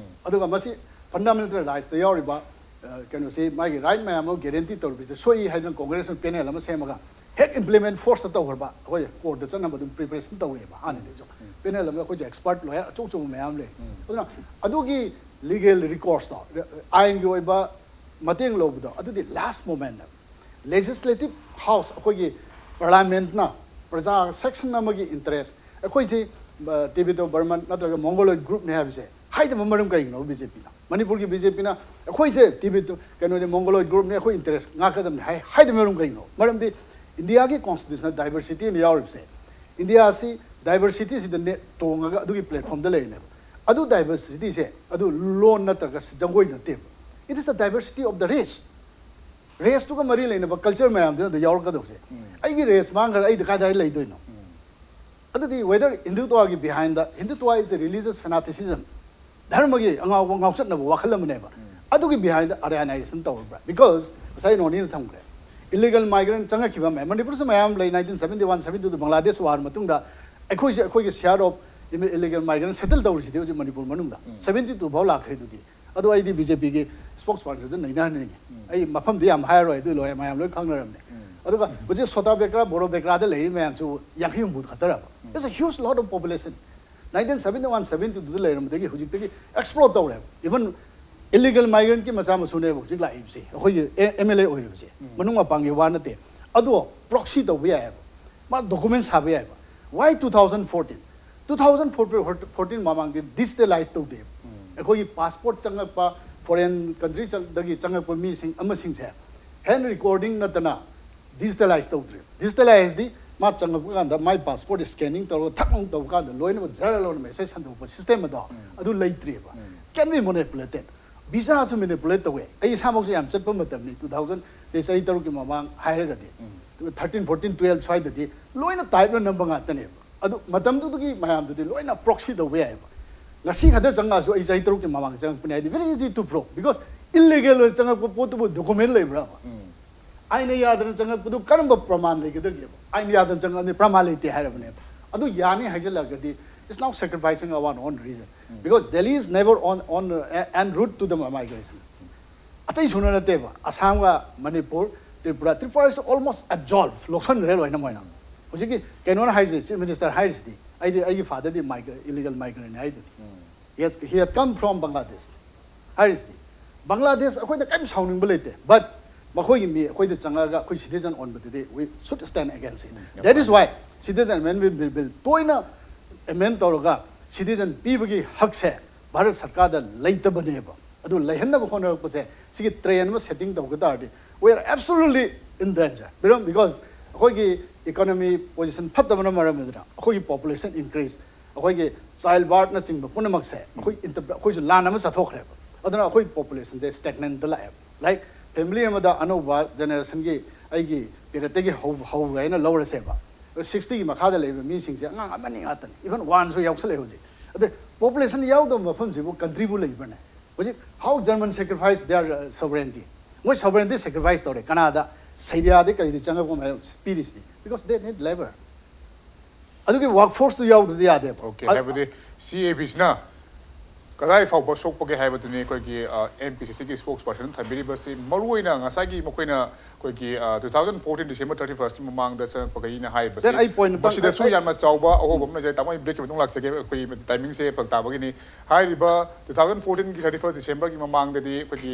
ꯑꯗꯨꯒ ꯃꯁꯤ fundamental rights ꯇ ꯌꯥꯎꯔꯤꯕ, ꯑ, ꯀꯩꯅꯣꯁꯤ, ꯃꯥꯒꯤ right ꯃꯌꯥꯝ ꯑꯃ guarantee ꯇꯧꯔꯤꯕꯁꯤꯗ ꯁꯣꯏ ꯍꯥꯏꯗꯅ Congress ꯅ panel ꯑꯃ ꯁꯦꯝꯃꯒ ꯍꯦꯛ implement force ꯇ ꯇꯧꯈ꯭ꯔꯕ, ꯑꯩꯈꯣꯏ court ꯇ ꯆꯠꯅꯕ ꯑꯗꯨꯝ preparation ꯇꯧꯔꯤꯑꯕ ꯍꯥꯟꯅꯗꯩꯁꯨ꯫ Panel ꯑꯃꯗ ꯑꯩꯈꯣꯏꯁꯨ expert lawyer ꯑꯆꯧ ꯑꯆꯧꯕ ꯃꯌꯥꯝ ꯂꯩ꯫ ꯑꯗꯨꯅ ꯑꯗꯨꯒꯤ legal recourse ꯇꯣ, ꯑꯥꯏꯟꯒꯤ ꯑꯣꯏꯕ ꯃꯇꯦꯡ ꯂꯧꯕꯗꯣ, ꯑꯗꯨꯗꯤ last moment ꯅꯦꯕ꯫ Legislative House, ꯑꯩꯈꯣꯏꯒꯤ parliament ꯅ ꯄ꯭ꯔꯖꯥ section ꯑꯃꯒꯤ interest, ꯑꯩꯈꯣꯏꯁꯤ, ꯑ, Tibeto Burman ꯅꯠꯇ꯭ꯔꯒ Mongoloid group ꯅꯤ ꯍꯥꯏꯕꯁꯦ ꯍꯥꯏꯗꯕ ꯃꯔꯝ ꯀꯩꯒꯤꯅꯣ BJP ꯅ? ꯃꯅꯤꯄꯨꯔꯒꯤ BJP ꯅ ꯑꯩꯈꯣꯏꯁꯦ Tibeto, ꯀꯩꯅꯣꯅꯦ, Mongoloid group ꯅꯦ, ꯑꯩꯈꯣꯏ interest ꯉꯥꯛꯀꯗꯕꯅꯤ ꯍꯥꯏ, ꯍꯥꯏꯗꯕ ꯃꯔꯝ ꯀꯩꯒꯤꯅꯣ? ꯃꯔꯝꯗꯤ India ꯒꯤ constitution ꯗ diversity ꯑꯃ ꯌꯥꯎꯔꯤꯕꯁꯦ ꯏꯟꯗꯤꯌꯥꯁꯤ ꯗꯥꯏꯕꯔꯁꯤꯇꯤꯁꯤꯗ ꯇꯣꯡꯉꯒ ꯑꯗꯨꯒꯤ ꯄ꯭ꯂꯦꯠꯐꯣꯝꯗ ꯂꯩꯔꯤꯅꯦꯕ꯫ ꯑꯗꯨ ꯗꯥꯏꯕꯔꯁꯤꯇꯤꯁꯦ ꯑꯗꯨ ꯂꯣꯟ ꯅꯠꯇ꯭ꯔꯒ ꯖꯒꯣꯏ ꯅꯠꯇꯦꯕ꯫ It is the diversity of the race. ꯔꯦꯁꯇꯨꯒ ꯃꯔꯤ ꯂꯩꯅꯕ ꯀꯜꯆꯔ ꯃꯌꯥꯝꯗꯨꯅ ꯑꯗꯨ ꯌꯥꯎꯔꯛꯀꯗꯧꯁꯦ꯫ ꯑꯩꯒꯤ ꯔꯦꯁ ꯃꯥꯡꯈ꯭ꯔ ꯑꯩꯗꯤ ꯀꯥꯏꯗ ꯂꯩꯗꯣꯏꯅꯣ? ꯑꯗꯨꯗꯤ whether ꯍꯤꯟꯗꯨꯇ꯭ꯋꯥꯒꯤ behind, ꯍꯤꯟꯗꯨꯇ꯭ꯋꯥ is a religious fanaticism, ꯙꯔꯃꯒꯤ ꯑꯉꯥꯎꯕ ꯉꯥꯎꯆꯠꯅꯕ ꯋꯥꯈꯜ ꯑꯃꯅꯦꯕ꯫ ꯑꯗꯨꯒꯤ behind Aryanization ꯇꯧꯔꯕ꯭ꯔꯥ? Because ꯉꯁꯥꯏ ꯅꯣꯅꯤꯅ ꯊꯝꯈ꯭ꯔꯦ, illegal migrant ꯆꯪꯉꯛꯈꯤꯕ ꯃꯌꯥꯝ, ꯃꯅꯤꯄꯨꯔꯁꯨ ꯃꯌꯥꯝ ꯂꯩ, nineteen seventy one seventy two Bangladesh war ꯃꯇꯨꯡꯗ ꯑꯩꯈꯣꯏꯁꯦ ꯑꯩꯈꯣꯏꯒꯤ share of illegal migrant settle ꯇꯧꯔꯤꯁꯤꯗꯤ ꯍꯧꯖꯤꯛ ꯃꯅꯤꯄꯨꯔ ꯃꯅꯨꯡꯗ seventy two ꯐꯥꯎ ꯂꯥꯛꯈ꯭ꯔꯦ꯫ ꯑꯗꯨꯗꯤ ꯑꯗꯣ ꯑꯩꯗꯤ ꯕꯤ ꯖꯦ ꯄꯤꯒꯤ spokespersonꯁꯨ ꯅꯩꯅꯍꯟꯅꯤꯡꯉꯤ꯫ ꯑꯩ ꯃꯐꯝꯗꯤ ꯌꯥꯝ ꯍꯥꯏꯔꯔꯣꯏ, ꯑꯗꯨ ꯂꯣꯏ ꯃꯌꯥꯝ ꯂꯣꯏ ꯈꯪꯅꯔꯕꯅꯦ꯫ ꯑꯗꯨꯒ ꯍꯧꯖꯤꯛ ꯁꯣꯇꯥ ꯕꯦꯀ꯭ꯔꯥ, ꯕꯣꯔꯣ ꯕꯦꯀ꯭ꯔꯥꯗ ꯂꯩꯔꯤ ꯃꯌꯥꯝꯁꯨ ꯌꯥꯡꯈꯩ ꯍꯨꯝꯐꯨ ꯈꯛꯇꯔꯕ? It's a huge lot of population. Nineteen seventy one seventy twoꯗ ꯂꯩꯔꯝꯕꯗꯒꯤ ꯍꯧꯖꯤꯛꯇꯒꯤ explore ꯇꯧꯔꯦꯕ꯫ Even illegal migrantꯀꯤ ꯃꯆꯥ ꯃꯁꯨꯅꯦꯕ ꯍꯧꯖꯤꯛ ꯂꯥꯛꯏꯕꯁꯦ, ꯑꯩꯈꯣꯏꯒꯤ ꯑꯦꯝ ꯑꯦꯜ ꯑꯦ ꯑꯣꯏꯔꯤꯕꯁꯦ꯫ ꯃꯅꯨꯡ ꯃꯄꯥꯟꯒꯤ ꯋꯥ ꯅꯠꯇꯦ꯫ ꯑꯗꯣ proxy ꯇꯧꯕ ꯌꯥꯏꯑꯕ, ꯃꯥ document ꯁꯥꯕ ꯌꯥꯏꯑꯕ꯫ Why two thousand fourteen? Two thousand fourteen ꯃꯃꯥꯡꯗꯤ digitalize ꯇꯧꯗꯦꯕ꯫ ꯑꯩꯈꯣꯏꯒꯤ passport ꯆꯪꯉꯛꯄ, foreign countryꯗꯒꯤ ꯆꯪꯉꯛꯄ ꯃꯤꯁꯤꯡ ꯑꯃꯁꯤꯡꯁꯦ hand recording ꯅꯠꯇꯅ digitalize ꯇꯧꯗ꯭ꯔꯤ꯫ Digitalizeꯗꯤ ꯃꯥ ꯆꯪꯉꯛꯄ ꯀꯥꯟꯗ ꯃꯥꯏ passport scanning ꯇꯧꯔꯒ ꯊꯛ ꯑꯃꯨꯛ ꯇꯧꯕ ꯀꯥꯟꯗ ꯂꯣꯏꯅꯃꯛ ꯖꯔ ꯂꯧꯅ message ꯍꯟꯗꯣꯛꯄ system ꯑꯗꯣ ꯑꯗꯨ ꯂꯩꯇ꯭ꯔꯤꯕ꯫ Can be manipulated. Visaꯁꯨ manipulate ꯇꯧꯋꯦ꯫ ꯑꯩ ꯏꯁꯥꯃꯛꯁꯨ ꯌꯥꯝ ꯆꯠꯄ ꯃꯇꯝꯅꯤ, two thousand, ꯆꯍꯤ ꯆꯍꯤ ꯇꯔꯨꯛꯀꯤ ꯃꯃꯥꯡ ꯍꯥꯏꯔꯒꯗꯤ꯫ Thirteen, fourteen, twelve ꯁ꯭ꯋꯥꯏꯗꯗꯤ ꯂꯣꯏꯅ typeꯅ ꯅꯝꯕ ꯉꯥꯛꯇꯅꯦꯕ꯫ ꯑꯗꯨ ꯃꯇꯝꯗꯨꯗꯒꯤ ꯃꯌꯥꯝꯗꯨꯗꯤ ꯂꯣꯏꯅ proxy ꯇꯧꯕ ꯌꯥꯏꯑꯕ꯫ ꯉꯁꯤ ꯈꯛꯇ ꯆꯪꯉꯛꯑꯁꯨ ꯑꯩ ꯆꯍꯤ ꯇꯔꯨꯛꯀꯤ ꯃꯃꯥꯡ ꯆꯪꯉꯛꯄꯅꯦ ꯍꯥꯏꯗꯤ very easy to prove, because illegal ꯑꯣꯏꯅ ꯆꯪꯉꯛꯄ ꯄꯣꯠꯇꯨꯕꯨ document ꯂꯩꯕ꯭ꯔꯥꯕ? ꯑꯥꯏꯟꯅ ꯌꯥꯗꯅ ꯆꯪꯉꯛꯄꯗꯨ ꯀꯔꯝꯕ ꯄ꯭ꯔꯃꯥꯟ ꯂꯩꯒꯗꯒꯦꯕ? ꯑꯥꯏꯟꯅ ꯌꯥꯗꯅ ꯆꯪꯉꯛꯑꯗꯤ ꯄ꯭ꯔꯃꯥꯟ ꯂꯩꯇꯦ ꯍꯥꯏꯔꯕꯅꯦꯕ꯫ ꯑꯗꯨ ꯌꯥꯅꯤ ꯍꯥꯏꯖꯤꯜꯂꯒꯗꯤ it's now sacrificing our own reason, because Delhi is never on, on, uh, en route to the migration. ꯑꯇꯩ ꯁꯨꯅ ꯅꯠꯇꯦꯕ꯫ ꯑꯁꯥꯝꯒ Manipur, Tripura, Tripura is almost absolved, ꯂꯧꯁꯟꯈ꯭ꯔꯦ ꯂꯣꯏꯅ ꯃꯣꯏꯅ꯫ ꯍꯧꯖꯤꯛꯀꯤ ꯀꯩꯅꯣꯅ ꯍꯥꯏꯔꯤꯁꯦ, chief minister ꯍꯥꯏꯔꯤꯁꯤꯗꯤ, ꯑꯩꯗꯤ ꯑꯩꯒꯤ fatherꯗꯤ migrant, illegal migrantꯅꯤ ꯍꯥꯏꯗꯨꯗꯤ꯫ He has, he had come from Bangladesh ꯍꯥꯏꯔꯤꯁꯤꯗꯤ꯫ Bangladesh ꯑꯩꯈꯣꯏꯗ ꯀꯔꯤꯝ ꯁꯥꯎꯅꯤꯡꯕ ꯂꯩꯇꯦ, but ꯃꯈꯣꯏꯒꯤ ꯃꯤ ꯑꯩꯈꯣꯏꯗ ꯆꯪꯉꯛꯑꯒ ꯑꯩꯈꯣꯏ citizen ꯑꯣꯟꯕꯗꯨꯗꯤ we should stand against it. That is why citizen amendment bill, bill ꯇꯣꯏꯅ amend ꯇꯧꯔꯒ citizen ꯄꯤꯕꯒꯤ ꯍꯛꯁꯦ ꯚꯥꯔꯠ ꯁꯔꯀꯥꯔꯗ ꯂꯩꯇꯕꯅꯦꯕ꯫ ꯑꯗꯨ ꯂꯩꯍꯟꯅꯕ ꯍꯣꯠꯅꯔꯛꯄꯁꯦ, ꯁꯤꯒꯤ trend ꯑꯃ setting ꯇꯧꯒ ꯇꯥꯔꯗꯤ we are absolutely in danger. Because ꯑꯩꯈꯣꯏꯒꯤ ꯏꯀꯣꯅꯣꯃꯤ ꯄꯣꯖꯤꯁꯟ ꯐꯠꯇꯕꯅ ꯃꯔꯝ ꯑꯣꯏꯗꯨꯅ ꯑꯩꯈꯣꯏꯒꯤ ꯄꯣꯄꯨꯂꯦꯁꯟ ꯏꯟꯀ꯭ꯔꯤꯁ, ꯑꯩꯈꯣꯏꯒꯤ ꯆꯥꯏꯜ ꯕꯥꯔꯠꯅꯆꯤꯡꯕ ꯄꯨꯝꯅꯃꯛꯁꯦ ꯑꯩꯈꯣꯏ inter- ꯑꯩꯈꯣꯏꯁꯨ ꯂꯥꯟ ꯑꯃ ꯆꯠꯊꯣꯛꯈ꯭ꯔꯦꯕ꯫ ꯑꯗꯨꯅ ꯑꯩꯈꯣꯏ ꯄꯣꯄꯨꯂꯦꯁꯟꯁꯦ ꯁ꯭ꯇꯦꯒꯅꯦꯟꯇ ꯂꯥꯛꯑꯦꯕ꯫ ꯂꯥꯏꯛ, ꯐꯦꯃꯤꯂꯤ ꯑꯃꯗ ꯑꯅꯧꯕ ꯖꯦꯅꯦꯔꯦꯁꯟꯒꯤ ꯑꯩꯒꯤ ꯄꯦꯔꯦꯠꯇꯒꯤ ꯍꯧ ꯍꯧꯒꯦ ꯍꯥꯏꯅ ꯂꯧꯔꯁꯦꯕ, ꯁꯤꯛꯁꯇꯤꯒꯤ ꯃꯈꯥꯗ ꯂꯩꯕ ꯃꯤꯁꯤꯡꯁꯦ ꯑꯉꯥꯡ ꯑꯃꯅꯤ ꯉꯥꯛꯇꯅꯤ, ꯏꯚꯟ ꯋꯥꯟꯁꯨ ꯌꯥꯎꯁꯜꯂꯛꯑꯦ ꯍꯧꯖꯤꯛ꯫ ꯑꯗ ꯄꯣꯄꯨꯂꯦꯁꯟ ꯌꯥꯎꯗꯕ ꯃꯐꯝꯁꯤꯕꯨ ꯀꯟꯇ꯭ꯔꯤꯕꯨ ꯂꯩꯕ꯭ꯔꯅꯦ? ꯍꯧꯖꯤꯛ how German sacrifice their sovereignty, ꯃꯣꯏ ꯁꯣꯕꯔꯦꯟꯇꯤ ꯁꯦꯀ꯭ꯔꯤꯐꯥꯏꯁ ꯇꯧꯔꯦ꯫ ꯀꯅꯥꯗ, ꯁꯩꯔꯤꯌꯥꯗꯤ ꯀꯔꯤꯗꯤ ꯆꯪꯉꯛꯄ ꯃꯌꯥꯝ ꯄꯤꯔꯤꯁꯤꯗꯤ? Because they need labor. ꯑꯗꯨꯒꯤ ꯋꯥꯔꯛ ꯐꯣꯔꯁꯇꯨ ꯌꯥꯎꯗ꯭ꯔꯗꯤ ꯌꯥꯗꯦꯕ꯫ ꯑꯣꯀꯦ, ꯍꯥꯏꯕꯗꯤ ꯁꯤ ꯑꯦ ꯕꯤꯁꯤꯅ ꯀꯗꯥꯏ ꯐꯥꯎꯕ ꯁꯣꯛꯄꯒꯦ ꯍꯥꯏꯕꯗꯨꯅꯤ ꯑꯩꯈꯣꯏꯒꯤ ꯑꯦꯝ ꯄꯤ ꯁꯤ ꯁꯤꯒꯤ ꯁ꯭ꯄꯣꯛꯁ ꯄꯔꯁꯟ ꯊꯝꯕꯤꯔꯤꯕꯁꯤ ꯃꯔꯨꯑꯣꯏꯅ ꯉꯁꯥꯏꯒꯤ ꯃꯈꯣꯏꯅ ꯑꯩꯈꯣꯏꯒꯤ two thousand fourteen December thirty ꯐꯥꯔꯁꯀꯤ ꯃꯃꯥꯡꯗ ꯆꯪꯉꯛꯄꯒꯤꯅ ꯍꯥꯏꯔꯤꯕꯁꯤ Then ꯑꯩ point ꯑꯝꯇꯪ- ꯃꯁꯤꯗꯁꯨ ꯑꯩ- ꯌꯥꯝꯅ ꯆꯥꯎꯕ ꯑꯍꯣꯕ ꯑꯃ ꯂꯩꯖꯩ꯫ ꯇꯥꯃꯣ, ꯑꯩ ꯕ꯭ꯔꯦꯛꯀꯤ ꯃꯇꯨꯡ ꯂꯥꯛꯆꯒꯦ꯫ ꯑꯩꯈꯣꯏ ꯇꯥꯏꯃꯤꯡꯁꯦ ꯐꯔꯛ ꯇꯥꯕꯒꯤꯅꯤ꯫ ꯍꯥꯏꯔꯤꯕ ꯇꯨ ꯊꯥꯎꯖꯟ ꯐꯣꯔꯇꯤꯟꯒꯤ ꯊꯥꯔꯇꯤ ꯐꯥꯔꯁ ꯗꯤꯁꯦꯝꯕꯔꯒꯤ ꯃꯃꯥꯡꯗꯗꯤ ꯑꯩꯈꯣꯏꯒꯤ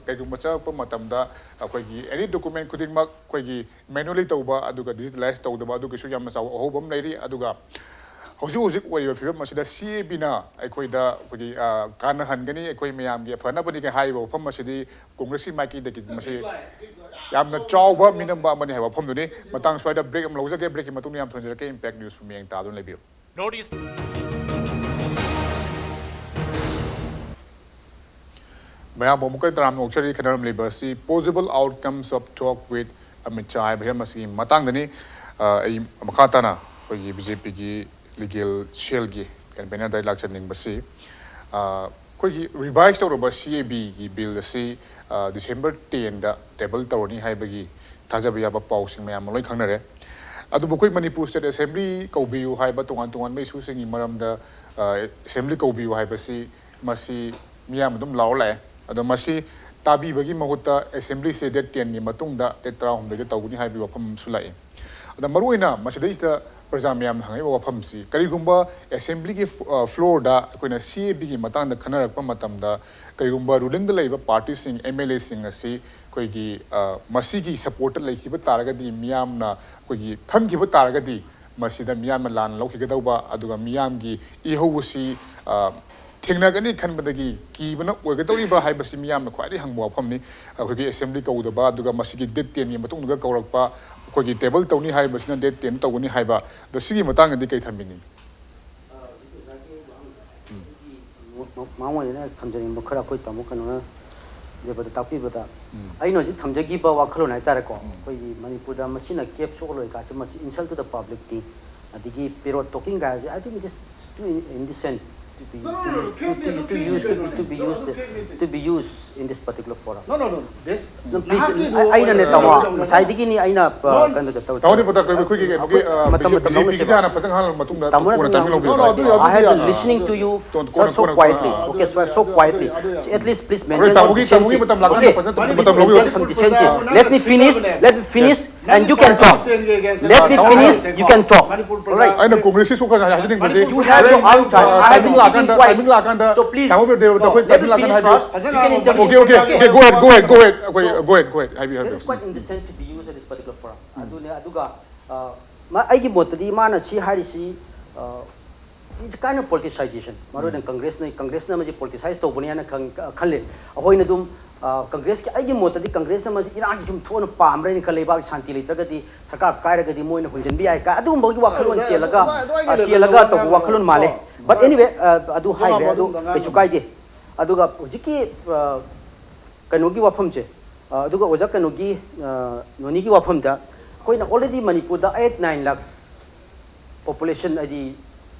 ꯀꯩꯒꯨꯝꯕ ꯆꯪꯉꯛꯄ ꯃꯇꯝꯗ ꯑꯩꯈꯣꯏꯒꯤ ꯑꯦꯅꯤ ꯗꯣꯀꯨꯃꯦꯟ ꯈꯨꯗꯤꯡꯃꯛ ꯑꯩꯈꯣꯏꯒꯤ ꯃꯦꯅꯨꯑꯦꯂꯤ ꯇꯧꯕ ꯑꯗꯨꯒ ꯗꯤꯖꯤꯇꯦꯂꯥꯏꯁ ꯇꯧꯗꯕ ꯑꯗꯨꯒꯤꯁꯨ ꯌꯥꯝꯅ ꯆꯥꯎꯕ ꯑꯍꯣꯕ ꯑꯃ ꯂꯩꯔꯤ꯫ ꯑꯗꯨꯒ ꯍꯧꯖꯤꯛ ꯍꯧꯖꯤꯛ ꯑꯣꯏꯔꯤꯕ ꯐꯤꯕꯝ ꯑꯁꯤꯗ ꯁꯤ ꯑꯦ ꯕꯤꯅ ꯑꯩꯈꯣꯏꯗ ꯑꯩꯈꯣꯏꯒꯤ ꯀꯥꯟꯅꯍꯟꯒꯅꯤ, ꯑꯩꯈꯣꯏ ꯃꯌꯥꯝꯒꯤ ꯐꯅꯕꯅꯤ ꯍꯥꯏꯔꯤꯕ ꯋꯥꯐꯝ ꯑꯁꯤꯗꯤ ꯀꯣꯡꯒ꯭ꯔꯦꯁꯀꯤ ꯃꯥꯏꯀꯩꯗꯒꯤ ꯃꯁꯤ ꯌꯥꯝꯅ ꯆꯥꯎꯕ ꯃꯤꯅꯝꯕ ꯑꯃꯅꯤ ꯍꯥꯏꯕ ꯋꯥꯐꯝꯗꯨꯅꯤ꯫ ꯃꯇꯥꯡ ꯁ꯭ꯋꯥꯏꯗ ꯕ꯭ꯔꯦꯛ ꯑꯃ ꯂꯧꯖꯒꯦ꯫ ꯕ꯭ꯔꯦꯛꯀꯤ ꯃꯇꯨꯡꯗ ꯌꯥꯝ ꯊꯣꯟꯖꯔꯛꯀꯦ꯫ ꯏꯝꯄꯦꯛ ꯅ꯭ꯌꯨꯁ ꯃꯤꯠꯌꯦꯡ ꯇꯥꯗꯨꯅ ꯂꯩꯕꯤꯌꯨ꯫ North East. ꯃꯌꯥꯝꯕꯨ ꯑꯃꯨꯛꯀ ꯇꯔꯥꯝꯅ ꯑꯣꯛꯆꯔꯤ꯫ ꯈꯟꯅꯔꯝꯂꯤꯕ ꯑꯁꯤ possible outcomes of talk with Amit Shah ꯍꯥꯏꯕ ꯍꯤꯔꯝ ꯑꯁꯤꯒꯤ ꯃꯇꯥꯡꯗꯅꯤ꯫ ꯑ, ꯑꯩ ꯃꯈꯥ ꯇꯥꯅ ꯑꯩꯈꯣꯏꯒꯤ ꯕꯤ ꯖꯦ ꯄꯤꯒꯤ ꯂꯤꯒꯦꯜ ꯁꯦꯜꯒꯤ ꯀꯦꯝꯄꯦꯅꯔꯗ ꯑꯩ ꯂꯥꯛꯆꯅꯤꯡꯕꯁꯤ, ꯑ, ꯑꯩꯈꯣꯏꯒꯤ ꯔꯤꯚꯥꯏꯁ ꯇꯧꯔꯕ ꯁꯤ ꯑꯦ ꯕꯤꯒꯤ ꯕꯤꯜ ꯑꯁꯤ, ꯑ, ꯗꯤꯁꯦꯝꯕꯔ ꯇꯦꯟꯗ ꯇꯦꯕꯜ ꯇꯧꯔꯅꯤ ꯍꯥꯏꯕꯒꯤ ꯊꯥꯖꯕ ꯌꯥꯕ ꯄꯥꯎꯁꯤꯡ ꯃꯌꯥꯝ ꯑꯃ ꯂꯣꯏ ꯈꯪꯅꯔꯦ꯫ ꯑꯗꯨꯕꯨ ꯑꯩꯈꯣꯏ ꯃꯅꯤꯄꯨꯔ ꯁ꯭ꯇꯦꯠ ꯑꯦꯁꯦꯝꯕ꯭ꯂꯤ ꯀꯧꯕꯤꯌꯨ ꯍꯥꯏꯕ ꯇꯣꯉꯥꯟ ꯇꯣꯉꯥꯟꯕ ꯏꯁꯨꯁꯤꯡꯒꯤ ꯃꯔꯝꯗ, ꯑ, ꯑꯦꯁꯦꯝꯕ꯭ꯂꯤ ꯀꯧꯕꯤꯌꯨ ꯍꯥꯏꯕꯁꯤ ꯃꯁꯤ ꯃꯤꯌꯥꯝ ꯑꯗꯨꯝ ꯂꯥꯎꯔ ꯂꯥꯛꯑꯦ꯫ ꯑꯗꯣ ꯃꯁꯤ ꯇꯥꯕꯤꯕꯒꯤ ꯃꯍꯨꯠꯇ ꯑꯦꯁꯦꯝꯕ꯭ꯂꯤꯁꯦ ꯗꯦꯠ ꯇꯦꯟꯒꯤ ꯃꯇꯨꯡꯗ, ꯗꯦꯠ ꯇꯔꯥꯍꯨꯝꯗꯣꯏꯗ ꯇꯧꯒꯅꯤ ꯍꯥꯏꯕꯒꯤ ꯋꯥꯐꯝ ꯑꯃꯁꯨ ꯂꯥꯛꯏ꯫ ꯑꯗ ꯃꯔꯨꯑꯣꯏꯅ ꯃꯁꯤꯗꯩꯁꯤꯗ ꯄ꯭ꯔꯖꯥ ꯃꯌꯥꯝꯅ ꯍꯪꯉꯛꯏꯕ ꯋꯥꯐꯝꯁꯤ, ꯀꯔꯤꯒꯨꯝꯕ ꯑꯦꯁꯦꯝꯕ꯭ꯂꯤꯒꯤ ꯐ꯭ꯂꯣꯔꯗ ꯑꯩꯈꯣꯏꯅ ꯁꯤ ꯑꯦ ꯕꯤꯒꯤ ꯃꯇꯥꯡꯗ ꯈꯟꯅꯔꯛꯄ ꯃꯇꯝꯗ, ꯀꯔꯤꯒꯨꯝꯕ ꯔꯨꯂꯤꯡꯗ ꯂꯩꯕ ꯄꯥꯔꯇꯤꯁꯤꯡ, ꯑꯦꯝ ꯑꯦꯜ ꯑꯦꯁꯤꯡ ꯑꯁꯤ ꯑꯩꯈꯣꯏꯒꯤ, ꯑ, ꯃꯁꯤꯒꯤ ꯁꯄꯣꯔꯠꯇ ꯂꯩꯈꯤꯕ ꯇꯥꯔꯒꯗꯤ, ꯃꯤꯌꯥꯝꯅ ꯑꯩꯈꯣꯏꯒꯤ ꯈꯟꯈꯤꯕ ꯇꯥꯔꯒꯗꯤ, ꯃꯁꯤꯗ ꯃꯤꯌꯥꯝꯅ ꯂꯥꯟꯅ ꯂꯧꯈꯤꯒꯗꯧꯕ, ꯑꯗꯨꯒ ꯃꯤꯌꯥꯝꯒꯤ ꯏꯍꯧ ꯑꯁꯤ, ꯑ, ꯊꯦꯡꯅꯒꯅꯤ ꯈꯟꯕꯗꯒꯤ ꯀꯤꯕꯅ ꯑꯣꯏꯒꯗꯧꯔꯤꯕ꯭ꯔꯥ ꯍꯥꯏꯕꯁꯤ ꯃꯤꯌꯥꯝꯅ ꯈ꯭ꯋꯥꯏꯗꯒꯤ ꯍꯪꯕ ꯋꯥꯐꯝꯅꯤ꯫ ꯑꯩꯈꯣꯏꯒꯤ assembly ꯀꯧꯗꯕ, ꯑꯗꯨꯒ ꯃꯁꯤꯒꯤ date ten ꯒꯤ ꯃꯇꯨꯡꯗ ꯀꯧꯔꯛꯄ, ꯑꯩꯈꯣꯏꯒꯤ table ꯇꯧꯅꯤ ꯍꯥꯏꯕꯁꯤꯅ date ten ꯇꯧꯒꯅꯤ ꯍꯥꯏꯕ꯫ ꯑꯗꯣ ꯁꯤꯒꯤ ꯃꯇꯥꯡꯗꯗꯤ ꯀꯩ ꯊꯝꯕꯤꯅꯤꯡꯉꯤ? ꯃ- ꯃ- ꯃꯥꯡꯑꯣꯏꯅꯅ ꯊꯝꯖꯅꯤꯡꯕ ꯈꯔ ꯑꯩꯈꯣꯏ ꯇꯥꯃꯣ ꯀꯩꯅꯣꯅ ꯗꯦꯕꯗ ꯇꯥꯛꯄꯤꯕꯗ, ꯑꯩꯅ ꯍꯧꯖꯤꯛ ꯊꯝꯖꯈꯤꯕ ꯋꯥꯈꯜꯂꯣꯟ ꯍꯥꯏꯇꯥꯔꯦꯀꯣ, ꯑꯩꯈꯣꯏꯒꯤ ꯃꯅꯤꯄꯨꯔꯗ ꯃꯁꯤꯅ ꯀꯦꯞ ꯁꯣꯛꯍꯜꯂꯣꯏ ꯀꯥꯏꯁꯦ, ꯃꯁꯤ insult to the public ꯅꯤ꯫ ꯑꯗꯒꯤ ꯄꯦꯔꯣꯠ ꯇꯣꯀꯤꯡ ꯀꯥꯏꯁꯦ, I think it is too indecent to be, to use, to, to, to use, to, to be used, to be used in this particular forum. No, no, no, no. This, No, please, ꯅꯍꯥꯛꯀꯤꯗꯣ ꯑꯩꯅꯅꯦ ꯇꯥꯃꯣ, ꯑꯣꯏꯔꯁꯨ ꯉꯁꯥꯏꯗꯒꯤꯅꯤ ꯑꯩꯅ ꯀꯩꯅꯣꯗ ꯇꯧꯔꯤ꯫ ꯇꯥꯃꯣꯗꯤ ꯄꯇꯥ, ꯑꯩꯈꯣꯏꯒꯤ ꯀꯩꯅꯣꯒꯤ ꯃꯇꯝ ꯃꯇꯝ ꯕꯤ ꯖꯦ ꯄꯤꯒꯤꯁꯦ ꯍꯥꯟꯅ ꯐꯖꯅ ꯍꯥꯟꯅ ꯃꯇꯨꯡꯗ ꯇꯥꯃꯣꯅ ꯀꯣꯟꯅ timing ꯂꯧꯕꯤꯌꯨ꯫ I have been listening to you ꯀꯣꯟꯅ- so, ꯀꯣꯟꯅ- so ꯀꯣꯟꯅ- quietly. ꯀꯣꯟꯅ- Okay, so, so quietly. So at least please ꯑꯩꯈꯣꯏ mention ꯇꯥꯃꯣꯒꯤ some ꯇꯥꯃꯣꯒꯤ ꯃꯇꯝ ꯂꯥꯛꯀꯥꯟꯗ Okay. ꯐꯖꯅ Please ꯃꯇꯝ ꯂꯧꯕꯤꯌꯨ꯫ mention some decency. Let me finish. Let me finish. And you can talk. Let me finish. You can talk. All right. ꯑꯩꯅ ꯀꯣꯡꯒ꯭ꯔꯦꯁꯀꯤ ꯁꯣꯛꯀꯥꯟ ꯍꯥꯏꯖꯅꯤꯡꯕꯁꯦ You have your own time. I have been timing ꯂꯥꯛꯀꯥꯟꯗ keeping quiet. timing ꯂꯥꯛꯀꯥꯟꯗ So please, ꯇꯥꯃꯣ ꯕꯤꯔꯗꯦꯕ ꯑꯩꯈꯣꯏ let me timing ꯂꯥꯛꯀꯥꯟꯗ finish ꯍꯥꯏꯕꯤꯌꯨ꯫ first. You can intervene. Okay, okay, okay, go ahead, go ahead, go ahead, ꯑꯩꯈꯣꯏ go ahead, go ahead, ꯍꯥꯏꯕꯤꯌꯨ, That ꯍꯥꯏꯕꯤꯌꯨ꯫ is quite indecent to be used at this particular forum. ꯑꯗꯨꯅꯦ ꯑꯗꯨꯒ ꯑ, ꯃ- ꯑꯩꯒꯤ ꯃꯣꯠꯇꯗꯤ ꯃꯥꯅ ꯁꯤ ꯍꯥꯏꯔꯤꯁꯤ, ꯑ, it's kind of politicization. ꯃꯔꯨ ꯑꯣꯏꯅ ꯀꯪꯒ꯭ꯔꯦꯁꯅ ꯀꯪꯒ꯭ꯔꯦꯁꯅ ꯃꯁꯤ politicize ꯇꯧꯕꯅꯤ ꯍꯥꯏꯅ ꯈꯪ- ꯈꯜꯂꯤ꯫ ꯑꯩꯈꯣꯏꯅ ꯑꯗꯨꯝ ꯑ, ꯀꯪꯒ꯭ꯔꯦꯁꯀꯤ ꯑꯩꯒꯤ ꯃꯣꯠꯇꯗꯤ ꯀꯪꯒ꯭ꯔꯦꯁꯅ ꯃꯁꯤ ꯏꯔꯥꯡꯒꯤ ꯌꯨꯝ ꯊꯣꯛꯅ ꯄꯥꯝꯕ꯭ꯔꯥ ꯍꯥꯏꯅ ꯈꯜꯂꯤ꯫ ꯂꯩꯕꯥꯛꯀꯤ ꯁꯥꯟꯇꯤ ꯂꯩꯇ꯭ꯔꯒꯗꯤ ꯁꯔꯀꯥꯔ ꯀꯥꯏꯔꯒꯗꯤ ꯃꯣꯏꯅ ꯍꯨꯟꯖꯤꯟꯕ ꯌꯥꯏ ꯀꯥꯏ ꯑꯗꯨꯒꯨꯝꯕꯒꯤ ꯋꯥꯈꯜꯂꯣꯟ ꯑꯗꯨ- ꯆꯦꯜꯂꯒ ꯑꯗꯨ- ꯑꯗꯨ- ꯑ, ꯆꯦꯜꯂꯒ ꯇꯧꯕ ꯋꯥꯈꯜꯂꯣꯟ ꯃꯥꯜꯂꯦ꯫ But anyway, ꯑ, ꯑꯗꯨ ꯍꯥꯏꯈ꯭ꯔꯦ, ꯑꯗꯨ ꯀꯩꯁꯨ ꯀꯥꯏꯗꯦ꯫ ꯑꯗꯨꯒ ꯍꯧꯖꯤꯛꯀꯤ ꯑ, ꯀꯩꯅꯣꯒꯤ ꯋꯥꯐꯝꯁꯦ, ꯑ, ꯑꯗꯨꯒ ꯑꯣꯖꯥ ꯀꯩꯅꯣꯒꯤ, ꯑ, ꯅꯣꯅꯤꯒꯤ ꯋꯥꯐꯝꯗ ꯑꯩꯈꯣꯏꯅ already ꯃꯅꯤꯄꯨꯔꯗ eight nine lakhs population ꯍꯥꯏꯗꯤ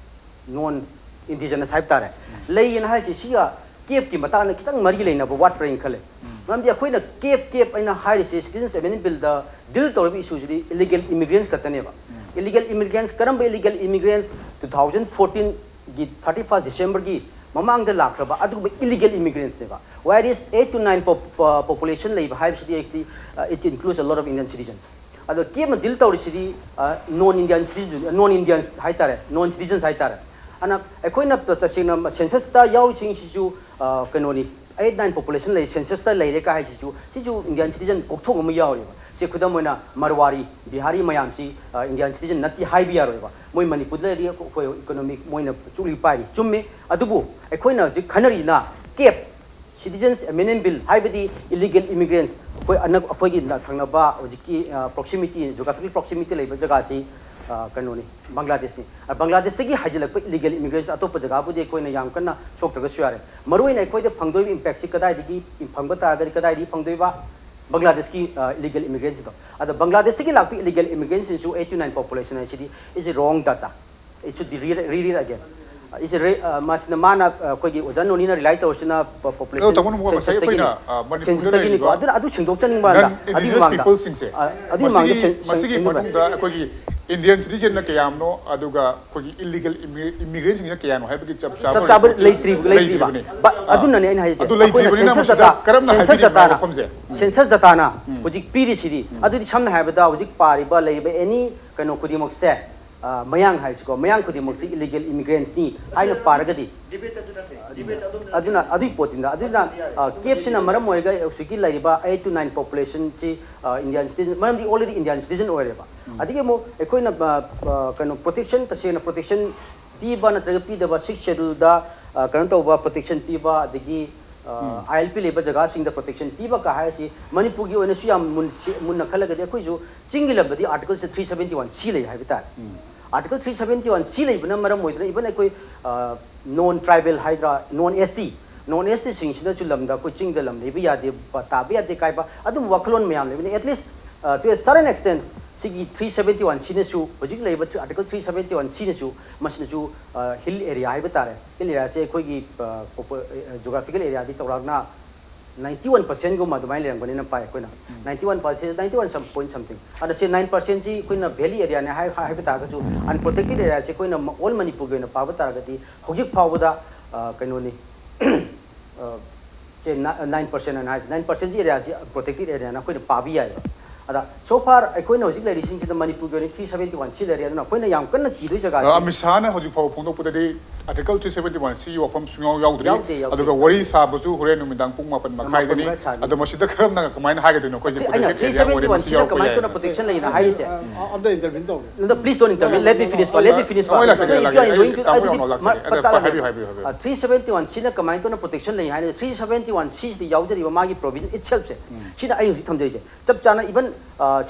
non indigenous ꯍꯥꯏꯕ ꯇꯥꯔꯦ ꯂꯩꯌꯦꯅ ꯍꯥꯏꯁꯦ, ꯁꯤꯒ ꯀꯦꯞꯀꯤ ꯃꯇꯥꯡꯗ ꯈꯤꯇꯪ ꯃꯔꯤ ꯂꯩꯅꯕ ꯋꯥꯠꯄ꯭ꯔꯥ ꯍꯥꯏꯅ ꯈꯜꯂꯦ꯫ ꯃꯔꯝꯗꯤ ꯑꯩꯈꯣꯏꯅ ꯀꯦꯞ ꯀꯦꯞ ꯑꯩꯅ ꯍꯥꯏꯔꯤꯁꯦ, Citizens Amendment Billꯗ deal ꯇꯧꯔꯤꯕ issueꯁꯤꯗꯤ illegal immigrants ꯈꯛꯇꯅꯦꯕ꯫ Illegal immigrants, ꯀꯔꯝꯕ illegal immigrants? Two thousand fourteenꯒꯤ thirty first Decemberꯒꯤ ꯃꯃꯥꯡꯗ ꯂꯥꯛꯈ꯭ꯔꯕ ꯑꯗꯨꯒꯨꯝꯕ illegal immigrants ꯅꯦꯕ꯫ Where is eight to nine pop- uh, population ꯂꯩꯕ ꯍꯥꯏꯕꯁꯤꯗꯤ actually, uh, it includes a lot of Indian citizens. ꯑꯗꯣ ꯀꯦꯞꯅ deal ꯇꯧꯔꯤꯁꯤꯗꯤ non Indian citizens, non Indians ꯍꯥꯏꯇꯥꯔꯦ, non citizens ꯍꯥꯏꯇꯥꯔꯦ꯫ ꯑꯗꯨꯅ ꯑꯩꯈꯣꯏꯅ ꯇ- ꯇꯁꯦꯡꯅ censusꯇ ꯌꯥꯎꯔꯤꯁꯤꯡꯁꯤꯁꯨ, ꯑ, ꯀꯩꯅꯣꯅꯤ, eight nine population ꯂꯩ, censusꯇ ꯂꯩꯔꯦ ꯀꯥꯏ ꯍꯥꯏꯁꯤꯁꯨ, ꯁꯤꯁꯨ Indian citizen ꯀꯣꯛꯊꯣꯛ ꯑꯃ ꯌꯥꯎꯔꯤꯕ꯫ ꯁꯦ ꯈꯨꯗꯝ ꯑꯣꯏꯅ ꯃꯔꯋꯥꯔꯤ, ꯕꯤꯍꯥꯔꯤ ꯃꯌꯥꯝꯁꯤ ꯏꯟꯗꯤꯌꯥꯟ ꯁꯤꯇꯤꯖꯟ ꯅꯠꯇꯦ ꯍꯥꯏꯕ ꯌꯥꯔꯣꯏꯕ꯫ ꯃꯣꯏ ꯃꯅꯤꯄꯨꯔꯗ ꯂꯩꯔꯤ, ꯑꯩꯈꯣꯏ ꯏꯀꯣꯅꯣꯃꯤꯛ ꯃꯣꯏꯅ ꯆꯨꯞꯂꯤ ꯄꯥꯏꯔꯤ, ꯆꯨꯝꯃꯤ꯫ ꯑꯗꯨꯕꯨ ꯑꯩꯈꯣꯏꯅ ꯍꯧꯖꯤꯛ ꯈꯟꯅꯔꯤꯁꯤꯅ ꯀꯦꯞ ꯁꯤꯇꯤꯖꯟꯁ ꯑꯦꯃꯦꯟꯗꯃꯦꯟ ꯕꯤꯜ, ꯍꯥꯏꯕꯗꯤ ꯏꯂꯤꯒꯦꯜ ꯏꯃꯤꯒ꯭ꯔꯦꯟꯁ, ꯑꯩꯈꯣꯏ ꯑꯅꯛ ꯑꯩꯈꯣꯏꯒꯤ ꯊꯪꯅꯕ ꯍꯧꯖꯤꯛꯀꯤ ꯄ꯭ꯔꯣꯛꯁꯤꯃꯤꯇꯤ, ꯖꯣꯒ꯭ꯔꯥꯐꯤꯀꯦꯜ ꯄ꯭ꯔꯣꯛꯁꯤꯃꯤꯇꯤ ꯂꯩꯕ ꯖꯒꯥꯁꯤ ꯀꯩꯅꯣꯅꯤ, ꯕꯪꯒ꯭ꯂꯥꯗꯦꯁꯅꯤ꯫ ꯕꯪꯒ꯭ꯂꯥꯗꯦꯁꯇꯒꯤ ꯍꯥꯏꯖꯤꯜꯂꯛꯄ ꯏꯂꯤꯒꯦꯜ ꯏꯃꯤꯒ꯭ꯔꯦꯟꯁ ꯑꯇꯣꯞꯄ ꯖꯒꯥꯕꯨꯗꯤ ꯑꯩꯈꯣꯏꯅ ꯌꯥꯝ ꯀꯟꯅ ꯁꯣꯛꯇ꯭ꯔꯒꯁꯨ ꯌꯥꯔꯦ꯫ ꯃꯔꯨꯑꯣꯏꯅ ꯑꯩꯈꯣꯏꯗ ꯐꯪꯗꯣꯏꯕ ꯏꯝꯄꯦꯛꯁꯤ ꯀꯗꯥꯏꯗꯒꯤ ꯐꯪꯕ ꯇꯥꯔꯒꯗꯤ ꯀꯗꯥꯏꯗꯒꯤ ꯐꯪꯗꯣꯏꯕ? ꯕꯪꯒ꯭ꯂꯥꯗꯦꯁꯀꯤ ꯏꯂꯤꯒꯦꯜ ꯏꯃꯤꯒ꯭ꯔꯦꯟꯁꯤꯗꯣ꯫ ꯑꯗ ꯕꯪꯒ꯭ꯂꯥꯗꯦꯁꯇꯒꯤ ꯂꯥꯛꯄ illegal ꯏꯃꯤꯒ꯭ꯔꯦꯟꯁꯤꯡꯁꯨ eight to nine population ꯍꯥꯏꯁꯤꯗꯤ is a wrong data, it should be reread again꯫ ꯏꯁꯦ ꯃꯁꯤꯅ ꯃꯥꯅ ꯑꯩꯈꯣꯏꯒꯤ ꯑꯣꯖꯥ ꯅꯣꯅꯤꯅ ꯔꯤꯂꯥꯏ ꯇꯧꯔꯁꯤꯅ ꯑꯗꯣ ꯇꯥꯃꯣ ꯅꯃꯨ ꯉꯁꯥꯏ ꯑꯩꯈꯣꯏꯅ ꯃꯅꯤꯄꯨꯔꯗ ꯂꯩꯔꯤꯕ ꯑꯗꯨ ꯑꯗꯨ ꯁꯦꯡꯗꯣꯛꯆꯅꯤꯡꯕ ꯑꯝꯇ꯫ ꯑꯗꯨꯒꯤ ꯃꯃꯥꯡꯗ ꯑꯗꯨꯒꯤ ꯃꯃꯥꯡꯗ ꯁꯦꯡ- ꯃꯁꯤꯒꯤ ꯁꯦꯡꯗꯣꯛꯅꯤꯡꯕ꯫ ꯃꯅꯨꯡꯗ ꯑꯩꯈꯣꯏꯒꯤ ꯏꯟꯗꯤꯌꯟ ꯁꯤꯇꯤꯖꯦꯟꯅ ꯀꯌꯥꯝꯅꯣ ꯑꯗꯨꯒ ꯑꯩꯈꯣꯏꯒꯤ ꯏꯂꯤꯒꯦꯜ ꯏꯃꯤꯒ꯭ꯔꯦꯟꯁꯤꯡꯁꯤꯅ ꯀꯌꯥꯅꯣ ꯍꯥꯏꯕꯒꯤ ꯆꯞ ꯆꯥꯕ ꯆꯞ ꯆꯥꯕ ꯂꯩꯇ꯭ꯔꯤꯕ ꯂꯩꯇ꯭ꯔꯤꯕ꯫ ꯂꯩꯇ꯭ꯔꯤꯕꯅꯤ꯫ ꯕ- ꯑꯗꯨꯅꯅꯦ ꯑꯩꯅ ꯍꯥꯏꯖꯩ ꯑꯗꯨ ꯑꯩꯈꯣꯏꯅ ꯂꯩꯇ꯭ꯔꯤꯕꯅꯤꯅ ꯁꯦꯟꯁꯁ ꯃꯁꯤꯗ ꯗꯇꯥ ꯀꯔꯝꯅ ꯁꯦꯟꯁꯁ ꯍꯥꯏꯕꯤꯔꯤꯕꯅꯣ ꯗꯇꯥꯅ ꯋꯥꯐꯝꯁꯦ? ꯁꯦꯟꯁꯁ ꯗꯇꯥꯅ ꯎꯝ꯫ ꯍꯧꯖꯤꯛ ꯄꯤꯔꯤꯁꯤꯗꯤ꯫ ꯑꯗꯨꯗꯤ ꯁꯝꯅ ꯍꯥꯏꯔꯕꯗ ꯍꯧꯖꯤꯛ ꯄꯥꯔꯤꯕ ꯂꯩꯔꯤꯕ ꯑꯦꯅꯤ ꯀꯩꯅꯣ ꯈꯨꯗꯤꯡꯃꯛꯁꯦ, ꯑ, ꯃꯌꯥꯡ ꯍꯥꯏꯁꯤꯀꯣ, ꯃꯌꯥꯡ ꯈꯨꯗꯤꯡꯃꯛꯁꯤ ꯏꯂꯤꯒꯦꯜ ꯏꯃꯤꯒ꯭ꯔꯦꯟꯁꯅꯤ ꯍꯥꯏꯅ ꯄꯥꯔꯒꯗꯤ, ꯗꯤꯕꯦꯠ ꯑꯗꯨ ꯅꯠꯇꯦ꯫ ꯗꯤꯕꯦꯠ ꯑꯗꯨꯝ ꯑꯗꯨꯅ ꯑꯗꯨꯒꯤ ꯄꯣꯠꯇꯨꯅ ꯑꯗꯨꯅ, ꯑ, ꯀꯦꯞꯁꯤꯅ ꯃꯔꯝ ꯑꯣꯏꯔꯒ ꯍꯧꯖꯤꯛꯀꯤ ꯂꯩꯔꯤꯕ eight to nine populationꯁꯤ, ꯑ, ꯏꯟꯗꯤꯌꯟ ꯁꯤꯇꯤꯖꯟ, ꯃꯔꯝꯗꯤ already ꯏꯟꯗꯤꯌꯟ ꯁꯤꯇꯤꯖꯟ ꯑꯣꯏꯔꯦꯕ꯫ ꯑꯗꯒꯤ ꯑꯃꯨꯛ ꯑꯩꯈꯣꯏꯅ, ꯑ, ꯑ, ꯀꯩꯅꯣ ꯄ꯭ꯔꯣꯇꯦꯛꯁꯟ, ꯇꯁꯦꯡꯅ ꯄ꯭ꯔꯣꯇꯦꯛꯁꯟ ꯄꯤꯕ ꯅꯠꯇ꯭ꯔꯒ ꯄꯤꯗꯕ, ꯁꯤꯛꯁ ꯁꯦꯗꯨꯜꯗ, ꯑ, ꯀꯩꯅꯣ ꯇꯧꯕ, ꯄ꯭ꯔꯣꯇꯦꯛꯁꯟ ꯄꯤꯕ, ꯑꯗꯒꯤ, ꯑ, ILP ꯂꯩꯕ ꯖꯒꯥꯁꯤꯡꯗ ꯄ꯭ꯔꯣꯇꯦꯛꯁꯟ ꯄꯤꯕ ꯀ ꯍꯥꯏꯔꯤꯁꯤ ꯃꯅꯤꯄꯨꯔꯒꯤ ꯑꯣꯏꯅꯁꯨ ꯌꯥꯝ ꯃꯨꯟ-, ꯁꯤ-, ꯃꯨꯟꯅ ꯈꯜꯂꯒꯗꯤ ꯑꯩꯈꯣꯏꯁꯨ ꯆꯤꯡꯒꯤ ꯂꯝꯗꯗꯤ Article three seventy one C ꯂꯩ ꯍꯥꯏꯕ ꯇꯥꯔꯦ꯫ Article three seventy one C ꯂꯩꯕꯅ ꯃꯔꯝ ꯑꯣꯏꯗꯨꯅ even ꯑꯩꯈꯣꯏ, ꯑ, non tribal ꯍꯥꯏꯗ꯭ꯔꯥ, non ST, non STꯁꯤꯡꯁꯤꯅꯁꯨ ꯂꯝꯗ ꯑꯩꯈꯣꯏ ꯆꯤꯡꯗ ꯂꯝ ꯂꯩꯕ ꯌꯥꯗꯦ, ꯄ-, ꯇꯥꯕ ꯌꯥꯗꯦ ꯀꯥꯏꯕ ꯑꯗꯨꯝꯕ ꯋꯥꯈꯜꯂꯣꯟ ꯃꯌꯥꯝ ꯂꯩꯕꯅꯤ꯫ At least, ꯑ, to a certain extent ꯁꯤꯒꯤ three seventy one Cꯅꯁꯨ, ꯍꯧꯖꯤꯛ ꯂꯩꯔꯤꯕ Article three seventy one Cꯅꯁꯨ, ꯃꯁꯤꯅꯁꯨ, ꯑ, ꯍꯤꯜ ꯑꯦꯔꯤꯌꯥ ꯍꯥꯏꯕ ꯇꯥꯔꯦ, ꯍꯤꯜ ꯑꯦꯔꯤꯌꯥꯁꯦ ꯑꯩꯈꯣꯏꯒꯤ, ꯑ, ꯄꯣꯄꯨ-, ꯑ, ꯖꯣꯒ꯭ꯔꯥꯐꯤꯀꯦꯜ ꯑꯦꯔꯤꯌꯥꯗꯤ ꯆꯥꯎꯔꯥꯛꯅ ninety one percentꯒꯨꯝꯕ ꯑꯗꯨꯃꯥꯏꯅ ꯂꯩꯔꯝꯒꯅꯤꯅ ꯄꯥꯏ ꯑꯩꯈꯣꯏꯅ꯫ Ninety one percent, ninety one some point something꯫ ꯑꯗ ꯁꯤ nine percentꯁꯤ ꯑꯩꯈꯣꯏꯅ ꯚꯦꯂꯤ ꯑꯦꯔꯤꯌꯥꯅꯦ ꯍꯥꯏ-, ꯍꯥꯏꯕ ꯇꯥꯔꯒꯁꯨ, ꯑꯟꯄ꯭ꯔꯣꯇꯦꯛꯇꯦꯠ ꯑꯦꯔꯤꯌꯥꯁꯤ ꯑꯩꯈꯣꯏꯅ ꯑꯣꯜ ꯃꯅꯤꯄꯨꯔꯒꯤ ꯑꯣꯏꯅ ꯄꯥꯕ ꯇꯥꯔꯒꯗꯤ ꯍꯧꯖꯤꯛ ꯐꯥꯎꯕꯗ, ꯑ, ꯀꯩꯅꯣꯅꯤ, ꯑ, ꯁꯦ ꯅꯥ-, nine percent ꯑꯅ ꯍꯥꯏꯁꯦ, nine percentꯀꯤ ꯑꯦꯔꯤꯌꯥꯁꯤ ꯄ꯭ꯔꯣꯇꯦꯛꯇꯦꯠ ꯑꯦꯔꯤꯌꯥꯅ ꯑꯩꯈꯣꯏꯅ ꯄꯥꯕ ꯌꯥꯏꯕ꯫ ꯑꯗ so far ꯑꯩꯈꯣꯏꯅ ꯍꯧꯖꯤꯛ ꯂꯩꯔꯤꯁꯤꯡꯁꯤꯗ ꯃꯅꯤꯄꯨꯔꯒꯤ ꯑꯣꯏꯅ three seventy one C ꯂꯩꯔꯦ꯫ ꯑꯗꯨꯅ ꯑꯩꯈꯣꯏꯅ ꯌꯥꯝ ꯀꯟꯅ ꯀꯤꯗꯣꯏ ꯖꯒꯥ ꯑ, ꯑꯃꯤꯠ ꯁꯥꯍꯅ ꯍꯧꯖꯤꯛ ꯐꯥꯎꯕ ꯐꯣꯡꯗꯣꯛꯄꯗꯗꯤ Article three seventy one C ꯒꯤ ꯋꯥꯐꯝ ꯁꯨꯡꯌꯥꯎ ꯌꯥꯎꯗ꯭ꯔꯤ꯫ ꯌꯥꯎꯗꯦ, ꯌꯥꯎꯗꯦ꯫ ꯑꯗꯨꯒ ꯋꯥꯔꯤ ꯁꯥꯕꯁꯨ ꯍꯣꯔꯦꯟ ꯅꯨꯃꯤꯗꯥꯡ ꯄꯨꯡ ꯃꯥꯄꯟ ꯃꯈꯥꯏꯗꯅꯤ꯫ ꯃꯥꯄꯟ ꯃꯈꯥꯏ ꯁꯥꯒꯅꯤ꯫ ꯑꯗꯣ ꯃꯁꯤꯗ ꯀꯔꯝꯅ ꯀꯃꯥꯏꯅ ꯍꯥꯏꯒꯗꯣꯏꯅꯣ? ꯑꯩꯈꯣꯏꯁꯦ ꯑꯩꯅ protected three area ꯑꯣꯏꯔꯦ, seventy one ꯃꯁꯤ C ꯗ ꯌꯥꯎꯔꯛꯄ ꯀꯃꯥꯏꯅ ꯌꯥꯏ꯫ ꯇꯧꯅ protection ꯂꯩꯅ ꯍꯥꯏꯔꯤꯁꯦ? ꯑꯝꯇ intervene ꯇꯧꯒꯦ꯫ No, no, please don't intervene. Let me finish first. Let me finish first. ꯑꯩ ꯂꯥꯛꯆꯒꯦ, No, ꯂꯥꯛꯆꯒꯦ꯫ you are going ꯑꯩ to- ꯇꯥꯃꯣ ꯑꯗꯨꯗꯤ ꯔꯥꯝꯅꯥꯎ ꯂꯥꯛꯆꯒꯦ꯫ ꯃ- ꯑꯗ ꯇꯥꯔꯒꯦ꯫ ꯍꯥꯏꯕꯤꯌꯨ, ꯍꯥꯏꯕꯤꯌꯨ, ꯍꯥꯏꯕꯤꯌꯨ꯫ ꯑ, three seventy one C ꯅ ꯀꯃꯥꯏꯅ ꯇꯧꯅ protection ꯂꯩ ꯍꯥꯏꯅ, three seventy one C ꯁꯤꯗ ꯌꯥꯎꯖꯔꯤꯕ ꯃꯥꯒꯤ provision itself ꯁꯦ ꯁꯤꯗ ꯑꯩ ꯍꯧꯖꯤꯛ ꯊꯝꯖꯔꯤꯁꯦ꯫ ꯆꯞ ꯆꯥꯅ even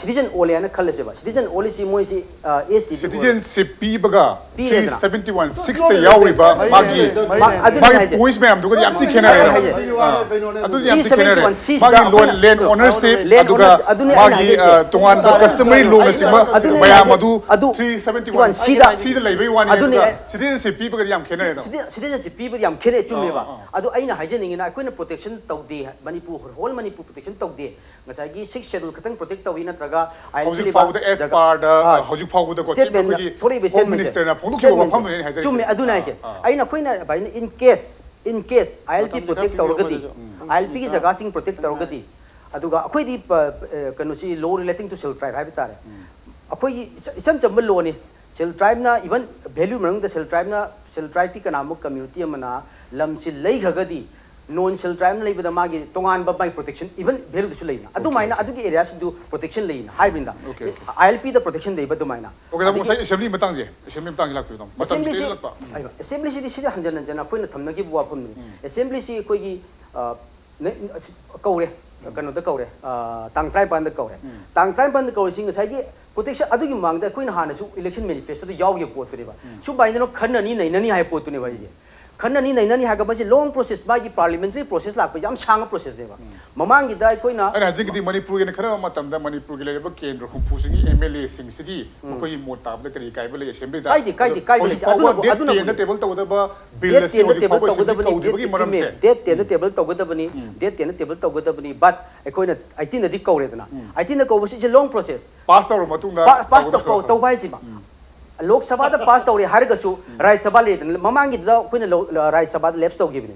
citizen ꯑꯣꯜꯂꯦ ꯍꯥꯏꯅ ꯈꯜꯂꯁꯦꯕ꯫ Citizen ꯑꯣꯜꯂꯤꯁꯤ ꯃꯣꯏꯁꯤ age ꯗꯤ Citizenship ꯄꯤꯕꯒ ꯄꯤꯔꯦꯗꯅ꯫ three seventy one C ꯗ ꯌꯥꯎꯔꯤꯕ ꯃꯥꯒꯤ ꯃꯥ- ꯑꯗꯨꯅꯤ ꯃꯥꯒꯤ ꯍꯥꯏꯁꯦ꯫ points ꯃꯌꯥꯝꯗꯨꯒꯗꯤ ꯌꯥꯝ ꯊꯤ ꯈꯦꯠꯅꯔꯦ꯫ ꯑꯗꯨꯅꯤ ꯍꯥꯏꯁꯦ꯫ ꯑꯥ, ꯑꯗꯨꯗꯤ ꯌꯥꯝ ꯊꯤ ꯈꯦꯠꯅꯔꯦ꯫ three seventy one C ꯁꯤꯗ ꯃꯥꯒꯤ loan, ꯑꯩꯈꯣꯏꯅ land ownership, land ꯑꯗꯨꯒ ownership ꯑꯗꯨꯅꯤ ꯑꯩꯅ ꯃꯥꯒꯤ ꯍꯥꯏꯖꯩꯁꯦ꯫ ꯑ, ꯇꯣꯉꯥꯟꯕ customary law ꯅꯆꯤꯡꯕ ꯑꯗꯨꯅꯤ ꯑꯩꯅ ꯃꯌꯥꯝ ꯍꯥꯏꯖꯩ꯫ ꯑꯗꯨ ꯑꯗꯨ three seventy one one C ꯗ C ꯗ ꯂꯩꯕꯩ ꯋꯥꯅꯤ꯫ ꯑꯗꯨꯅꯤ ꯑꯗꯨꯒ ꯑꯩ- citizenship ꯄꯤꯕꯒꯗꯤ ꯌꯥꯝ ꯈꯦꯠꯅꯔꯦ꯫ ꯑꯗꯣ citizenship ꯄꯤꯕꯗꯤ ꯌꯥꯝ ꯈꯦꯠꯅꯩ, ꯆꯨꯝꯃꯦꯕ꯫ ꯑꯥ, ꯑꯥ꯫ ꯑꯗꯣ ꯑꯩꯅ ꯍꯥꯏꯖꯅꯤꯡꯉꯤꯅ ꯑꯩꯈꯣꯏꯅ protection ꯇꯧꯗꯦ, ꯃꯅꯤꯄꯨꯔ, whole ꯃꯅꯤꯄꯨꯔ protection ꯇꯧꯗꯦ꯫ ꯉꯁꯥꯏꯒꯤ sixth schedule ꯈꯛꯇꯪ protect ꯇꯧꯏ ꯅꯠꯇ꯭ꯔꯒ ILP ꯍꯧꯖꯤꯛ ꯂꯩꯕ ꯐꯥꯎꯕꯗ as ꯖꯒꯥ- per ꯗ, ꯑꯥ, ꯍꯧꯖꯤꯛ ꯐꯥꯎꯕꯗꯀꯣ chief statement ꯅ ꯑꯩꯈꯣꯏꯒꯤ ꯊꯣꯛꯂꯛꯏꯕ Home statement ꯁꯦ꯫ Minister ꯅ ꯐꯣꯡꯗꯣꯛꯈꯤꯕ Statement ꯁꯦ꯫ ꯋꯥꯐꯝꯗꯨꯅꯦ ꯑꯩꯅ ꯍꯥꯏꯖꯔꯤꯁꯦ꯫ ꯆꯨꯝꯃꯦ, ꯑꯗꯨꯅ ꯑꯥ, ꯍꯥꯏꯁꯦ꯫ ꯑꯥ꯫ ꯑꯩꯅ ꯑꯩꯈꯣꯏꯅ ꯚꯥꯏ, in case, in case ILP ꯃꯇꯝꯁꯤꯅ protect ꯈꯤꯇꯪ ꯇꯧꯔꯒꯗꯤ, ꯄꯤꯔꯛꯑꯣ, ꯃꯗꯨꯁꯨ꯫ ꯎꯝ꯫ ILP ꯒꯤ ꯖꯒꯥꯁꯤꯡ protect ꯇꯧꯔꯒꯗꯤ, ꯑꯗꯨꯒ ꯑꯩꯈꯣꯏꯗꯤ ꯄ-, ꯑ, ꯀꯩꯅꯣꯁꯤ, law relating to shelf tribe ꯍꯥꯏꯕ ꯇꯥꯔꯦ꯫ ꯑꯩꯈꯣꯏꯒꯤ ꯏꯆ-, ꯏꯆꯝ ꯆꯝꯕ law ꯅꯤ꯫ Shelf tribe ꯅ even value ꯃꯅꯨꯡꯗ shelf tribe ꯅ, shelf tribe ꯀꯤ ꯀꯅꯥꯒꯨꯝꯕ community ꯑꯃꯅ ꯂꯝꯁꯤ ꯂꯩꯈ꯭ꯔꯒꯗꯤ, non shelf tribe ꯅ ꯂꯩꯕꯗ ꯃꯥꯒꯤ ꯇꯣꯉꯥꯟꯕ ꯃꯥꯒꯤ protection even value ꯗꯁꯨ ꯂꯩꯅ꯫ ꯑꯗꯨꯃꯥꯏꯅ ꯑꯗꯨꯒꯤ area ꯁꯤꯗꯨ protection ꯂꯩꯅ ꯍꯥꯏꯕꯅꯤꯗ꯫ Okay, okay. ILP ꯗ protection ꯂꯩꯕ ꯑꯗꯨꯃꯥꯏꯅ꯫ Okay, ꯇꯥꯃꯣ, ꯑꯗꯒꯤ ꯉꯁꯥꯏ assembly ꯃꯇꯥꯡꯁꯦ, assembly ꯃꯇꯥꯡꯁꯦ ꯂꯥꯛꯄꯤꯌꯨ, ꯇꯥꯃꯣ꯫ ꯃꯇꯝꯁꯤꯗꯤ Assembly ꯁꯤ, ꯂꯥꯛꯄ꯫ ꯑꯩꯕ, assembly ꯁꯤꯗꯤ ꯁꯤꯗꯤ ꯍꯟꯖꯟ ꯍꯟꯖꯟ ꯑꯩꯈꯣꯏꯅ ꯊꯝꯅꯈꯤꯕ ꯋꯥꯐꯝꯅꯤ꯫ Assembly ꯁꯤ ꯑꯩꯈꯣꯏꯒꯤ, ꯑ, ꯅ-, ꯑꯁꯤ ꯀꯧꯔꯦ, ꯀꯩꯅꯣꯗ ꯀꯧꯔꯦ, ꯑ, ꯇꯥꯡ ꯇꯔꯥꯅꯤꯄꯥꯟꯗ ꯀꯧꯔꯦ꯫ ꯇꯥꯡ ꯇꯔꯥꯅꯤꯄꯥꯟꯗ ꯀꯧꯔꯤꯁꯤ ꯉꯁꯥꯏꯒꯤ protection ꯑꯗꯨꯒꯤ ꯃꯃꯥꯡꯗ ꯑꯩꯈꯣꯏꯅ ꯍꯥꯟꯅꯁꯨ election manifesto ꯗ ꯌꯥꯎꯈꯤꯕ ꯄꯣꯠꯇꯨꯅꯦꯕ꯫ ꯁꯨꯃꯥꯏꯅ ꯈꯟꯅꯅꯤ ꯅꯩꯅꯅꯤ ꯍꯥꯏꯕ ꯄꯣꯠꯇꯨꯅꯦꯕ ꯑꯩꯁꯦ꯫ ꯈꯟꯅꯅꯤ ꯅꯩꯅꯅꯤ ꯍꯥꯏꯔꯒ ꯃꯁꯤ long process, ꯃꯥꯒꯤ parliamentary process ꯂꯥꯛꯄ ꯌꯥꯝ ꯁꯥꯡꯕ process ꯅꯦꯕ꯫ ꯃꯃꯥꯡꯒꯤꯗ ꯑꯩꯈꯣꯏꯅ ꯑꯩꯅ ꯍꯥꯏꯖꯅꯤꯡꯉꯤꯗꯤ ꯃꯅꯤꯄꯨꯔꯒꯤꯅ ꯈꯟꯅꯕ ꯃꯇꯝꯗ ꯃꯅꯤꯄꯨꯔꯒꯤ ꯂꯩꯔꯤꯕ ꯀꯦꯟꯗ꯭ꯔ ꯍꯨꯝꯐꯨꯁꯤꯒꯤ MLA ꯁꯤꯡꯁꯤꯗꯤ ꯃꯈꯣꯏꯒꯤ ꯃꯣꯠ ꯇꯥꯕꯗ ꯀꯔꯤ ꯀꯥꯏꯕ ꯂꯩ assembly ꯗ? ꯀꯥꯏꯗꯦ, ꯀꯥꯏꯗꯦ, ꯑꯗꯣ ꯀꯥꯏꯕ ꯍꯧꯖꯤꯛ ꯂꯩꯇꯦ꯫ ꯐꯥꯎꯕ ꯑꯗꯨꯅꯕꯨ-, date ꯑꯗꯨꯅꯕꯨ- ten ꯗ table ꯇꯧꯒꯗꯕ bill Date ꯑꯁꯤ ten ꯗ ꯍꯧꯖꯤꯛ table ꯐꯥꯎꯕ assembly ꯇꯧꯒꯗꯕꯅꯤ, ꯀꯧꯗ꯭ꯔꯤꯕꯒꯤ date, ꯃꯔꯝꯁꯦ? ꯆꯨꯝꯃꯦ, date ten ꯗ table ꯇꯧꯒꯗꯕꯅꯤ, date ten ꯗ table ꯇꯧꯒꯗꯕꯅꯤ, but ꯑꯩꯈꯣꯏꯅ eighteen ꯗꯗꯤ ꯀꯧꯔꯦꯗꯅ꯫ Eighteen the ꯀꯧꯕꯁꯤ is a long process꯫ Pass ꯇꯧꯔꯕ ꯃꯇꯨꯡꯗ ꯄꯥ-, pass ꯇꯧ-, ꯇꯧꯒꯗꯕ꯫ ꯇꯧꯕ ꯍꯥꯏꯁꯤꯃ꯫ ꯂꯣꯛ ꯁꯚꯥꯗ pass ꯇꯧꯔꯦ ꯍꯥꯏꯔꯒꯁꯨ ꯔꯥꯖ꯭ꯌ ꯁꯚꯥ ꯂꯩꯗꯅ, ꯃꯃꯥꯡꯒꯤꯗꯨꯗ ꯑꯩꯈꯣꯏꯅ ꯂꯧ-, ꯔꯥꯖ꯭ꯌ ꯁꯚꯥꯗ lapse ꯇꯧꯈꯤꯕꯅꯤ꯫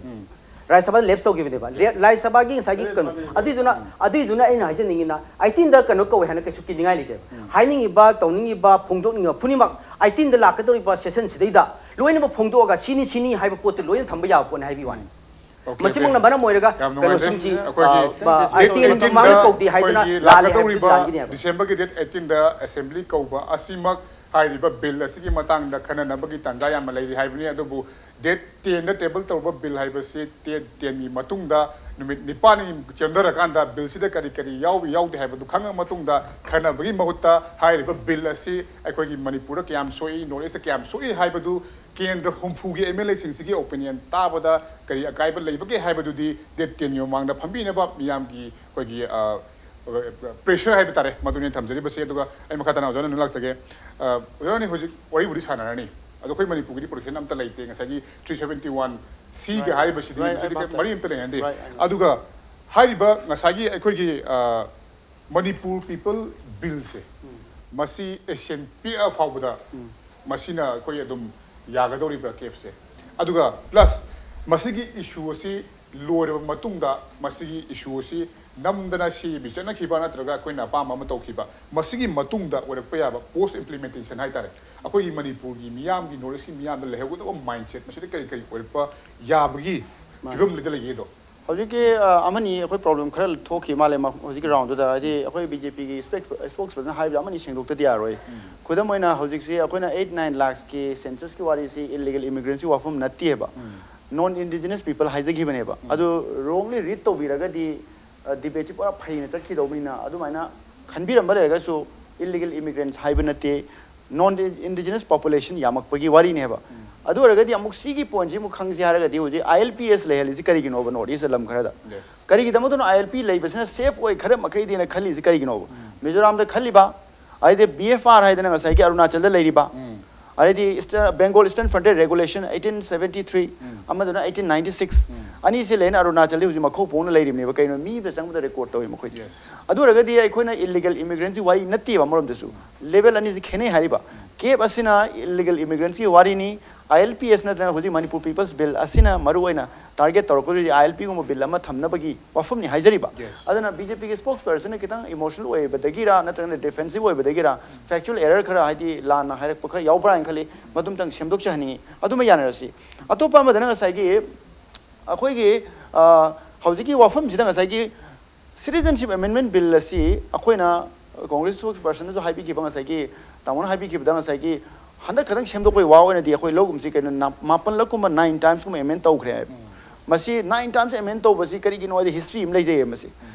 ꯔꯥꯖ꯭ꯌ ꯁꯚꯥ ꯂꯦꯞꯁ ꯇꯧꯈꯤꯕꯅꯦꯕ꯫ ꯔꯦ- ꯔꯥꯖ꯭ꯌ ꯁꯚꯥꯒꯤ ꯉꯁꯥꯏꯒꯤ ꯀꯩꯅꯣ, ꯑꯗꯨꯏꯗꯨꯅ, ꯑꯗꯨꯏꯗꯨꯅ ꯑꯩꯅ ꯍꯥꯏꯖꯅꯤꯡꯉꯤꯅ, ꯑꯩꯇꯤꯟꯗ ꯀꯩꯅꯣ ꯀꯧꯋꯦ ꯍꯥꯏꯅ ꯀꯩꯁꯨ ꯀꯤꯅꯤꯡꯉꯥꯏ ꯂꯩꯇꯦꯕ꯫ ꯍꯥꯏꯅꯤꯡꯉꯤꯕ, ꯇꯧꯅꯤꯡꯉꯤꯕ, ꯐꯣꯡꯗꯣꯛꯅꯤꯡꯉꯤꯕ ꯈꯨꯗꯤꯡꯃꯛ ꯑꯩꯇꯤꯟꯗ ꯂꯥꯛꯀꯗꯧꯔꯤꯕ ꯁꯦꯁꯟꯁꯤꯗꯩꯗ ꯂꯣꯏꯅꯃꯛ ꯐꯣꯡꯗꯣꯛꯑꯒ ꯁꯤꯅꯤ, ꯁꯤꯅꯤ ꯍꯥꯏꯕ ꯄꯣꯠꯇꯨ ꯂꯣꯏꯅ ꯊꯝꯕ ꯌꯥꯕ ꯄꯣꯠꯅꯤ ꯍꯥꯏꯕꯒꯤ ꯋꯥꯅꯤ꯫ ꯑꯣꯀꯦ, ꯃꯁꯤꯃꯛꯅ ꯑꯣꯀꯦ꯫ ꯃꯔꯝ ꯑꯣꯏꯔꯒ ꯌꯥꯝ ꯅꯨꯡꯉꯥꯏꯖꯩ꯫ ꯀꯩꯅꯣꯁꯤꯡꯁꯤ, ꯑꯩꯈꯣꯏꯒꯤ ꯑ, ꯗꯦꯠ ꯑ, ꯑꯩꯇꯤꯟ ꯑꯩꯇꯤꯟꯗ ꯃꯃꯥꯡꯗ ꯀꯧꯗꯦ ꯍꯥꯏꯗꯅ ꯑꯩꯈꯣꯏꯒꯤ ꯂꯥꯜꯂꯦ ꯍꯥꯏꯕꯗꯨ ꯂꯥꯛꯀꯗꯧꯔꯤꯕ ꯂꯥꯟꯒꯅꯦꯕ꯫ ꯗꯤꯁꯦꯝꯕꯔꯒꯤ ꯗꯦꯠ ꯑꯩꯇꯤꯟꯗ ꯑꯦꯁꯦꯝꯕ꯭ꯂꯤ ꯀꯧꯕ ꯑꯁꯤꯃꯛ ꯍꯥꯏꯔꯤꯕ ꯕꯤꯜ ꯑꯁꯤꯒꯤ ꯃꯇꯥꯡꯗ ꯈꯟꯅꯅꯕꯒꯤ ꯇꯥꯟꯖꯥ ꯌꯥꯝꯅ ꯂꯩꯔꯤ ꯍꯥꯏꯕꯅꯤ꯫ ꯑꯗꯨꯕꯨ ꯗꯦꯠ ꯇꯦꯟꯗ ꯇꯦꯕꯜ ꯇꯧꯕ ꯕꯤꯜ ꯍꯥꯏꯕꯁꯤ ꯗꯦꯠ ꯇꯦꯟꯒꯤ ꯃꯇꯨꯡꯗ ꯅꯨꯃꯤꯠ ꯅꯤꯄꯥꯜꯅꯤ ꯆꯦꯟꯊꯔꯀꯥꯟꯗ ꯕꯤꯜꯁꯤꯗ ꯀꯔꯤ ꯀꯔꯤ ꯌꯥꯎꯔꯤ ꯌꯥꯎꯗꯦ ꯍꯥꯏꯕꯗꯨ ꯈꯪꯉ ꯃꯇꯨꯡꯗ ꯈꯟꯅꯕꯒꯤ ꯃꯍꯨꯠꯇ ꯍꯥꯏꯔꯤꯕ ꯕꯤꯜ ꯑꯁꯤ ꯑꯩꯈꯣꯏꯒꯤ ꯃꯅꯤꯄꯨꯔꯗ ꯀꯌꯥꯝ ꯁꯣꯛꯏ, ꯅꯣꯔꯠ ꯏꯁꯇ ꯀꯌꯥꯝ ꯁꯣꯛꯏ ꯍꯥꯏꯕꯗꯨ ꯀꯦꯟꯗ꯭ꯔ ꯍꯨꯝꯐꯨꯒꯤ ꯑꯦꯝ ꯑꯦꯜ ꯑꯦꯁꯤꯡꯁꯤꯒꯤ ꯑꯣꯄꯤꯅꯤꯌꯟ ꯇꯥꯕꯗ ꯀꯔꯤ ꯑꯀꯥꯏꯕ ꯂꯩꯕꯒꯦ ꯍꯥꯏꯕꯗꯨꯗꯤ ꯗꯦꯠ ꯇꯦꯟꯒꯤ ꯃꯃꯥꯡꯗ ꯐꯝꯕꯤꯅꯕ ꯃꯤꯌꯥꯝꯒꯤ ꯑꯩꯈꯣꯏꯒꯤ, ꯑ, ꯄ꯭ꯔꯦꯁꯔ ꯍꯥꯏꯕ ꯇꯥꯔꯦ, ꯃꯗꯨꯅꯤ ꯊꯝꯖꯔꯤꯕꯁꯦ꯫ ꯑꯗꯨꯒ ꯑꯩ ꯃꯈꯥ ꯇꯥꯅ ꯑꯣꯖꯥꯅ ꯑꯗꯨꯝ ꯂꯥꯛꯆꯒꯦ꯫ ꯑ, ꯑꯣꯖꯥꯅꯤ ꯍꯧꯖꯤꯛ ꯋꯥꯔꯤꯕꯨꯗꯤ ꯁꯥꯟꯅꯔꯅꯤ, ꯑꯗꯣ ꯑꯩꯈꯣꯏ ꯃꯅꯤꯄꯨꯔꯒꯤꯗꯤ ꯄ꯭ꯔꯣꯇꯦꯛꯁꯟ ꯑꯝꯇ ꯂꯩꯇꯦ꯫ ꯉꯁꯥꯏꯒꯤ ꯊ꯭ꯔꯤ ꯁꯕꯦꯟꯇꯤ ꯋꯥꯟ ꯁꯤꯒ Right. ꯍꯥꯏꯔꯤꯕꯁꯤꯗꯤ Right, ꯃꯁꯤꯗꯤ ꯑꯩ ꯃꯔꯤ ꯑꯝꯇ ꯂꯩꯅꯗꯦ꯫ Right, I know. ꯑꯗꯨꯒ ꯍꯥꯏꯔꯤꯕ ꯉꯁꯥꯏꯒꯤ ꯑꯩꯈꯣꯏꯒꯤ, ꯑ, ꯃꯅꯤꯄꯨꯔ ꯄꯤꯄꯜ ꯕꯤꯜꯁꯦ, ꯎꯝ꯫ ꯃꯁꯤ ꯑꯦꯁꯤꯌꯥꯟ ꯄꯤꯔꯛꯑ ꯐꯥꯎꯕꯗ ꯎꯝ꯫ ꯃꯁꯤꯅ ꯑꯩꯈꯣꯏ ꯑꯗꯨꯝ ꯌꯥꯒꯗꯧꯔꯤꯕ꯭ꯔꯥ ꯀꯦꯞꯁꯦ? ꯑꯗꯨꯒ ꯄ꯭ꯂꯁ ꯃꯁꯤꯒꯤ ꯏꯁꯨ ꯑꯁꯤ ꯂꯣꯏꯔꯕ ꯃꯇꯨꯡꯗ ꯃꯁꯤꯒꯤ ꯏꯁꯨ ꯑꯁꯤ ꯅꯝꯗꯅ ꯁꯤ ꯕꯤ ꯆꯠꯅꯈꯤꯕ ꯅꯠꯇ꯭ꯔꯒ ꯑꯩꯈꯣꯏꯅ ꯑꯄꯥꯝꯕ ꯑꯃ ꯇꯧꯈꯤꯕ, ꯃꯁꯤꯒꯤ ꯃꯇꯨꯡꯗ ꯑꯣꯏꯔꯛꯄ ꯌꯥꯕ ꯄꯣꯁ ꯏꯝꯄ꯭ꯂꯤꯃꯦꯟꯇꯦꯁꯟ ꯍꯥꯏꯇꯥꯔꯦ, ꯑꯩꯈꯣꯏꯒꯤ ꯃꯅꯤꯄꯨꯔꯒꯤ ꯃꯤꯌꯥꯝꯒꯤ, ꯅꯣꯔꯠ ꯏꯁꯀꯤ ꯃꯤꯌꯥꯝꯗ ꯂꯩꯍꯧꯒꯗꯕ ꯃꯥꯏꯟꯁꯦꯠ ꯃꯁꯤꯗ ꯀꯔꯤ ꯀꯔꯤ ꯑꯣꯏꯔꯛꯄ ꯌꯥꯕꯒꯤ ꯃꯥꯅꯦ꯫ ꯐꯤꯕꯝ ꯂꯩꯗ ꯂꯩꯒꯦꯗꯣ? ꯍꯧꯖꯤꯛꯀꯤ, ꯑ, ꯑꯃꯅꯤ ꯑꯩꯈꯣꯏ ꯄ꯭ꯔꯣꯕ꯭ꯂꯦꯝ ꯈꯔ ꯊꯣꯛꯈꯤ ꯃꯥꯜꯂꯦ, ꯃ-, ꯍꯧꯖꯤꯛꯀꯤ ꯔꯥꯎꯟꯗꯨꯗ꯫ ꯍꯥꯏꯗꯤ ꯑꯩꯈꯣꯏ ꯕꯤ ꯖꯦ ꯄꯤꯒꯤ ꯏꯁꯄꯦꯛ-, ꯏꯁꯄꯣꯛꯁ ꯄꯔꯁꯟ ꯍꯥꯏꯕꯗ ꯑꯃꯅꯤ ꯁꯦꯡꯗꯣꯛꯇꯗꯤ ꯌꯥꯔꯣꯏ꯫ ꯎꯝ꯫ ꯈꯨꯗꯝ ꯑꯣꯏꯅ ꯍꯧꯖꯤꯛꯁꯤ ꯑꯩꯈꯣꯏꯅ ꯑꯩꯠ ꯅꯥꯏꯟ ꯂꯥꯛꯁꯀꯤ ꯁꯦꯟꯁꯁꯀꯤ ꯋꯥꯔꯤꯁꯤ ꯏꯜꯂꯤꯒꯦꯜ ꯏꯃꯤꯒ꯭ꯔꯦꯟꯁꯀꯤ ꯋꯥꯐꯝ ꯅꯠꯇꯦꯕ꯫ ꯎꯝ꯫ ꯅꯣꯟ ꯏꯟꯗꯤꯖꯤꯅꯁ ꯄꯤꯄꯜ ꯍꯥꯏꯖꯈꯤꯕꯅꯦꯕ꯫ ꯎꯝ꯫ ꯑꯗꯨ ꯔꯣꯡꯂꯤ ꯔꯤꯗ ꯇꯧꯕꯤꯔꯒꯗꯤ, ꯑ, ꯗꯤꯕꯦꯠꯁꯤ ꯄꯨꯔꯥ ꯐꯩꯅ ꯆꯠꯈꯤꯗꯧꯕꯅꯤꯅ ꯑꯗꯨꯃꯥꯏꯅ ꯈꯟꯕꯤꯔꯝꯕ ꯂꯩꯔꯒꯁꯨ ꯏꯜꯂꯤꯒꯦꯜ ꯏꯃꯤꯒ꯭ꯔꯦꯟꯁ ꯍꯥꯏꯕ ꯅꯠꯇꯦ, ꯅꯣꯟ ꯏꯟꯗꯤꯖꯤꯅꯁ ꯄꯣꯄꯨꯂꯦꯁꯟ ꯌꯥꯝꯃꯛꯄꯒꯤ ꯋꯥꯔꯤꯅꯦꯕ꯫ ꯎꯝ꯫ ꯑꯗꯨ ꯑꯣꯏꯔꯒꯗꯤ ꯑꯃꯨꯛ ꯁꯤꯒꯤ ꯄꯣꯏꯟꯠꯁꯤ ꯑꯃꯨꯛ ꯈꯪꯁꯤ ꯍꯥꯏꯔꯒꯗꯤ ꯍꯧꯖꯤꯛ ꯑꯥꯏ ꯑꯦꯜ ꯄꯤ ꯑꯦꯁ ꯂꯩꯍꯜꯂꯤꯁꯤ ꯀꯔꯤꯒꯤꯅꯣꯕ ꯅꯣꯔꯠ ꯏꯁꯇ ꯂꯝ ꯈꯔꯗ? Yes. ꯀꯔꯤꯒꯤꯗꯃꯛꯇꯅꯣ ꯑꯥꯏ ꯑꯦꯜ ꯄꯤ ꯂꯩꯕꯁꯤꯅ ꯁꯦꯐ ꯑꯣꯏ ꯈꯔ ꯃꯈꯩꯗꯤꯅ ꯈꯜꯂꯤꯁꯤ ꯀꯔꯤꯒꯤꯅꯣꯕ? ꯎꯝ꯫ ꯃꯤꯖꯣꯔꯥꯝꯗ ꯈꯜꯂꯤꯕ, ꯑꯗꯩꯗꯤ ꯕꯤ ꯑꯦꯐ ꯑꯥꯔ ꯍꯥꯏꯗꯅ ꯉꯁꯥꯏꯒꯤ ꯑꯔꯨꯅꯥꯆꯜꯗ ꯂꯩꯔꯤꯕ, ꯎꯝ꯫ ꯑꯗꯩꯗꯤ east-, Bengal eastern frontier regulation eighteen seventy three, um. ꯑꯃꯗꯨꯅ ꯑꯩꯠꯇꯤꯟ ꯅꯥꯏꯟꯇꯤ ꯁꯤꯛꯁ, ꯎꯝ꯫ ꯑꯅꯤꯁꯤ ꯂꯩꯅ ꯑꯔꯨꯅꯥꯆꯜꯗꯤ ꯍꯧꯖꯤꯛ ꯃꯈꯧ ꯄꯣꯡꯅ ꯂꯩꯔꯤꯕꯅꯦꯕ꯫ ꯀꯩꯅꯣ, ꯃꯤꯗ ꯆꯪꯕꯗ ꯔꯦꯀꯣꯔꯗ ꯇꯧꯋꯤ ꯃꯈꯣꯏꯗꯤ꯫ Yes. ꯑꯗꯨ ꯑꯣꯏꯔꯒꯗꯤ ꯑꯩꯈꯣꯏꯅ ꯏꯜꯂꯤꯒꯦꯜ ꯏꯃꯤꯒ꯭ꯔꯦꯟꯁꯀꯤ ꯋꯥꯔꯤ ꯅꯠꯇꯦꯕ ꯑꯃꯔꯣꯝꯗꯁꯨ꯫ ꯎꯝ꯫ ꯂꯦꯕꯦꯜ ꯑꯅꯤꯁꯤ ꯈꯦꯠꯅꯩ ꯍꯥꯏꯔꯤꯕ꯫ ꯎꯝ꯫ ꯀꯦꯞ ꯑꯁꯤꯅ ꯏꯜꯂꯤꯒꯦꯜ ꯏꯃꯤꯒ꯭ꯔꯦꯟꯁꯀꯤ ꯋꯥꯔꯤꯅꯤ, ꯑꯥꯏ ꯑꯦꯜ ꯄꯤ ꯑꯦꯁ ꯅꯠꯇ꯭ꯔꯒ ꯍꯧꯖꯤꯛ ꯃꯅꯤꯄꯨꯔ ꯄꯤꯄꯜꯁ ꯕꯤꯜ ꯑꯁꯤꯅ ꯃꯔꯨ ꯑꯣꯏꯅ ꯇꯥꯔꯒꯦꯠ ꯇꯧꯔꯛꯀꯗꯣꯏꯗꯤ ꯑꯥꯏ ꯑꯦꯜ ꯄꯤꯒꯨꯝꯕ ꯕꯤꯜ ꯑꯃ ꯊꯝꯅꯕꯒꯤ ꯋꯥꯐꯝꯅꯤ ꯍꯥꯏꯖꯔꯤꯕ꯫ Yes. ꯑꯗꯨꯅ ꯕꯤ ꯖꯦ ꯄꯤꯒꯤ ꯁ꯭ꯄꯣꯛꯁ ꯄꯔꯁꯟꯅ ꯈꯤꯇꯪ ꯏꯃꯣꯁꯅꯦꯜ ꯑꯣꯏꯕꯗꯒꯤꯔꯥ ꯅꯠꯇ꯭ꯔꯒꯅ ꯗꯤꯐꯦꯟꯁꯤꯞ ꯑꯣꯏꯕꯗꯒꯤꯔꯥ ꯐꯦꯛꯆꯨꯑꯦꯜ ꯑꯦꯔꯔ ꯈꯔ ꯍꯥꯏꯗꯤ ꯂꯥꯟꯅ ꯍꯥꯏꯔꯛꯄ ꯈꯔ ꯌꯥꯎꯕ꯭ꯔꯥ ꯍꯥꯏꯅ ꯈꯜꯂꯤ꯫ ꯃꯗꯨꯝꯇꯪ ꯁꯦꯝꯗꯣꯛꯆꯍꯟꯅꯤꯡꯉꯤ꯫ ꯑꯗꯨꯃ ꯌꯥꯅꯔꯁꯤ꯫ ꯑꯇꯣꯞꯄ ꯑꯃꯗꯅ ꯉꯁꯥꯏꯒꯤ ꯑꯩꯈꯣꯏꯒꯤ ꯑ, ꯍꯧꯖꯤꯛꯀꯤ ꯋꯥꯐꯝꯁꯤꯗ ꯉꯁꯥꯏꯒꯤ ꯁꯤꯇꯤꯖꯟꯁꯤꯞ ꯑꯦꯃꯦꯟꯃꯦꯟ ꯕꯤꯜ ꯑꯁꯤ ꯑꯩꯈꯣꯏꯅ ꯀꯣꯡꯒ꯭ꯔꯦꯁ ꯁ꯭ꯄꯣꯛꯁ ꯄꯔꯁꯟꯅꯁꯨ ꯍꯥꯏꯕꯤꯈꯤꯕ ꯉꯁꯥꯏꯒꯤ ꯇꯥꯃꯣꯅ ꯍꯥꯏꯕꯤꯈꯤꯕꯗ ꯉꯁꯥꯏꯒꯤ ꯍꯟꯗꯛ ꯈꯛꯇꯪ ꯁꯦꯝꯗꯣꯛꯄꯒꯤ ꯋꯥ ꯑꯣꯏꯅꯗꯤ ꯑꯩꯈꯣꯏ ꯂꯧꯒꯨꯝꯁꯤ ꯀꯩꯅꯣ ꯅ-, ꯃꯥꯄꯜꯂꯛꯀꯨꯝꯕ ꯅꯥꯏꯟ ꯇꯥꯏꯝꯁꯀꯨꯝꯕ ꯑꯦꯃꯦꯟ ꯇꯧꯈ꯭ꯔꯦ ꯍꯥꯏꯕ꯫ ꯃꯁꯤ ꯅꯥꯏꯟ ꯇꯥꯏꯝꯁ ꯑꯦꯃꯦꯟ ꯇꯧꯕꯁꯤ ꯀꯔꯤꯒꯤꯅꯣ ꯍꯥꯏꯗꯤ ꯍꯤꯁꯇ꯭ꯔꯤ ꯑꯃ ꯂꯩꯖꯩꯌꯦ ꯃꯁꯤ꯫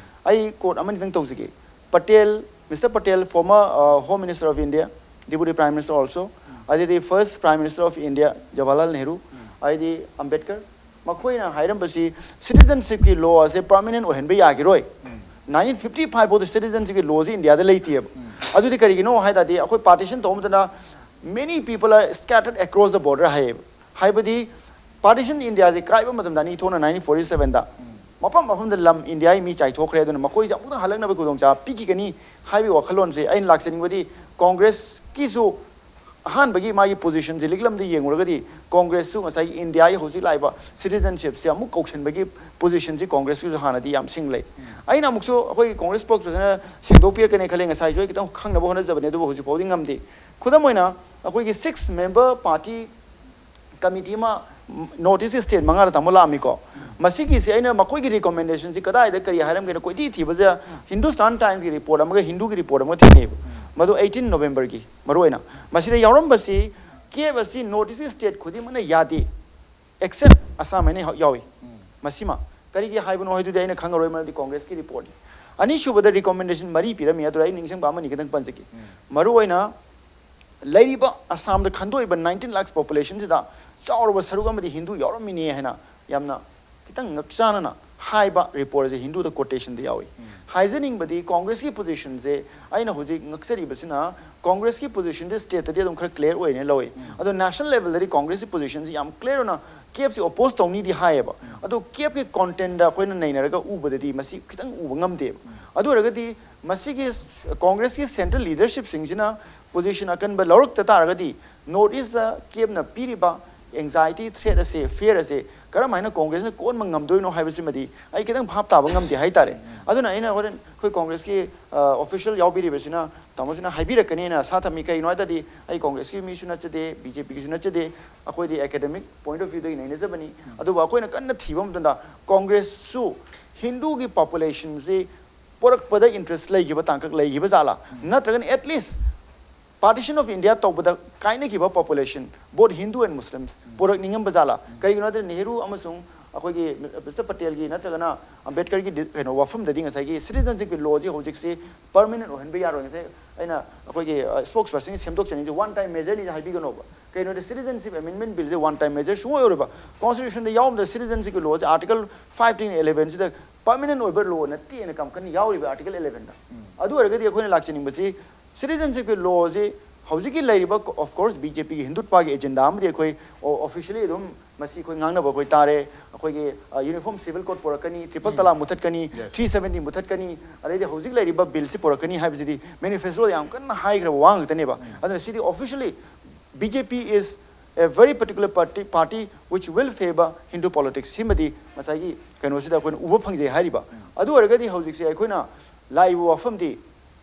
ꯑꯩ ꯀꯣꯠ ꯑꯃꯅꯤꯗꯪ ꯇꯧꯖꯒꯦ꯫ Patel, Mister Patel, former uh, Home Minister of India, Deputy Prime Minister also, ꯑꯗꯩꯗꯤ first Prime Minister of India, Jawaharlal Nehru, ꯑꯗꯩꯗꯤ ꯑꯝꯕꯦꯗꯀꯔ, ꯃꯈꯣꯏꯅ ꯍꯥꯏꯔꯝꯕꯁꯤ ꯁꯤꯇꯤꯖꯟꯁꯤꯞꯀꯤ ꯂꯣ ꯑꯁꯦ ꯄꯔꯃꯅꯦꯟ ꯑꯣꯏꯍꯟꯕ ꯌꯥꯈꯤꯔꯣꯏ꯫ ꯅꯥꯏꯟꯇꯤꯟ ꯐꯤꯐꯇꯤ ꯐꯥꯏꯚ ꯐꯥꯎꯗ ꯁꯤꯇꯤꯖꯟꯁꯤꯞꯀꯤ ꯂꯣꯁꯤ ꯏꯟꯗꯤꯌꯥꯗ ꯂꯩꯇꯦꯕ꯫ ꯑꯗꯨꯗꯤ ꯀꯔꯤꯒꯤꯅꯣ ꯍꯥꯏ ꯇꯥꯔꯗꯤ ꯑꯩꯈꯣꯏ ꯄꯥꯔꯇꯤꯁꯟ ꯇꯧꯕ ꯃꯇꯝꯗ many people are scattered across the border ꯍꯥꯏꯌꯦꯕ꯫ ꯍꯥꯏꯕꯗꯤ ꯄꯥꯔꯇꯤꯁꯟ ꯏꯟꯗꯤꯌꯥꯁꯦ ꯀꯥꯏꯕ ꯃꯇꯝꯗ ꯑꯅꯤ ꯊꯣꯛꯅ ꯅꯥꯏꯟꯇꯤꯟ ꯐꯣꯔꯇꯤ ꯁꯚꯦꯟꯗ ꯃꯐꯝ ꯃꯐꯝꯗ ꯂꯝ ꯏꯟꯗꯤꯌꯥꯒꯤ ꯃꯤ ꯆꯥꯏꯊꯣꯛꯈ꯭ꯔꯦ꯫ ꯑꯗꯨꯅ ꯃꯈꯣꯏꯁꯦ ꯑꯃꯨꯛꯇꯪ ꯍꯜꯂꯛꯅꯕ ꯈꯨꯗꯣꯡꯆꯥꯕ ꯄꯤꯈꯤꯒꯅꯤ ꯍꯥꯏꯕꯒꯤ ꯋꯥꯈꯜꯂꯣꯟꯁꯦ ꯑꯩꯅ ꯂꯥꯛꯆꯅꯤꯡꯕꯗꯤ ꯀꯣꯡꯒ꯭ꯔꯦꯁꯀꯤꯁꯨ ꯑꯍꯥꯟꯕꯒꯤ ꯃꯥꯒꯤ ꯄꯣꯖꯤꯁꯟꯁꯦ ꯂꯤꯛꯂꯝꯗ ꯌꯦꯡꯉꯨꯔꯒꯗꯤ ꯀꯣꯡꯒ꯭ꯔꯦꯁꯁꯨ ꯉꯁꯥꯏꯒꯤ ꯏꯟꯗꯤꯌꯥꯒꯤ ꯍꯧꯖꯤꯛ ꯂꯥꯛꯏꯕ ꯁꯤꯇꯤꯖꯟꯁꯤꯞꯁꯦ ꯑꯃꯨꯛ ꯀꯧꯁꯟꯕꯒꯤ ꯄꯣꯖꯤꯁꯟꯁꯤ ꯀꯣꯡꯒ꯭ꯔꯦꯁꯀꯤꯁꯨ ꯍꯥꯟꯅꯗꯤ ꯌꯥꯝ ꯁꯤꯡ ꯂꯩ꯫ ꯑꯩꯅ ꯑꯃꯨꯛꯁꯨ ꯑꯩꯈꯣꯏꯒꯤ ꯀꯣꯡꯒ꯭ꯔꯦꯁ ꯁ꯭ꯄꯣꯛꯁ ꯄꯔꯁꯟꯅ ꯁꯦꯡꯗꯣꯛꯄꯤꯔꯛꯀꯅꯤ ꯈꯜꯂꯦ, ꯉꯁꯥꯏꯁꯨ ꯑꯩ ꯈꯤꯇꯪ ꯈꯪꯅꯕ ꯍꯣꯠꯅꯖꯕꯅꯦ, ꯑꯗꯨꯕꯨ ꯍꯧꯖꯤꯛ ꯐꯥꯎꯗꯤ ꯉꯝꯗꯦ꯫ ꯈꯨꯗꯝ ꯑꯣꯏꯅ ꯑꯩꯈꯣꯏꯒꯤ ꯁꯤꯛꯁ ꯃꯦꯝꯕꯔ ꯄꯥꯔꯇꯤ ꯀꯃꯤꯇꯤ ꯑꯃ ꯅꯣꯔꯠ ꯏꯁ ꯁ꯭ꯇꯦꯠ ꯃꯉꯥꯗ ꯇꯥꯃꯣ ꯂꯥꯛꯑꯝꯃꯤꯀꯣ꯫ ꯃꯁꯤꯒꯤꯁꯦ ꯑꯩꯅ ꯃꯈꯣꯏꯒꯤ ꯔꯤꯀꯣꯃꯦꯟꯗꯦꯁꯟꯁꯤ ꯀꯗꯥꯏꯗ ꯀꯔꯤ ꯍꯥꯏꯔꯝꯒꯦꯅ ꯀꯣꯏꯊꯤ ꯊꯤꯕꯁꯦ ꯍꯤꯟꯗꯨꯁꯇꯥꯟ ꯇꯥꯏꯝꯁꯀꯤ ꯔꯤꯄꯣꯔꯠ ꯑꯃꯒ ꯍꯤꯟꯗꯨꯒꯤ ꯔꯤꯄꯣꯔꯠ ꯑꯃꯒ ꯊꯦꯡꯅꯩꯑꯕ꯫ ꯃꯗꯨ ꯑꯩꯠꯇꯤꯟ ꯅꯣꯕꯦꯝꯕꯔꯒꯤ ꯃꯔꯨꯑꯣꯏꯅ ꯃꯁꯤꯗ ꯌꯥꯎꯔꯝꯕꯁꯤ ꯀꯦꯞ ꯑꯁꯤ ꯅꯣꯔꯠ ꯏꯁ ꯁ꯭ꯇꯦꯠ ꯈꯨꯗꯤꯡꯃꯛꯅ ꯌꯥꯗꯦ, ꯑꯦꯛꯁꯦꯞ ꯑꯁꯥꯝ ꯍꯥꯏꯅ ꯌꯥꯎꯏ꯫ ꯃꯁꯤꯃ ꯀꯔꯤꯒꯤ ꯍꯥꯏꯕꯅꯣ ꯍꯥꯏꯗꯨꯗꯤ ꯑꯩꯅ ꯈꯪꯉꯔꯣꯏ, ꯃꯔꯝꯗꯤ ꯀꯣꯡꯒ꯭ꯔꯦꯁꯀꯤ ꯔꯤꯄꯣꯔꯠꯅꯤ꯫ ꯑꯅꯤꯁꯨꯕꯗ ꯔꯤꯀꯣꯃꯦꯟꯗꯦꯁꯟ ꯃꯔꯤ ꯄꯤꯔꯝꯃꯤ, ꯑꯗꯨꯗ ꯑꯩ ꯅꯤꯡꯁꯤꯡꯕ ꯑꯃꯅꯤ ꯈꯤꯇꯪ ꯄꯟꯖꯒꯦ꯫ ꯃꯔꯨꯑꯣꯏꯅ ꯂꯩꯔꯤꯕ ꯑꯁꯥꯝꯗ ꯈꯟꯗꯣꯛꯏꯕ ꯅꯥꯏꯟꯇꯤꯟ ꯂꯥꯛꯁ ꯄꯣꯄꯨꯂꯦꯁꯟꯁꯤꯗ ꯆꯥꯎꯔꯕ ꯁꯔꯨꯛ ꯑꯃꯗꯤ ꯍꯤꯟꯗꯨ ꯌꯥꯎꯔꯝꯃꯤꯅꯦ ꯍꯥꯏꯅ ꯌꯥꯝꯅ ꯈꯤꯇꯪ ꯉꯛꯆꯥꯟꯅꯅ ꯍꯥꯏꯕ ꯔꯤꯄꯣꯔꯠ ꯑꯁꯦ ꯍꯤꯟꯗꯨꯗ ꯀꯣꯇꯦꯁꯟꯗ ꯌꯥꯎꯏ꯫ ꯍꯥꯏꯖꯅꯤꯡꯕꯗꯤ ꯀꯣꯡꯒ꯭ꯔꯦꯁꯀꯤ ꯄꯣꯖꯤꯁꯟꯁꯦ ꯑꯩꯅ ꯍꯧꯖꯤꯛ ꯉꯛꯆꯔꯤꯕꯁꯤꯅ ꯀꯣꯡꯒ꯭ꯔꯦꯁꯀꯤ ꯄꯣꯖꯤꯁꯟꯁꯦ ꯁ꯭ꯇꯦꯠꯇꯗꯤ ꯑꯗꯨꯝ ꯈꯔ ꯀ꯭ꯂꯤꯌꯥꯔ ꯑꯣꯏꯅ ꯂꯧꯏ꯫ ꯑꯗꯣ ꯅꯦꯁꯅꯦꯜ ꯂꯦꯚꯦꯜꯗꯗꯤ ꯀꯣꯡꯒ꯭ꯔꯦꯁꯀꯤ ꯄꯣꯖꯤꯁꯟꯁꯦ ꯌꯥꯝ ꯀ꯭ꯂꯤꯌꯥꯔ ꯑꯣꯏꯅ ꯀꯦꯞꯁꯦ ꯑꯣꯄꯣꯖ ꯇꯧꯅꯤꯗꯤ ꯍꯥꯏꯌꯦꯕ꯫ ꯑꯗꯣ ꯀꯦꯞꯀꯤ ꯀꯣꯟꯇꯦꯟꯗ ꯑꯩꯈꯣꯏꯅ ꯅꯩꯅꯔꯒ ꯎꯕꯗꯗꯤ ꯃꯁꯤ ꯈꯤꯇꯪ ꯎꯕ ꯉꯝꯗꯦꯕ꯫ ꯑꯗꯨ ꯑꯣꯏꯔꯒꯗꯤ ꯃꯁꯤꯒꯤ ꯀꯣꯡꯒ꯭ꯔꯦꯁꯀꯤ ꯁꯦꯟꯇ꯭ꯔꯦꯜ ꯂꯤꯗꯔꯁꯤꯞꯁꯤꯡꯁꯤꯅ ꯄꯣꯖꯤꯁꯟ ꯑꯀꯟꯕ ꯂꯧꯔꯛꯇ ꯇꯥꯔꯒꯗꯤ ꯅꯣꯔꯠ ꯏꯁꯇ ꯀꯦꯞꯅ ꯄꯤꯔꯤꯕ ꯑꯦꯡꯖꯥꯏꯇꯤ ꯊ꯭ꯔꯦꯠ ꯑꯁꯦ, ꯐꯤꯌꯔ ꯑꯁꯦ ꯀꯔꯝ ꯍꯥꯏꯅ ꯀꯣꯡꯒ꯭ꯔꯦꯁꯅ ꯀꯣꯟꯕ ꯉꯝꯗꯣꯏꯅꯣ ꯍꯥꯏꯕꯁꯤꯃꯗꯤ ꯑꯩ ꯈꯤꯇꯪ ꯚꯥꯞ ꯇꯥꯕ ꯉꯝꯗꯦ ꯍꯥꯏꯇꯥꯔꯦ꯫ ꯑꯗꯨꯅ ꯑꯩꯅ ꯍꯣꯔꯦꯟ ꯑꯩꯈꯣꯏ ꯀꯣꯡꯒ꯭ꯔꯦꯁꯀꯤ ꯑꯣꯐꯤꯁꯤꯌꯦꯜ ꯌꯥꯎꯕꯤꯔꯤꯕꯁꯤꯅ ꯇꯥꯃꯣꯁꯤꯅ ꯍꯥꯏꯕꯤꯔꯛꯀꯅꯤꯅ ꯑꯁꯥ ꯊꯝꯃꯤ꯫ ꯀꯩꯒꯤꯅꯣ ꯍꯥꯏ ꯇꯥꯔꯗꯤ ꯑꯩ ꯀꯣꯡꯒ꯭ꯔꯦꯁꯀꯤ ꯃꯤꯁꯨ ꯅꯠꯆꯗꯦ, ꯕꯤ ꯖꯦ ꯄꯤꯒꯤꯁꯨ ꯅꯠꯆꯗꯦ, ꯑꯩꯈꯣꯏꯗꯤ ꯑꯦꯀꯥꯗꯦꯃꯤꯛ ꯄꯣꯏꯟꯠ ꯑꯣꯐ ꯚ꯭ꯌꯨꯗꯒꯤ ꯅꯩꯅꯖꯕꯅꯤ꯫ ꯑꯗꯨꯕꯨ ꯑꯩꯈꯣꯏꯅ ꯀꯟꯅ ꯊꯤꯕ ꯃꯇꯝꯗ ꯀꯣꯡꯒ꯭ꯔꯦꯁꯁꯨ ꯍꯤꯟꯗꯨꯒꯤ ꯄꯣꯄꯨꯂꯦꯁꯟꯁꯤ ꯄꯣꯔꯛꯄꯗ ꯏꯟꯇꯔꯦꯁ ꯂꯩꯈꯤꯕ ꯇꯥꯡꯀꯛ ꯂꯩꯈꯤꯕ ꯖꯥꯠꯂꯥ? ꯅꯠꯇ꯭ꯔꯒꯅ ꯑꯦꯠꯂꯤꯁ ꯄꯥꯔꯇꯤꯁꯟ ꯑꯣꯐ ꯏꯟꯗꯤꯌꯥ ꯇꯧꯕꯗ ꯀꯥꯏꯅꯈꯤꯕ ꯄꯣꯄꯨꯂꯦꯁꯟ, ꯕꯣꯠ ꯍꯤꯟꯗꯨ ꯑꯦꯟ ꯃꯨꯁꯂꯤꯝꯁ ꯄꯣꯔꯛꯅꯤꯡꯉꯝꯕ ꯖꯥꯠꯂꯥ? ꯀꯔꯤꯒꯤꯅꯣ ꯍꯥꯏꯗꯤ ꯅꯦꯍꯔꯨ ꯑꯃꯁꯨꯡ ꯑꯩꯈꯣꯏꯒꯤ ꯃꯤꯁꯇꯔ ꯄꯇꯦꯜꯒꯤ ꯅꯠꯇ꯭ꯔꯒꯅ ꯑꯝꯕꯦꯗꯀꯔꯒꯤ ꯗꯤ-, ꯀꯩꯅꯣ ꯋꯥꯐꯝꯗꯗꯤ ꯉꯁꯥꯏꯒꯤ ꯁꯤꯇꯤꯖꯟꯁꯤꯞꯀꯤ ꯂꯣꯁꯤ ꯍꯧꯖꯤꯛꯁꯤ ꯄꯔꯃꯅꯦꯟ ꯑꯣꯏꯍꯟꯕ ꯌꯥꯔꯣꯏ꯫ ꯉꯁꯥꯏ ꯑꯩꯅ ꯑꯩꯈꯣꯏꯒꯤ ꯁ꯭ꯄꯣꯛꯁ ꯄꯔꯁꯟꯒꯤ ꯁꯦꯝꯗꯣꯛꯆꯅꯤꯡꯁꯦ ꯋꯥꯟ ꯇꯥꯏꯝ ꯃꯦꯖꯔꯅꯤ ꯍꯥꯏꯕꯤꯒꯅꯣꯕ꯫ ꯀꯩꯅꯣꯗꯤ ꯁꯤꯇꯤꯖꯟꯁꯤꯞ ꯑꯦꯃꯦꯟꯃꯦꯟ ꯕꯤꯜꯁꯦ ꯋꯥꯟ ꯇꯥꯏꯝ ꯃꯦꯖꯔ ꯁꯨꯡꯑꯣꯏ ꯑꯣꯏꯔꯣꯏꯕ꯫ ꯀꯣꯟꯁꯇꯤꯇ꯭ꯌꯨꯁꯟꯗ ꯌꯥꯎꯔꯝꯗ ꯁꯤꯇꯤꯖꯟꯁꯤꯞꯀꯤ ꯂꯣꯁꯦ ꯑꯥꯔꯇꯤꯀꯜ ꯐꯥꯏꯚꯇꯒꯤꯅ ꯏꯂꯦꯚꯦꯟꯁꯤꯗ ꯄꯔꯃꯅꯦꯟ ꯑꯣꯏꯕ ꯂꯣ ꯅꯠꯇꯦꯅ ꯀꯝ ꯀꯟꯅ ꯌꯥꯎꯔꯤꯕ ꯑꯥꯔꯇꯤꯀꯜ ꯏꯂꯦꯚꯦꯟꯗ꯫ ꯑꯗꯨ ꯑꯣꯏꯔꯒꯗꯤ ꯑꯩꯈꯣꯏꯅ ꯂꯥꯛꯆꯅꯤꯡꯕꯁꯤ ꯁꯤꯇꯤꯖꯟꯁꯤꯞꯀꯤ ꯂꯣꯁꯤ ꯍꯧꯖꯤꯛꯀꯤ ꯂꯩꯔꯤꯕ, of course, ꯕꯤ ꯖꯦ ꯄꯤꯒꯤ ꯍꯤꯟꯗꯨꯠꯄꯥꯒꯤ ꯑꯦꯖꯦꯟꯗꯥ ꯑꯃꯗꯤ ꯑꯩꯈꯣꯏ ꯑꯣꯐꯤꯁꯤꯌꯦꯜꯂꯤ ꯑꯗꯨꯝ ꯃꯁꯤ ꯑꯩꯈꯣꯏ ꯉꯥꯡꯅꯕ ꯑꯩꯈꯣꯏ ꯇꯥꯔꯦ꯫ ꯑꯩꯈꯣꯏꯒꯤ ꯌꯨꯅꯤꯐꯣꯔꯝ ꯁꯤꯚꯤꯜ ꯀꯣꯗ ꯄꯨꯔꯛꯀꯅꯤ, ꯇ꯭ꯔꯤꯄꯜ ꯇꯂꯥ ꯃꯨꯊꯠꯀꯅꯤ, ꯊ꯭ꯔꯤ ꯁꯚꯦꯟꯇꯤ ꯃꯨꯊꯠꯀꯅꯤ, ꯑꯗꯩꯗꯤ ꯍꯧꯖꯤꯛ ꯂꯩꯔꯤꯕ ꯕꯤꯜꯁꯤ ꯄꯨꯔꯛꯀꯅꯤ ꯍꯥꯏꯕꯁꯤꯗꯤ ꯃꯦꯅꯤꯐꯦꯁꯇꯣꯗ ꯌꯥꯝ ꯀꯟꯅ ꯍꯥꯏꯈ꯭ꯔꯕ ꯋꯥ ꯉꯥꯛꯇꯅꯦꯕ꯫ ꯑꯗꯨꯅ ꯁꯤꯗꯤ officially B J P is a very particular party, party which will favor Hindu politics꯫ ꯁꯤꯃꯗꯤ ꯉꯁꯥꯏꯒꯤ ꯀꯩꯅꯣꯁꯤꯗ ꯑꯩꯈꯣꯏꯅ ꯎꯕ ꯐꯪꯖꯩ ꯍꯥꯏꯔꯤꯕ꯫ ꯑꯗꯨ ꯑꯣꯏꯔꯒꯗꯤ ꯍꯧꯖꯤꯛꯁꯦ ꯑꯩꯈꯣꯏꯅ ꯂꯥꯛꯏꯕ ꯋꯥꯐꯝꯗꯤ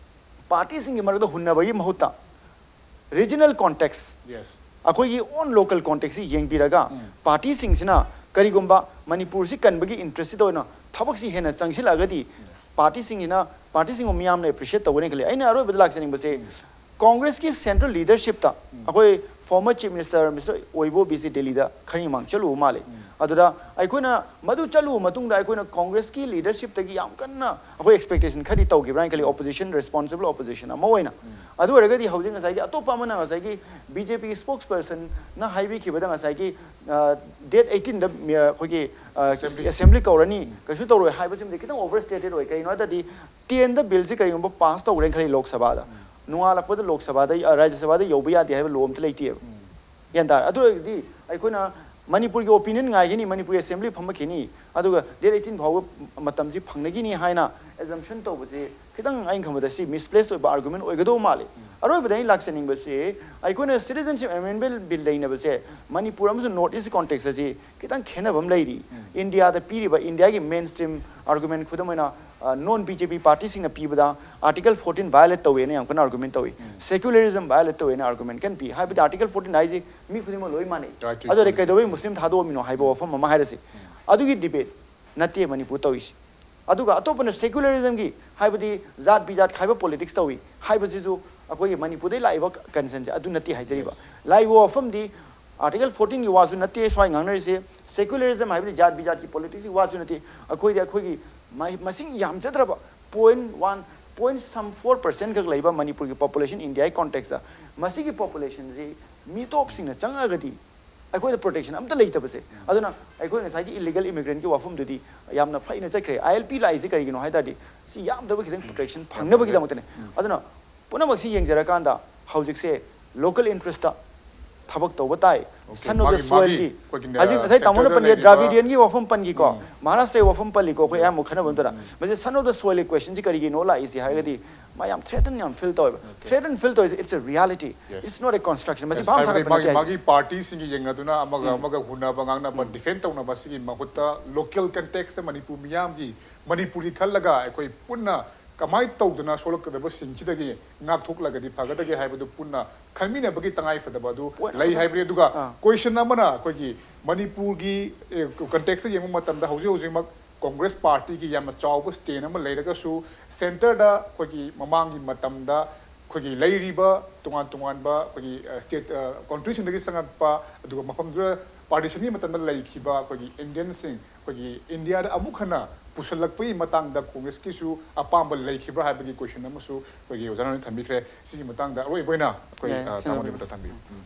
ꯄꯥꯔꯇꯤꯁꯤꯡꯒꯤ ꯃꯔꯛꯇ ꯍꯨꯟꯅꯕꯒꯤ ꯃꯍꯨꯠꯇ ꯔꯤꯖꯅꯦꯜ ꯀꯣꯟꯇꯦꯛꯁ, Yes. ꯑꯩꯈꯣꯏꯒꯤ ꯑꯣꯟ ꯂꯣꯀꯦꯜ ꯀꯣꯟꯇꯦꯛꯁꯁꯤ ꯌꯦꯡꯕꯤꯔꯒ ꯄꯥꯔꯇꯤꯁꯤꯡꯁꯤꯅ ꯀꯔꯤꯒꯨꯝꯕ ꯃꯅꯤꯄꯨꯔꯁꯤ ꯀꯟꯕꯒꯤ ꯏꯟꯇꯔꯦꯁꯁꯤꯗ ꯑꯣꯏꯅ ꯊꯕꯛꯁꯤ ꯍꯦꯟꯅ ꯆꯪꯁꯤꯜꯂꯛꯑꯒꯗꯤ ꯄꯥꯔꯇꯤꯁꯤꯡꯁꯤꯅ, ꯄꯥꯔꯇꯤꯁꯤꯡꯕꯨ ꯃꯤꯌꯥꯝꯅ ꯑꯦꯄ꯭ꯔꯤꯁꯤꯌꯦꯠ ꯇꯧꯒꯅꯤ ꯈꯜꯂꯤ꯫ ꯑꯩꯅ ꯑꯔꯣꯏꯕꯗ ꯂꯥꯛꯆꯅꯤꯡꯕꯁꯦ ꯀꯣꯡꯒ꯭ꯔꯦꯁꯀꯤ ꯁꯦꯟꯇ꯭ꯔꯦꯜ ꯂꯤꯗꯔꯁꯤꯞꯇ ꯑꯩꯈꯣꯏ ꯐꯣꯔꯃꯔ ꯆꯤꯐ ꯃꯤꯅꯤꯁꯇꯔ ꯃꯤꯁꯇꯔ ꯑꯣꯏꯕꯣ ꯕꯤꯁꯤ ꯗꯦꯜꯂꯤꯗ ꯈꯔꯅꯤ ꯃꯃꯥꯡ ꯆꯠꯂꯨꯕ ꯃꯥꯜꯂꯤ꯫ ꯑꯗꯨꯗ ꯑꯩꯈꯣꯏꯅ ꯃꯗꯨ ꯆꯠꯂꯨꯕ ꯃꯇꯨꯡꯗ ꯑꯩꯈꯣꯏꯅ ꯀꯣꯡꯒ꯭ꯔꯦꯁꯀꯤ ꯂꯤꯗꯔꯁꯤꯞꯇꯒꯤ ꯌꯥꯝ ꯀꯟꯅ ꯑꯩꯈꯣꯏ ꯑꯦꯛꯁꯄꯦꯛꯇꯦꯁꯟ ꯈꯔꯗꯤ ꯇꯧꯈꯤꯕ꯭ꯔꯥ ꯍꯥꯏꯅ ꯈꯜꯂꯤ, ꯑꯣꯄꯣꯖꯤꯁꯟ, ꯔꯦꯁꯄꯣꯟꯁꯤꯕꯜ ꯑꯣꯄꯣꯖꯤꯁꯟ ꯑꯃ ꯑꯣꯏꯅ꯫ ꯑꯗꯨ ꯑꯣꯏꯔꯒꯗꯤ ꯍꯧꯖꯤꯛ ꯉꯁꯥꯏꯒꯤ ꯑꯇꯣꯞꯄ ꯑꯃꯅ ꯉꯁꯥꯏꯒꯤ ꯕꯤ ꯖꯦ ꯄꯤꯒꯤ ꯁ꯭ꯄꯣꯛꯁ ꯄꯔꯁꯟꯅ ꯍꯥꯏꯕꯤꯈꯤꯕꯗ ꯉꯁꯥꯏꯒꯤ ꯗꯦꯠ ꯑꯩꯠꯇꯤꯟꯗ ꯑꯩꯈꯣꯏꯒꯤ Assembly. ꯑꯦꯁꯦꯝꯕ꯭ꯂꯤ ꯀꯧꯔꯅꯤ, ꯀꯩꯁꯨ ꯇꯧꯔꯣꯏ ꯍꯥꯏꯕꯁꯤꯃꯗꯤ ꯈꯤꯇꯪ ꯑꯣꯚꯔ ꯁ꯭ꯇꯦꯇꯦꯠ ꯑꯣꯏ꯫ ꯀꯩꯒꯤꯅꯣ ꯍꯥꯏ ꯇꯥꯔꯗꯤ ꯇꯦꯟꯗ ꯕꯤꯜꯁꯤ ꯀꯔꯤꯒꯨꯝꯕ ꯄꯥꯁ ꯇꯧꯈ꯭ꯔꯦꯅ ꯈꯜꯂꯤ ꯂꯣꯛ ꯁꯚꯥꯗ, ꯅꯣꯡꯉꯥꯜꯂꯛꯄꯗ ꯂꯣꯛ ꯁꯚꯥꯗ, ꯑ, ꯔꯥꯖ꯭ꯌ ꯁꯚꯥꯗ ꯌꯧꯕ ꯌꯥꯗꯦ ꯍꯥꯏꯕ ꯂꯣ ꯑꯝꯇ ꯂꯩꯇꯦꯕ꯫ ꯒ꯭ꯌꯥꯟ ꯇꯥꯔꯦ? ꯑꯗꯨ ꯑꯣꯏꯔꯒꯗꯤ ꯑꯩꯈꯣꯏꯅ ꯃꯅꯤꯄꯨꯔꯒꯤ ꯑꯣꯄꯤꯅꯤꯌꯟ ꯉꯥꯏꯒꯅꯤ, ꯃꯅꯤꯄꯨꯔꯒꯤ ꯑꯦꯁꯦꯝꯕ꯭ꯂꯤ ꯐꯝꯃꯛꯈꯤꯅꯤ, ꯑꯗꯨꯒ ꯗꯦꯠ ꯑꯩꯠꯇꯤꯟ ꯐꯥꯎꯕ ꯃꯇꯝꯁꯤ ꯐꯪꯅꯒꯤꯅꯤ ꯍꯥꯏꯅ ꯑꯦꯖꯝꯁꯟ ꯇꯧꯕꯁꯤ ꯈꯤꯇꯪ, ꯑꯩꯅ ꯈꯟꯕꯗ, ꯁꯤ ꯃꯤꯁꯄ꯭ꯂꯦꯁ ꯑꯣꯏꯕ ꯑꯥꯔꯒꯨꯃꯦꯟ ꯑꯣꯏꯒꯗꯧꯕ ꯃꯥꯜꯂꯤ꯫ ꯑꯔꯣꯏꯕꯗ ꯑꯩꯅ ꯂꯥꯛꯆꯅꯤꯡꯕꯁꯤ, ꯑꯩꯈꯣꯏꯅ ꯁꯤꯇꯤꯖꯟꯁꯤꯞ ꯑꯦꯃꯦꯟꯃꯦꯟ ꯕꯤꯜ ꯂꯩꯅꯕꯁꯦ ꯃꯅꯤꯄꯨꯔ ꯑꯃꯁꯨꯡ ꯅꯣꯔꯠ ꯏꯁ ꯀꯣꯟꯇꯦꯛꯁ ꯑꯁꯤ ꯈꯤꯇꯪ ꯈꯦꯠꯅꯕ ꯑꯃ ꯂꯩꯔꯤ꯫ ꯏꯟꯗꯤꯌꯥꯗ ꯄꯤꯔꯤꯕ, ꯏꯟꯗꯤꯌꯥꯒꯤ ꯃꯦꯟ ꯁ꯭ꯇ꯭ꯔꯤꯝ ꯑꯥꯔꯒꯨꯃꯦꯟ, ꯈꯨꯗꯝ ꯑꯣꯏꯅ, ꯅꯣꯟ ꯕꯤ ꯖꯦ ꯄꯤ ꯄꯥꯔꯇꯤꯁꯤꯡꯅ ꯄꯤꯕꯗ ꯑꯥꯔꯇꯤꯀꯜ ꯐꯣꯔꯇꯤꯟ ꯚꯥꯏꯑꯣꯂꯦꯠ ꯇꯧꯋꯦꯅ ꯌꯥꯝ ꯀꯟꯅ ꯑꯥꯔꯒꯨꯃꯦꯟ ꯇꯧꯏ꯫ ꯁꯦꯀ꯭ꯌꯨꯂꯔꯤꯖꯝ ꯚꯥꯏꯑꯣꯂꯦꯠ ꯇꯧꯋꯦꯅ ꯑꯥꯔꯒꯨꯃꯦꯟ ꯀꯟꯅ ꯄꯤ꯫ ꯍꯥꯏꯕꯗꯤ ꯑꯥꯔꯇꯤꯀꯜ ꯐꯣꯔꯇꯤꯟ ꯍꯥꯏꯁꯤ ꯃꯤ ꯈꯨꯗꯤꯡꯃꯛ ꯂꯣꯏ ꯃꯥꯟꯅꯩ꯫ Right to ꯑꯗꯨꯗꯤ equality. ꯀꯩꯗꯧꯕꯩ ꯃꯨꯁꯂꯤꯝ ꯊꯥꯗꯣꯛꯑꯝꯃꯤꯅꯣ ꯍꯥꯏꯕ ꯋꯥꯐꯝ ꯑꯃ ꯍꯥꯏꯔꯁꯤ꯫ ꯑꯗꯨꯒꯤ ꯗꯤꯕꯦꯠ ꯅꯠꯇꯦ ꯃꯅꯤꯄꯨꯔ ꯇꯧꯔꯤꯁꯤ꯫ ꯑꯗꯨꯒ ꯑꯇꯣꯞꯄꯅ ꯁꯦꯀ꯭ꯌꯨꯂꯔꯤꯖꯝꯒꯤ, ꯍꯥꯏꯕꯗꯤ ꯖꯥꯠ ꯕꯤꯖꯥꯠ ꯈꯥꯏꯕ ꯄꯣꯂꯤꯇꯤꯛꯁ ꯇꯧꯏ ꯍꯥꯏꯕꯁꯤꯁꯨ ꯑꯩꯈꯣꯏꯒꯤ ꯃꯅꯤꯄꯨꯔꯗꯩ ꯂꯥꯛꯏꯕ ꯀꯟꯁꯔꯟꯁꯦ ꯑꯗꯨ ꯅꯠꯇꯦ ꯍꯥꯏꯖꯔꯤꯕ꯫ Yes. ꯂꯥꯛꯏꯕ ꯋꯥꯐꯝꯗꯤ ꯑꯥꯔꯇꯤꯀꯜ ꯐꯣꯔꯇꯤꯟꯒꯤ ꯋꯥꯁꯨ ꯅꯠꯇꯦ ꯁ꯭ꯋꯥꯏ ꯉꯥꯡꯅꯔꯤꯁꯦ, ꯁꯦꯀ꯭ꯌꯨꯂꯔꯤꯖꯝ ꯍꯥꯏꯕꯗꯤ ꯖꯥꯠ ꯕꯤꯖꯥꯠꯀꯤ ꯄꯣꯂꯤꯇꯤꯛꯁꯀꯤ ꯋꯥꯁꯨ ꯅꯠꯇꯦ꯫ ꯑꯩꯈꯣꯏꯗꯤ ꯑꯩꯈꯣꯏꯒꯤ ꯃꯍꯩ ꯃꯁꯤꯡ ꯌꯥꯝꯖꯗ꯭ꯔꯕ ꯄꯣꯏꯟ ꯋꯥꯟ, ꯄꯣꯏꯟ ꯁꯝ ꯐꯣꯔ ꯄꯥꯔꯁꯦꯟ ꯈꯛ ꯂꯩꯕ ꯃꯅꯤꯄꯨꯔꯒꯤ ꯄꯣꯄꯨꯂꯦꯁꯟ ꯏꯟꯗꯤꯌꯥꯒꯤ ꯀꯣꯟꯇꯦꯛꯁꯇ, ꯃꯁꯤꯒꯤ ꯄꯣꯄꯨꯂꯦꯁꯟꯁꯤ ꯃꯤꯇꯣꯞꯁꯤꯡꯅ ꯆꯪꯉꯛꯑꯒꯗꯤ ꯑꯩꯈꯣꯏꯗ ꯄ꯭ꯔꯣꯇꯦꯛꯁꯟ ꯑꯝꯇ ꯂꯩꯇꯕꯁꯦ꯫ ꯑꯗꯨꯅ ꯑꯩꯈꯣꯏ ꯉꯁꯥꯏꯒꯤ ꯏꯂꯤꯒꯦꯜ ꯏꯃꯤꯒ꯭ꯔꯦꯟꯠꯀꯤ ꯋꯥꯐꯝꯗꯨꯗꯤ ꯌꯥꯝꯅ ꯐꯩꯅ ꯆꯠꯈ꯭ꯔꯦ꯫ ꯑꯥꯏ ꯑꯦꯜ ꯄꯤ ꯂꯥꯛꯏꯁꯦ ꯀꯔꯤꯒꯤꯅꯣ ꯍꯥꯏ ꯇꯥꯔꯗꯤ, ꯁꯤ ꯌꯥꯝꯗꯕ ꯈꯤꯇꯪ ꯄ꯭ꯔꯣꯇꯦꯛꯁꯟ ꯐꯪꯅꯕꯒꯤꯗꯃꯛꯇꯅꯦ꯫ ꯑꯗꯨꯅ ꯄꯨꯝꯅꯃꯛꯁꯤ ꯌꯦꯡꯖꯔꯀꯥꯟꯗ ꯍꯧꯖꯤꯛꯁꯦ ꯂꯣꯀꯦꯜ ꯏꯟꯇꯔꯦꯁꯇ ꯊꯕꯛ ꯇꯧꯕ ꯇꯥꯏ꯫ Okay, ꯁꯟ ꯑꯣꯐ ꯗ ꯃꯥꯒꯤ, ꯃꯥꯒꯤ ꯁꯣꯏꯜꯒꯤ ꯑꯩꯈꯣꯏꯒꯤ, ꯍꯧꯖꯤꯛ ꯑ, ꯉꯁꯥꯏ ꯇꯥꯃꯣꯅ ꯁꯦꯟꯇꯔꯗ ꯄꯜꯂꯤ, ꯂꯩꯔꯤꯕ, ꯗ꯭ꯔꯥꯕꯤꯗꯤꯌꯟꯒꯤ ꯋꯥꯐꯝ ꯄꯟꯈꯤꯀꯣ, ꯎꯝ꯫ ꯃꯍꯥꯔꯥꯁꯇ꯭ꯔꯒꯤ ꯋꯥꯐꯝ ꯄꯜꯂꯤꯀꯣ, ꯑꯩꯈꯣꯏ ꯑꯌꯥꯝꯕ ꯈꯟꯅꯕ ꯃꯇꯝꯗ꯫ ꯃꯁꯤ ꯁꯟ ꯑꯣꯐ ꯗ ꯁꯣꯏꯜꯒꯤ ꯀ꯭ꯋꯦꯁꯟꯁꯤ ꯀꯔꯤꯒꯤꯅꯣ ꯂꯥꯛꯏꯁꯤ ꯍꯥꯏꯔꯒꯗꯤ, ꯃꯥ ꯌꯥꯝ ꯊ꯭ꯔꯦꯇꯟ ꯌꯥꯝ ꯐꯤꯜ ꯇꯧꯋꯦꯕ꯫ Okay. ꯊ꯭ꯔꯦꯇꯟ ꯐꯤꯜ ꯇꯧꯔꯤꯁꯦ, it's a reality. Yes. It's not a construction. ꯃꯁꯤ yes, ꯐꯥꯝ ꯍꯥꯏꯕꯗꯤ ꯁꯥꯒꯠꯄ ꯃꯥꯒꯤ, ꯅꯠꯇꯦ ꯍꯥꯏ꯫ ꯃꯥꯒꯤ ꯄꯥꯔꯇꯤꯁꯤꯡꯒꯤ ꯌꯦꯡꯅꯗꯨꯅ ꯑꯃꯒ ꯎꯝ꯫ ꯑꯃꯒ ꯍꯨꯟꯅꯕ, ꯉꯥꯡꯅꯕ, ꯎꯝ꯫ ꯗꯤꯐꯦꯟ ꯇꯧꯅꯕ, ꯁꯤꯒꯤ ꯃꯍꯨꯠꯇ ꯂꯣꯀꯦꯜ ꯀꯟꯇꯦꯛꯁꯇ ꯃꯅꯤꯄꯨꯔ ꯃꯤꯌꯥꯝꯒꯤ, ꯃꯅꯤꯄꯨꯔꯒꯤ ꯈꯜꯂꯒ ꯑꯩꯈꯣꯏ ꯄꯨꯟꯅ ꯀꯃꯥꯏꯅ ꯇꯧꯗꯅ ꯁꯣꯛꯂꯛꯀꯗꯕꯁꯤꯡꯁꯤꯗꯒꯤ ꯉꯥꯛꯊꯣꯛꯂꯒꯗꯤ ꯐꯒꯗꯒꯦ ꯍꯥꯏꯕꯗꯨ ꯄꯨꯟꯅ ꯈꯟꯃꯤꯟꯅꯕꯒꯤ ꯇꯉꯥꯏ ꯐꯗꯕ ꯑꯗꯨ ꯍꯣꯏ, ꯂꯩ ꯑꯗꯨ ꯍꯥꯏꯕꯅꯤ꯫ ꯑꯗꯨꯒ ꯑꯥ꯫ ꯀꯣꯏꯁꯟ ꯑꯃꯅ ꯑꯩꯈꯣꯏꯒꯤ ꯃꯅꯤꯄꯨꯔꯒꯤ, ꯑꯦ, ꯀꯟꯇꯦꯛꯁꯇ ꯌꯦꯡꯕ ꯃꯇꯝꯗ ꯍꯧꯖꯤꯛ ꯍꯧꯖꯤꯛꯃꯛ ꯀꯣꯡꯒ꯭ꯔꯦꯁ ꯄꯥꯔꯇꯤꯒꯤ ꯌꯥꯝꯅ ꯆꯥꯎꯕ ꯁ꯭ꯇꯦꯟ ꯑꯃ ꯂꯩꯔꯒꯁꯨ, ꯁꯦꯟꯇꯔꯗ ꯑꯩꯈꯣꯏꯒꯤ ꯃꯃꯥꯡꯒꯤ ꯃꯇꯝꯗ ꯑꯩꯈꯣꯏꯒꯤ ꯂꯩꯔꯤꯕ ꯇꯣꯉꯥꯟ ꯇꯣꯉꯥꯟꯕ ꯑꯩꯈꯣꯏꯒꯤ, ꯑ, ꯁ꯭ꯇꯦꯠ, ꯑ, ꯀꯟꯇ꯭ꯔꯤꯁꯤꯡꯗꯒꯤ ꯆꯪꯉꯛꯄ, ꯑꯗꯨꯒ ꯃꯐꯝꯗꯨꯗ ꯄꯥꯔꯇꯤꯁꯟꯒꯤ ꯃꯇꯝꯗ ꯂꯩꯈꯤꯕ ꯑꯩꯈꯣꯏꯒꯤ ꯏꯟꯗꯤꯌꯟꯁꯤꯡ ꯑꯩꯈꯣꯏꯒꯤ ꯏꯟꯗꯤꯌꯥꯗ ꯑꯃꯨꯛ ꯍꯟꯅ ꯄꯨꯁꯜꯂꯛꯄꯒꯤ ꯃꯇꯥꯡꯗ ꯀꯣꯡꯒ꯭ꯔꯦꯁꯀꯤꯁꯨ ꯑꯄꯥꯝꯕ ꯂꯩꯈꯤꯕ꯭ꯔꯥ ꯍꯥꯏꯕꯒꯤ ꯀꯣꯏꯁꯟ ꯑꯃꯁꯨ ꯑꯩꯈꯣꯏꯒꯤ ꯑꯣꯖꯥꯅ ꯊꯝꯕꯤꯈ꯭ꯔꯦ꯫ ꯁꯤꯒꯤ ꯃꯇꯥꯡꯗ ꯑꯔꯣꯏꯕ ꯑꯣꯏꯅ ꯑꯩꯈꯣꯏ, ꯌꯥꯏ, ꯑ, ꯁꯦꯡꯗꯣꯛꯄꯤꯌꯨ꯫ ꯇꯥꯃꯣꯅ ꯃꯇꯝ ꯊꯝꯕꯤꯌꯨ꯫ ꯎꯝ꯫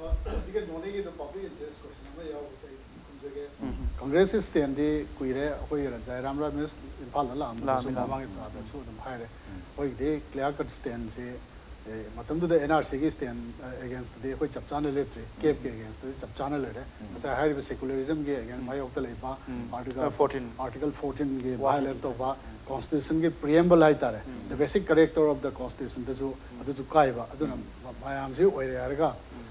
ꯑ, ꯍꯧꯖꯤꯛꯀꯤ ꯅꯣꯅꯦꯒꯤꯗ ꯄꯕ꯭ꯂꯤꯛ ꯏꯟꯇꯔꯦꯁ ꯀꯣꯏꯁꯟ ꯑꯃ ꯌꯥꯎꯕꯁꯦ ꯑꯩ ꯈꯨꯝꯖꯒꯦ꯫ ꯎꯝ꯫ ꯀꯪꯒ꯭ꯔꯦꯁꯀꯤ ꯁ꯭ꯇꯦꯟꯗꯤ ꯀꯨꯏꯔꯦ꯫ ꯑꯩꯈꯣꯏ ꯖꯥꯏꯔꯥꯝ ꯔꯥꯃꯦꯁ ꯏꯝꯐꯥꯜꯗ ꯂꯥꯛꯑꯝꯕꯗꯁꯨ ꯂꯥꯛꯑꯝꯃꯤ, ꯂꯥꯛꯑꯝꯃꯤ꯫ ꯃꯃꯥꯡꯒꯤ ꯊꯥꯗꯁꯨ ꯑꯗꯨꯝ ꯍꯥꯏꯔꯦ꯫ ꯎꯝ꯫ ꯑꯩꯈꯣꯏꯒꯤꯗꯤ ꯀ꯭ꯂꯤꯌꯥꯔ ꯀꯠ ꯁ꯭ꯇꯦꯟꯁꯤ ꯑꯦ, ꯃꯇꯝꯗꯨꯗ ꯑꯦꯟ ꯑꯥꯔ ꯁꯤꯒꯤ ꯁ꯭ꯇꯦꯟ ꯑꯦꯒꯦꯟꯁꯇꯗꯤ ꯑꯩꯈꯣꯏ ꯆꯞ ꯆꯥꯅ ꯂꯦꯞꯇ꯭ꯔꯤ꯫ ꯀꯦꯞꯀꯤ ꯑꯦꯒꯦꯟꯁꯇꯗꯤ ꯆꯞ ꯆꯥꯅ ꯂꯩꯔꯦ꯫ ꯉꯁꯥꯏ ꯍꯥꯏꯔꯤꯕ ꯁꯦꯀꯨꯂꯔꯤꯖꯝꯒꯤ ꯑꯦꯒꯦꯟ ꯃꯥꯌꯣꯛꯇ ꯂꯩꯕ ꯑꯥꯔꯇꯤꯀꯜ ꯐꯣꯔꯇꯤꯟ ꯑꯥꯔꯇꯤꯀꯜ ꯐꯣꯔꯇꯤꯟꯒꯤ ꯚꯥꯏꯑꯣꯂꯦꯠ ꯇꯧꯕ, ꯀꯣꯟꯁꯇꯤꯇ꯭ꯌꯨꯁꯟꯒꯤ ꯄ꯭ꯔꯤꯑꯦꯝꯕꯜ ꯍꯥꯏꯇꯥꯔꯦ, ꯗ ꯕꯦꯁꯤꯛ ꯀꯦꯔꯦꯛꯇꯔ ꯑꯣꯐ ꯗ ꯀꯣꯟꯁꯇꯤꯇ꯭ꯌꯨꯁꯟꯗꯁꯨ ꯑꯗꯨꯁꯨ ꯀꯥꯏꯕ꯫ ꯑꯗꯨꯅ ꯃ- ꯃꯌꯥꯝꯁꯤ ꯑꯣꯏꯔꯦ ꯍꯥꯏꯔꯒ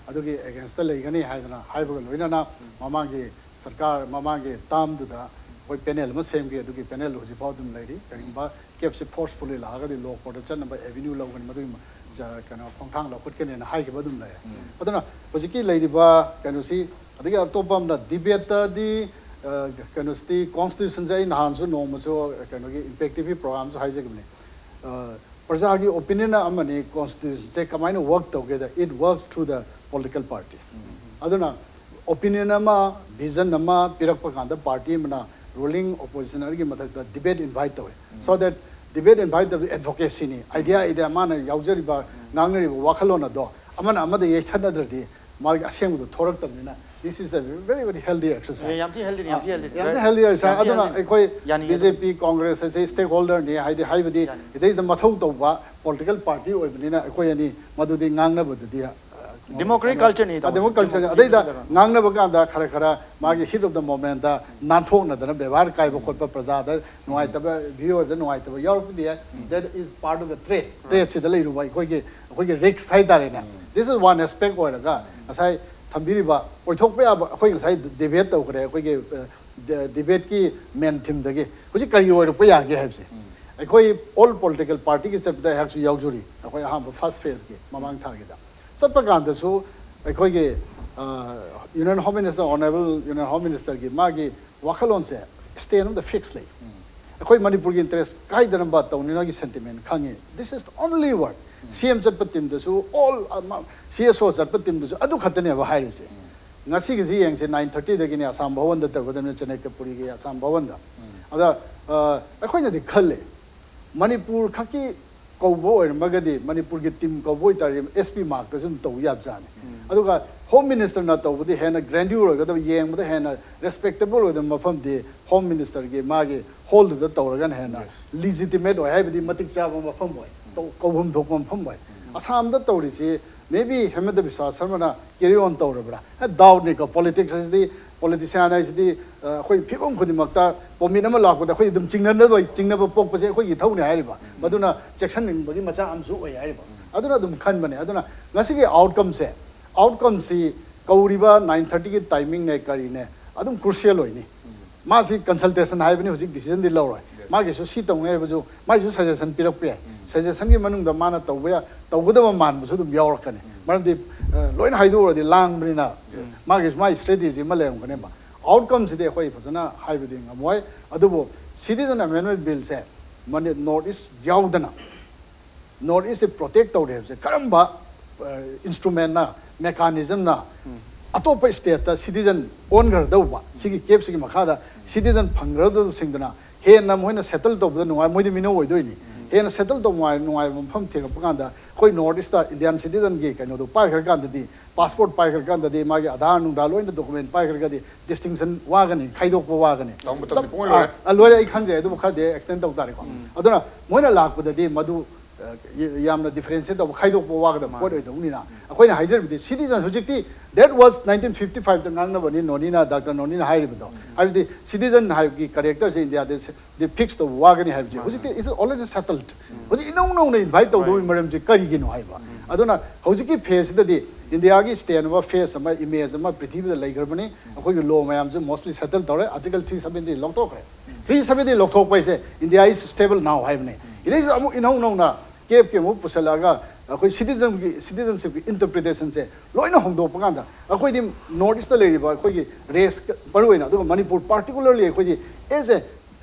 ꯑꯗꯨꯒꯤ ꯑꯦꯒꯦꯟꯁꯇ ꯂꯩꯒꯅꯤ ꯍꯥꯏꯗꯅ ꯍꯥꯏꯕꯒ ꯂꯣꯏꯅꯅ ꯃꯃꯥꯡꯒꯤ ꯁꯔꯀꯥꯔ ꯃꯃꯥꯡꯒꯤ ꯇꯥꯝꯗꯨꯗ ꯑꯩꯈꯣꯏ ꯄꯦꯅꯦꯜ ꯑꯃ ꯁꯦꯝꯈꯤ꯫ ꯑꯗꯨꯒꯤ ꯄꯦꯅꯦꯜ ꯍꯧꯖꯤꯛꯐꯥꯎ ꯑꯗꯨꯝ ꯂꯩꯔꯤ꯫ ꯀꯔꯤꯒꯨꯝꯕ ꯀꯦꯞꯁꯦ ꯐꯣꯔꯁꯐꯨꯜꯂꯤ ꯂꯥꯛꯑꯒꯗꯤ ꯂꯣ ꯀꯣꯔꯠꯇ ꯆꯠꯅꯕ ꯑꯦꯚꯦꯅ꯭ꯌꯨ ꯂꯧꯒꯅꯤ꯫ ꯃꯗꯨꯒꯤ ꯃ- ꯆ- ꯀꯩꯅꯣ ꯈꯣꯡꯊꯥꯡ ꯂꯧꯈꯠꯀꯅꯤꯅ ꯍꯥꯏꯈꯤꯕ ꯑꯗꯨꯝ ꯂꯩꯔꯦ꯫ ꯑꯗꯨꯅ ꯍꯧꯖꯤꯛꯀꯤ ꯂꯩꯔꯤꯕ ꯀꯩꯅꯣꯁꯤ, ꯑꯗꯒꯤ ꯑꯇꯣꯞꯄ ꯑꯃꯅ ꯗꯤꯕꯦꯠꯇꯗꯤ ꯀꯩꯅꯣꯁꯤꯗꯤ ꯀꯣꯟꯁꯇꯤꯇ꯭ꯌꯨꯁꯟꯁꯦ ꯑꯩ ꯅꯍꯥꯟꯁꯨ ꯅꯣꯡꯃꯁꯨ ꯀꯩꯅꯣꯒꯤ ꯏꯝꯄꯦꯛ ꯇꯤ ꯚꯤ ꯄ꯭ꯔꯣꯒ꯭ꯔꯥꯝꯁꯨ ꯍꯥꯏꯖꯈꯤꯕꯅꯤ꯫ ꯑ, ꯄ꯭ꯔꯖꯥꯒꯤ ꯑꯣꯄꯤꯅꯤꯌꯟ ꯑꯃꯅꯤ ꯀꯣꯟꯁꯇꯤꯇ꯭ꯌꯨꯁꯟꯁꯦ ꯀꯃꯥꯏꯅ ꯋꯔꯛ ꯇꯧꯒꯦꯗ, it works through the political parties꯫ ꯑꯗꯨꯅ ꯑꯣꯄꯤꯅꯤꯌꯟ ꯑꯃ, ꯚꯤꯖꯟ ꯑꯃ ꯄꯤꯔꯛꯄ ꯀꯥꯟꯗ ꯄꯥꯔꯇꯤ ꯑꯃꯅ ꯔꯨꯂꯤꯡ ꯑꯣꯄꯣꯖꯤꯁꯟ ꯑꯗꯨꯒꯤ ꯃꯊꯛꯇ ꯗꯤꯕꯦꯠ ꯏꯟꯚꯥꯏꯠ ꯇꯧꯋꯦ꯫ ꯁꯣ ꯗꯦꯠ ꯗꯤꯕꯦꯠ ꯏꯟꯚꯥꯏꯠ ꯇꯧꯕ ꯑꯦꯗꯚꯣꯀꯦꯁꯤꯅꯤ꯫ ꯑꯥꯏꯗꯤꯌꯥ ꯑꯥꯏꯗꯤꯌꯥ ꯃꯥꯅ ꯌꯥꯎꯖꯔꯤꯕ ꯉꯥꯡꯅꯔꯤꯕ ꯋꯥꯈꯜꯂꯣꯟ ꯑꯗꯣ ꯑꯃꯅ ꯑꯃꯗ ꯌꯩꯊꯠꯅꯗ꯭ꯔꯗꯤ ꯃꯥꯒꯤ ꯑꯁꯦꯡꯕꯗꯣ ꯊꯣꯔꯛꯇꯕꯅꯤꯅ, this is a very very healthy exercise꯫ ꯌꯥꯝ ꯊꯤ healthyꯅꯤ, ꯌꯥꯝ ꯊꯤ healthyꯅꯤ꯫ ꯌꯥꯝ ꯊꯤ healthy exercise꯫ ꯌꯥꯝ ꯊꯤ ꯑꯗꯨꯅ healthyꯅꯤ꯫ ꯑꯩꯈꯣꯏ ꯌꯥꯅꯤꯡꯉꯦ ꯕꯤ ꯖꯦ ꯄꯤ ꯀꯣꯡꯒ꯭ꯔꯦꯁ ꯑꯁꯤ ꯁ꯭ꯇꯦꯛ ꯍꯣꯜꯗꯔꯅꯤ ꯍꯥꯏꯗꯤ ꯍꯥꯏꯕꯗꯤ ꯌꯥꯅꯤ꯫ ꯏꯇꯩꯗ ꯃꯊꯧ ꯇꯧꯕ ꯄꯣꯂꯤꯇꯤꯀꯦꯜ ꯄꯥꯔꯇꯤ ꯑꯣꯏꯕꯅꯤꯅ ꯑꯩꯈꯣꯏ ꯑꯅꯤ ꯃꯗꯨꯗꯤ ꯉꯥꯡꯅꯕꯗꯨꯗꯤ ꯑ, Democratic ꯀꯩꯅꯣ, cultureꯅꯤ, ꯑ, ꯇꯥꯃꯣ꯫ democratic culture꯫ Democratic ꯑꯗꯩꯗ culture꯫ ꯉꯥꯡꯅꯕ ꯀꯥꯟꯗ ꯈꯔ ꯈꯔ ꯃꯥꯒꯤ heat of the momentꯇ ꯅꯥꯟꯊꯣꯛꯅꯗꯅ ꯕꯦꯕꯥꯔ ꯀꯥꯏꯕ ꯈꯣꯠꯄ, ꯄ꯭ꯔꯖꯥꯗ ꯅꯨꯡꯉꯥꯏꯇꯕ, viewerꯗ ꯅꯨꯡꯉꯥꯏꯇꯕ ꯌꯥꯎꯔꯛꯄꯗꯤ ꯌꯥꯏ꯫ That is part of the trade꯫ Tradeꯁꯤꯗ ꯂꯩꯔꯨꯕ ꯑꯩꯈꯣꯏꯒꯤ ꯑꯩꯈꯣꯏꯒꯤ ꯔꯤꯛꯁ ꯍꯥꯏꯇꯥꯔꯦꯅꯦ꯫ This is one aspect ꯑꯣꯏꯔꯒ ꯉꯁꯥꯏ ꯊꯝꯕꯤꯔꯤꯕ ꯑꯣꯏꯊꯣꯛꯄ ꯌꯥꯕ, ꯑꯩꯈꯣꯏ ꯉꯁꯥꯏ ꯗꯤꯕꯦꯠ ꯇꯧꯈ꯭ꯔꯦ ꯑꯩꯈꯣꯏꯒꯤ ꯗꯤꯕꯦꯠꯀꯤ ꯃꯦꯟ ꯊꯤꯝꯗꯒꯤ꯫ ꯍꯧꯖꯤꯛ ꯀꯔꯤ ꯑꯣꯏꯔꯛꯄ ꯌꯥꯒꯦ ꯍꯥꯏꯕꯁꯦ ꯑꯩꯈꯣꯏ ꯑꯣꯜ ꯄꯣꯂꯤꯇꯤꯀꯦꯜ ꯄꯥꯔꯇꯤꯒꯤ ꯆꯠꯄꯗ ꯑꯩꯍꯥꯛꯁꯨ ꯌꯥꯎꯖꯔꯤ꯫ ꯑꯩꯈꯣꯏ ꯑꯍꯥꯟꯕ ꯐꯥꯔꯁ ꯐꯦꯁꯀꯤ ꯃꯃꯥꯡ ꯊꯥꯒꯤꯗ ꯆꯠꯄ ꯀꯥꯟꯗꯁꯨ ꯑꯩꯈꯣꯏꯒꯤ union home minister, honourable union home ꯃꯤꯅꯤꯁꯇꯔꯒꯤ ꯃꯥꯒꯤ ꯋꯥꯈꯜꯂꯣꯟꯁꯦ ꯁ꯭ꯇꯦꯟ ꯑꯃꯗ ꯐꯤꯛꯁ ꯂꯩ꯫ ꯑꯩꯈꯣꯏ ꯃꯅꯤꯄꯨꯔꯒꯤ ꯏꯟꯇꯔꯦꯁ ꯀꯥꯏꯗꯅꯕ ꯇꯧꯅꯤꯡꯉꯥꯏꯒꯤ ꯁꯦꯟꯇꯤꯃꯦꯟ ꯈꯪꯉꯤ꯫ This is the only word꯫ ꯁꯤ ꯑꯦꯝ ꯆꯠꯄ ꯇꯤꯝꯗꯁꯨ ꯑꯣꯜ ꯁꯤ ꯑꯦꯁ ꯑꯣ ꯆꯠꯄ ꯇꯤꯝꯗꯁꯨ ꯑꯗꯨ ꯈꯛꯇꯅꯦꯕ ꯍꯥꯏꯔꯤꯁꯦ꯫ ꯉꯁꯤꯒꯤꯁꯤ ꯌꯦꯡꯁꯦ, ꯅꯥꯏꯟ ꯊꯥꯔꯇꯤꯗꯒꯤꯅꯦ ꯑꯁꯥꯝ ꯚꯋꯟꯗ ꯇꯧꯒꯗꯕꯅꯤ, ꯆꯦꯅꯥꯏꯀꯄꯨꯔꯤꯒꯤ ꯑꯁꯥꯝ ꯚꯋꯟꯗ꯫ ꯑꯗ ꯑ, ꯑꯩꯈꯣꯏꯅꯗꯤ ꯈꯜꯂꯦ ꯃꯅꯤꯄꯨꯔ ꯈꯛꯀꯤ ꯀꯧꯕ ꯑꯣꯏꯔꯝꯃꯒꯗꯤ, ꯃꯅꯤꯄꯨꯔꯒꯤ ꯇꯤꯝ ꯀꯧꯕ ꯑꯣꯏꯇꯥꯔꯗꯤ ꯑꯦꯁ ꯄꯤ ꯃꯥꯔꯛꯇꯁꯨ ꯑꯗꯨꯝ ꯇꯧꯕ ꯌꯥꯕꯖꯥꯠꯅꯤ꯫ ꯑꯗꯨꯒ ꯍꯣꯝ ꯃꯤꯅꯤꯁꯇꯔꯅ ꯇꯧꯕꯗꯤ ꯍꯦꯟꯅ ꯒ꯭ꯔꯦꯟꯗ꯭ꯌꯨꯔ ꯑꯣꯏꯒꯗꯕ, ꯌꯦꯡꯕꯗ ꯍꯦꯟꯅ ꯔꯦꯁꯄꯦꯛꯇꯦꯕꯜ ꯑꯣꯏꯒꯗꯕ ꯃꯐꯝꯗꯤ ꯍꯣꯝ ꯃꯤꯅꯤꯁꯇꯔꯒꯤ ꯃꯥꯒꯤ ꯍꯣꯜꯗꯨꯗ ꯇꯧꯔꯒꯅ ꯍꯦꯟꯅ ꯂꯤꯖꯤꯇꯤꯃꯦꯠ ꯑꯣꯏ, ꯍꯥꯏꯕꯗꯤ ꯃꯇꯤꯛ ꯆꯥꯕ ꯃꯐꯝ ꯑꯣꯏ, ꯇꯧ- ꯀꯧꯐꯝ ꯊꯣꯛꯄ ꯃꯐꯝ ꯑꯣꯏ꯫ ꯑꯁꯥꯝꯗ ꯇꯧꯔꯤꯁꯤ maybe ꯍꯦꯃꯟꯇ ꯕꯤꯁ꯭ꯋꯥ ꯁꯔꯃꯅ carry on ꯇꯧꯔꯕ꯭ꯔꯥ? ꯗꯥꯎꯠꯅꯤꯀꯣ꯫ ꯄꯣꯂꯤꯇꯤꯛꯁ ꯍꯥꯏꯁꯤꯗꯤ, ꯄꯣꯂꯤꯇꯤꯁꯤꯌꯥꯟ ꯍꯥꯏꯁꯤꯗꯤ, ꯑ, ꯑꯩꯈꯣꯏ ꯐꯤꯕꯝ ꯈꯨꯗꯤꯡꯃꯛꯇ ꯄꯣꯃꯤꯠ ꯑꯃ ꯂꯥꯛꯄꯗ ꯑꯩꯈꯣꯏ ꯑꯗꯨꯝ ꯆꯤꯡꯅꯅꯕ, ꯆꯤꯡꯅꯕ ꯄꯣꯛꯄꯁꯦ ꯑꯩꯈꯣꯏꯒꯤ ꯏꯊꯧꯅꯦ ꯍꯥꯏꯔꯤꯕ꯫ ꯃꯗꯨꯅ ꯆꯦꯛꯁꯤꯟꯅꯤꯡꯕꯒꯤ ꯃꯆꯥꯛ ꯑꯃꯁꯨ ꯑꯣꯏ ꯍꯥꯏꯔꯤꯕ꯫ ꯑꯗꯨꯅ ꯑꯗꯨꯝ ꯈꯟꯕꯅꯦ꯫ ꯑꯗꯨꯅ ꯉꯁꯤꯒꯤ ꯑꯥꯎꯠꯀꯝꯁꯦ, ꯑꯥꯎꯠꯀꯝꯁꯤ ꯀꯧꯔꯤꯕ ꯅꯥꯏꯟ ꯊꯥꯔꯇꯤꯒꯤ ꯇꯥꯏꯃꯤꯡꯅꯦ ꯀꯔꯤꯅꯦ ꯑꯗꯨꯝ ꯀ꯭ꯔꯨꯁꯤꯌꯦꯜ ꯑꯣꯏꯅꯤ꯫ ꯃꯥꯁꯤ ꯀꯟꯁꯜꯇꯦꯁꯟ ꯍꯥꯏꯕꯅꯤ, ꯍꯧꯖꯤꯛ ꯗꯤꯁꯤꯖꯟꯗꯤ ꯂꯧꯔꯣꯏ꯫ ꯃꯥꯒꯤꯁꯨ ꯁꯤ ꯇꯧꯅꯤ ꯍꯥꯏꯕꯁꯨ, ꯃꯥꯒꯤꯁꯨ ꯁꯖꯦꯁꯟ ꯄꯤꯔꯛꯄ ꯌꯥꯏ꯫ ꯁꯖꯦꯁꯟꯒꯤ ꯃꯅꯨꯡꯗ ꯃꯥꯅ ꯇꯧꯕ ꯌꯥ-, ꯇꯧꯒꯗꯕ ꯃꯥꯟꯕꯁꯨ ꯑꯗꯨꯝ ꯌꯥꯎꯔꯛꯀꯅꯤ꯫ ꯃꯔꯝꯗꯤ, ꯑ, ꯂꯣꯏꯅ ꯍꯥꯏꯗꯣꯛꯎꯔꯗꯤ ꯂꯥꯡꯕꯅꯤꯅ ꯃꯥꯒꯤꯁꯨ ꯃꯥꯒꯤ ꯏꯁꯇ꯭ꯔꯦꯇꯦꯖꯤ ꯑꯃ ꯂꯩꯔꯝꯒꯅꯦꯕ꯫ ꯑꯥꯎꯠꯀꯝꯁꯤꯗꯤ ꯑꯩꯈꯣꯏ ꯐꯖꯅ ꯍꯥꯏꯕꯗꯤ ꯉꯝꯃꯣꯏ꯫ ꯑꯗꯨꯕꯨ ꯁꯤꯇꯤꯖꯟ ꯑꯦꯃꯦꯟꯃꯦꯟ ꯕꯤꯜꯁꯦ ꯃꯅꯤ-, ꯅꯣꯔꯠ ꯏꯁ ꯌꯥꯎꯗꯅ ꯅꯣꯔꯠ ꯏꯁꯁꯦ ꯄ꯭ꯔꯣꯇꯦꯛ ꯇꯧꯔꯦ ꯍꯥꯏꯕꯁꯦ ꯀꯔꯝꯕ, ꯑ, ꯏꯟꯁꯇ꯭ꯔꯨꯃꯦꯟꯅ, ꯃꯦꯀꯥꯅꯤꯖꯝꯅ ꯑꯇꯣꯞꯄ ꯁ꯭ꯇꯦꯠꯇ ꯁꯤꯇꯤꯖꯟ ꯑꯣꯟꯈ꯭ꯔꯗꯧꯕ, ꯁꯤꯒꯤ ꯀꯦꯞꯁꯤꯒꯤ ꯃꯈꯥꯗ ꯁꯤꯇꯤꯖꯟ ꯐꯪꯈ꯭ꯔꯗꯧꯁꯤꯡꯗꯨꯅ ꯍꯦꯟꯅ ꯃꯣꯏꯅ ꯁꯦꯇꯜ ꯇꯧꯕꯗ ꯅꯨꯡꯉꯥꯏ, ꯃꯣꯏꯗꯤ ꯃꯤꯅꯧ ꯑꯣꯏꯗꯣꯏꯅꯤ꯫ ꯍꯦꯟꯅ ꯁꯦꯇꯜ ꯇꯧꯕ ꯅꯨꯡꯉꯥꯏ-, ꯅꯨꯡꯉꯥꯏꯕ ꯃꯐꯝ ꯊꯤꯔꯛꯄ ꯀꯥꯟꯗ ꯑꯩꯈꯣꯏ ꯅꯣꯔꯠ ꯏꯁꯇ ꯏꯟꯗꯤꯌꯥꯟ ꯁꯤꯇꯤꯖꯟꯒꯤ ꯀꯩꯅꯣꯗꯣ ꯄꯥꯏꯈ꯭ꯔꯀꯥꯟꯗꯗꯤ, ꯄꯥꯁꯄꯣꯔꯠ ꯄꯥꯏꯈ꯭ꯔꯀꯥꯟꯗꯗꯤ, ꯃꯥꯒꯤ ꯑꯙꯥꯔ ꯅꯨꯡꯙꯥꯔ ꯂꯣꯏꯅ ꯗꯣꯀꯨꯃꯦꯟ ꯄꯥꯏꯈ꯭ꯔꯒꯗꯤ ꯗꯤꯁꯇꯤꯡꯁꯟ ꯋꯥꯒꯅꯤ, ꯈꯥꯏꯗꯣꯛꯄ ꯋꯥꯒꯅꯤ꯫ ꯇꯥꯃꯣ, ꯃꯇꯝꯗꯤ ꯆꯞ-, ꯄꯨꯡꯂꯣꯏ ꯂꯣꯏꯔꯦ꯫ ꯑ, ꯑ, ꯂꯣꯏꯔꯦ, ꯑꯩ ꯈꯪꯖꯩ꯫ ꯑꯗꯨꯕꯨ ꯈꯔꯗꯤ ꯑꯦꯛꯁꯇꯦꯟ ꯇꯧ ꯇꯥꯔꯦꯀꯣ꯫ ꯑꯗꯨꯅ ꯃꯣꯏꯅ ꯂꯥꯛꯄꯗꯗꯤ ꯃꯗꯨ, ꯑ, ꯌ-, ꯌꯥꯝꯅ ꯗꯤꯐ꯭ꯔꯦꯟꯁꯤꯌꯦꯠ ꯇꯧꯕ, ꯈꯥꯏꯗꯣꯛꯄ ꯋꯥꯒꯗꯕ ꯄꯣꯠ ꯑꯣꯏꯗꯧꯅꯤꯅ ꯑꯩꯈꯣꯏꯅ ꯍꯥꯏꯖꯔꯤꯕꯗꯤ ꯁꯤꯇꯤꯖꯟ ꯍꯧꯖꯤꯛꯇꯤ, that was nineteen fifty five ꯗ ꯉꯥꯡꯅꯕꯅꯤ, ꯅꯣꯅꯤꯅ, ꯗꯥꯛꯇꯔ ꯅꯣꯅꯤꯅ ꯍꯥꯏꯔꯤꯕꯗꯣ꯫ ꯍꯥꯏꯕꯗꯤ ꯁꯤꯇꯤꯖꯟ ꯍꯥꯏꯕꯒꯤ ꯀꯦꯔꯦꯛꯇꯔꯁꯦ ꯏꯟꯗꯤꯌꯥꯗ ꯁꯤ-, ꯗꯤ ꯐꯤꯛꯁ ꯇꯧꯕ ꯋꯥꯒꯅꯤ ꯍꯥꯏꯕꯁꯦ ꯍꯧꯖꯤꯛꯇꯤ it's already settled꯫ ꯍꯧꯖꯤꯛ ꯏꯅꯧ ꯅꯧꯅ ꯏꯟꯚꯥꯏꯠ ꯇꯧꯗꯧꯕꯒꯤ ꯃꯔꯝꯁꯦ ꯀꯔꯤꯒꯤꯅꯣ ꯍꯥꯏꯕ꯫ ꯑꯗꯨꯅ ꯍꯧꯖꯤꯛꯀꯤ ꯐꯦꯁꯁꯤꯗꯗꯤ ꯏꯟꯗꯤꯌꯥꯒꯤ ꯁ꯭ꯇꯦꯟ ꯑꯣꯐ ꯐꯦꯁ ꯑꯃ, ꯏꯃꯦꯖ ꯑꯃ ꯄ꯭ꯔꯤꯊꯤꯕꯤꯗ ꯂꯩꯈ꯭ꯔꯕꯅꯤ꯫ ꯑꯩꯈꯣꯏꯒꯤ ꯂꯣ ꯃꯌꯥꯝꯁꯦ ꯃꯣꯁꯂꯤ ꯁꯦꯇꯜ ꯇꯧꯔꯦ꯫ ꯑꯥꯔꯇꯤꯀꯜ ꯊ꯭ꯔꯤ ꯁꯕꯦꯟꯇꯤ ꯂꯧꯊꯣꯛꯈ꯭ꯔꯦ꯫ ꯊ꯭ꯔꯤ ꯁꯕꯦꯟꯇꯤ ꯂꯧꯊꯣꯛꯄ ꯍꯥꯏꯁꯦ India is stable now ꯍꯥꯏꯕꯅꯤ꯫ ꯁꯤꯗꯩꯁꯤꯗ ꯑꯃꯨꯛ ꯏꯅꯧ ꯅꯧꯅ ꯀꯦꯞꯀꯤ ꯑꯃꯨꯛ ꯄꯨꯁꯜꯂꯛꯑꯒ ꯑꯩꯈꯣꯏ ꯁꯤꯇꯤꯖꯟꯒꯤ, ꯁꯤꯇꯤꯖꯟꯁꯤꯞꯀꯤ ꯏꯟꯇꯔꯄ꯭ꯔꯤꯇꯦꯁꯟꯁꯦ ꯂꯣꯏꯅ ꯍꯣꯡꯗꯣꯛꯄ ꯀꯥꯟꯗ ꯑꯩꯈꯣꯏꯗꯤ ꯅꯣꯔꯠ ꯏꯁꯇ ꯂꯩꯔꯤꯕ ꯑꯩꯈꯣꯏꯒꯤ ꯔꯦꯁ ꯃꯔꯨꯑꯣꯏꯅ, ꯑꯗꯨꯒ ꯃꯅꯤꯄꯨꯔ ꯄꯥꯔꯇꯤꯀꯨꯂꯔꯂꯤ ꯑꯩꯈꯣꯏꯗꯤ ꯑꯦꯁ ꯑꯦ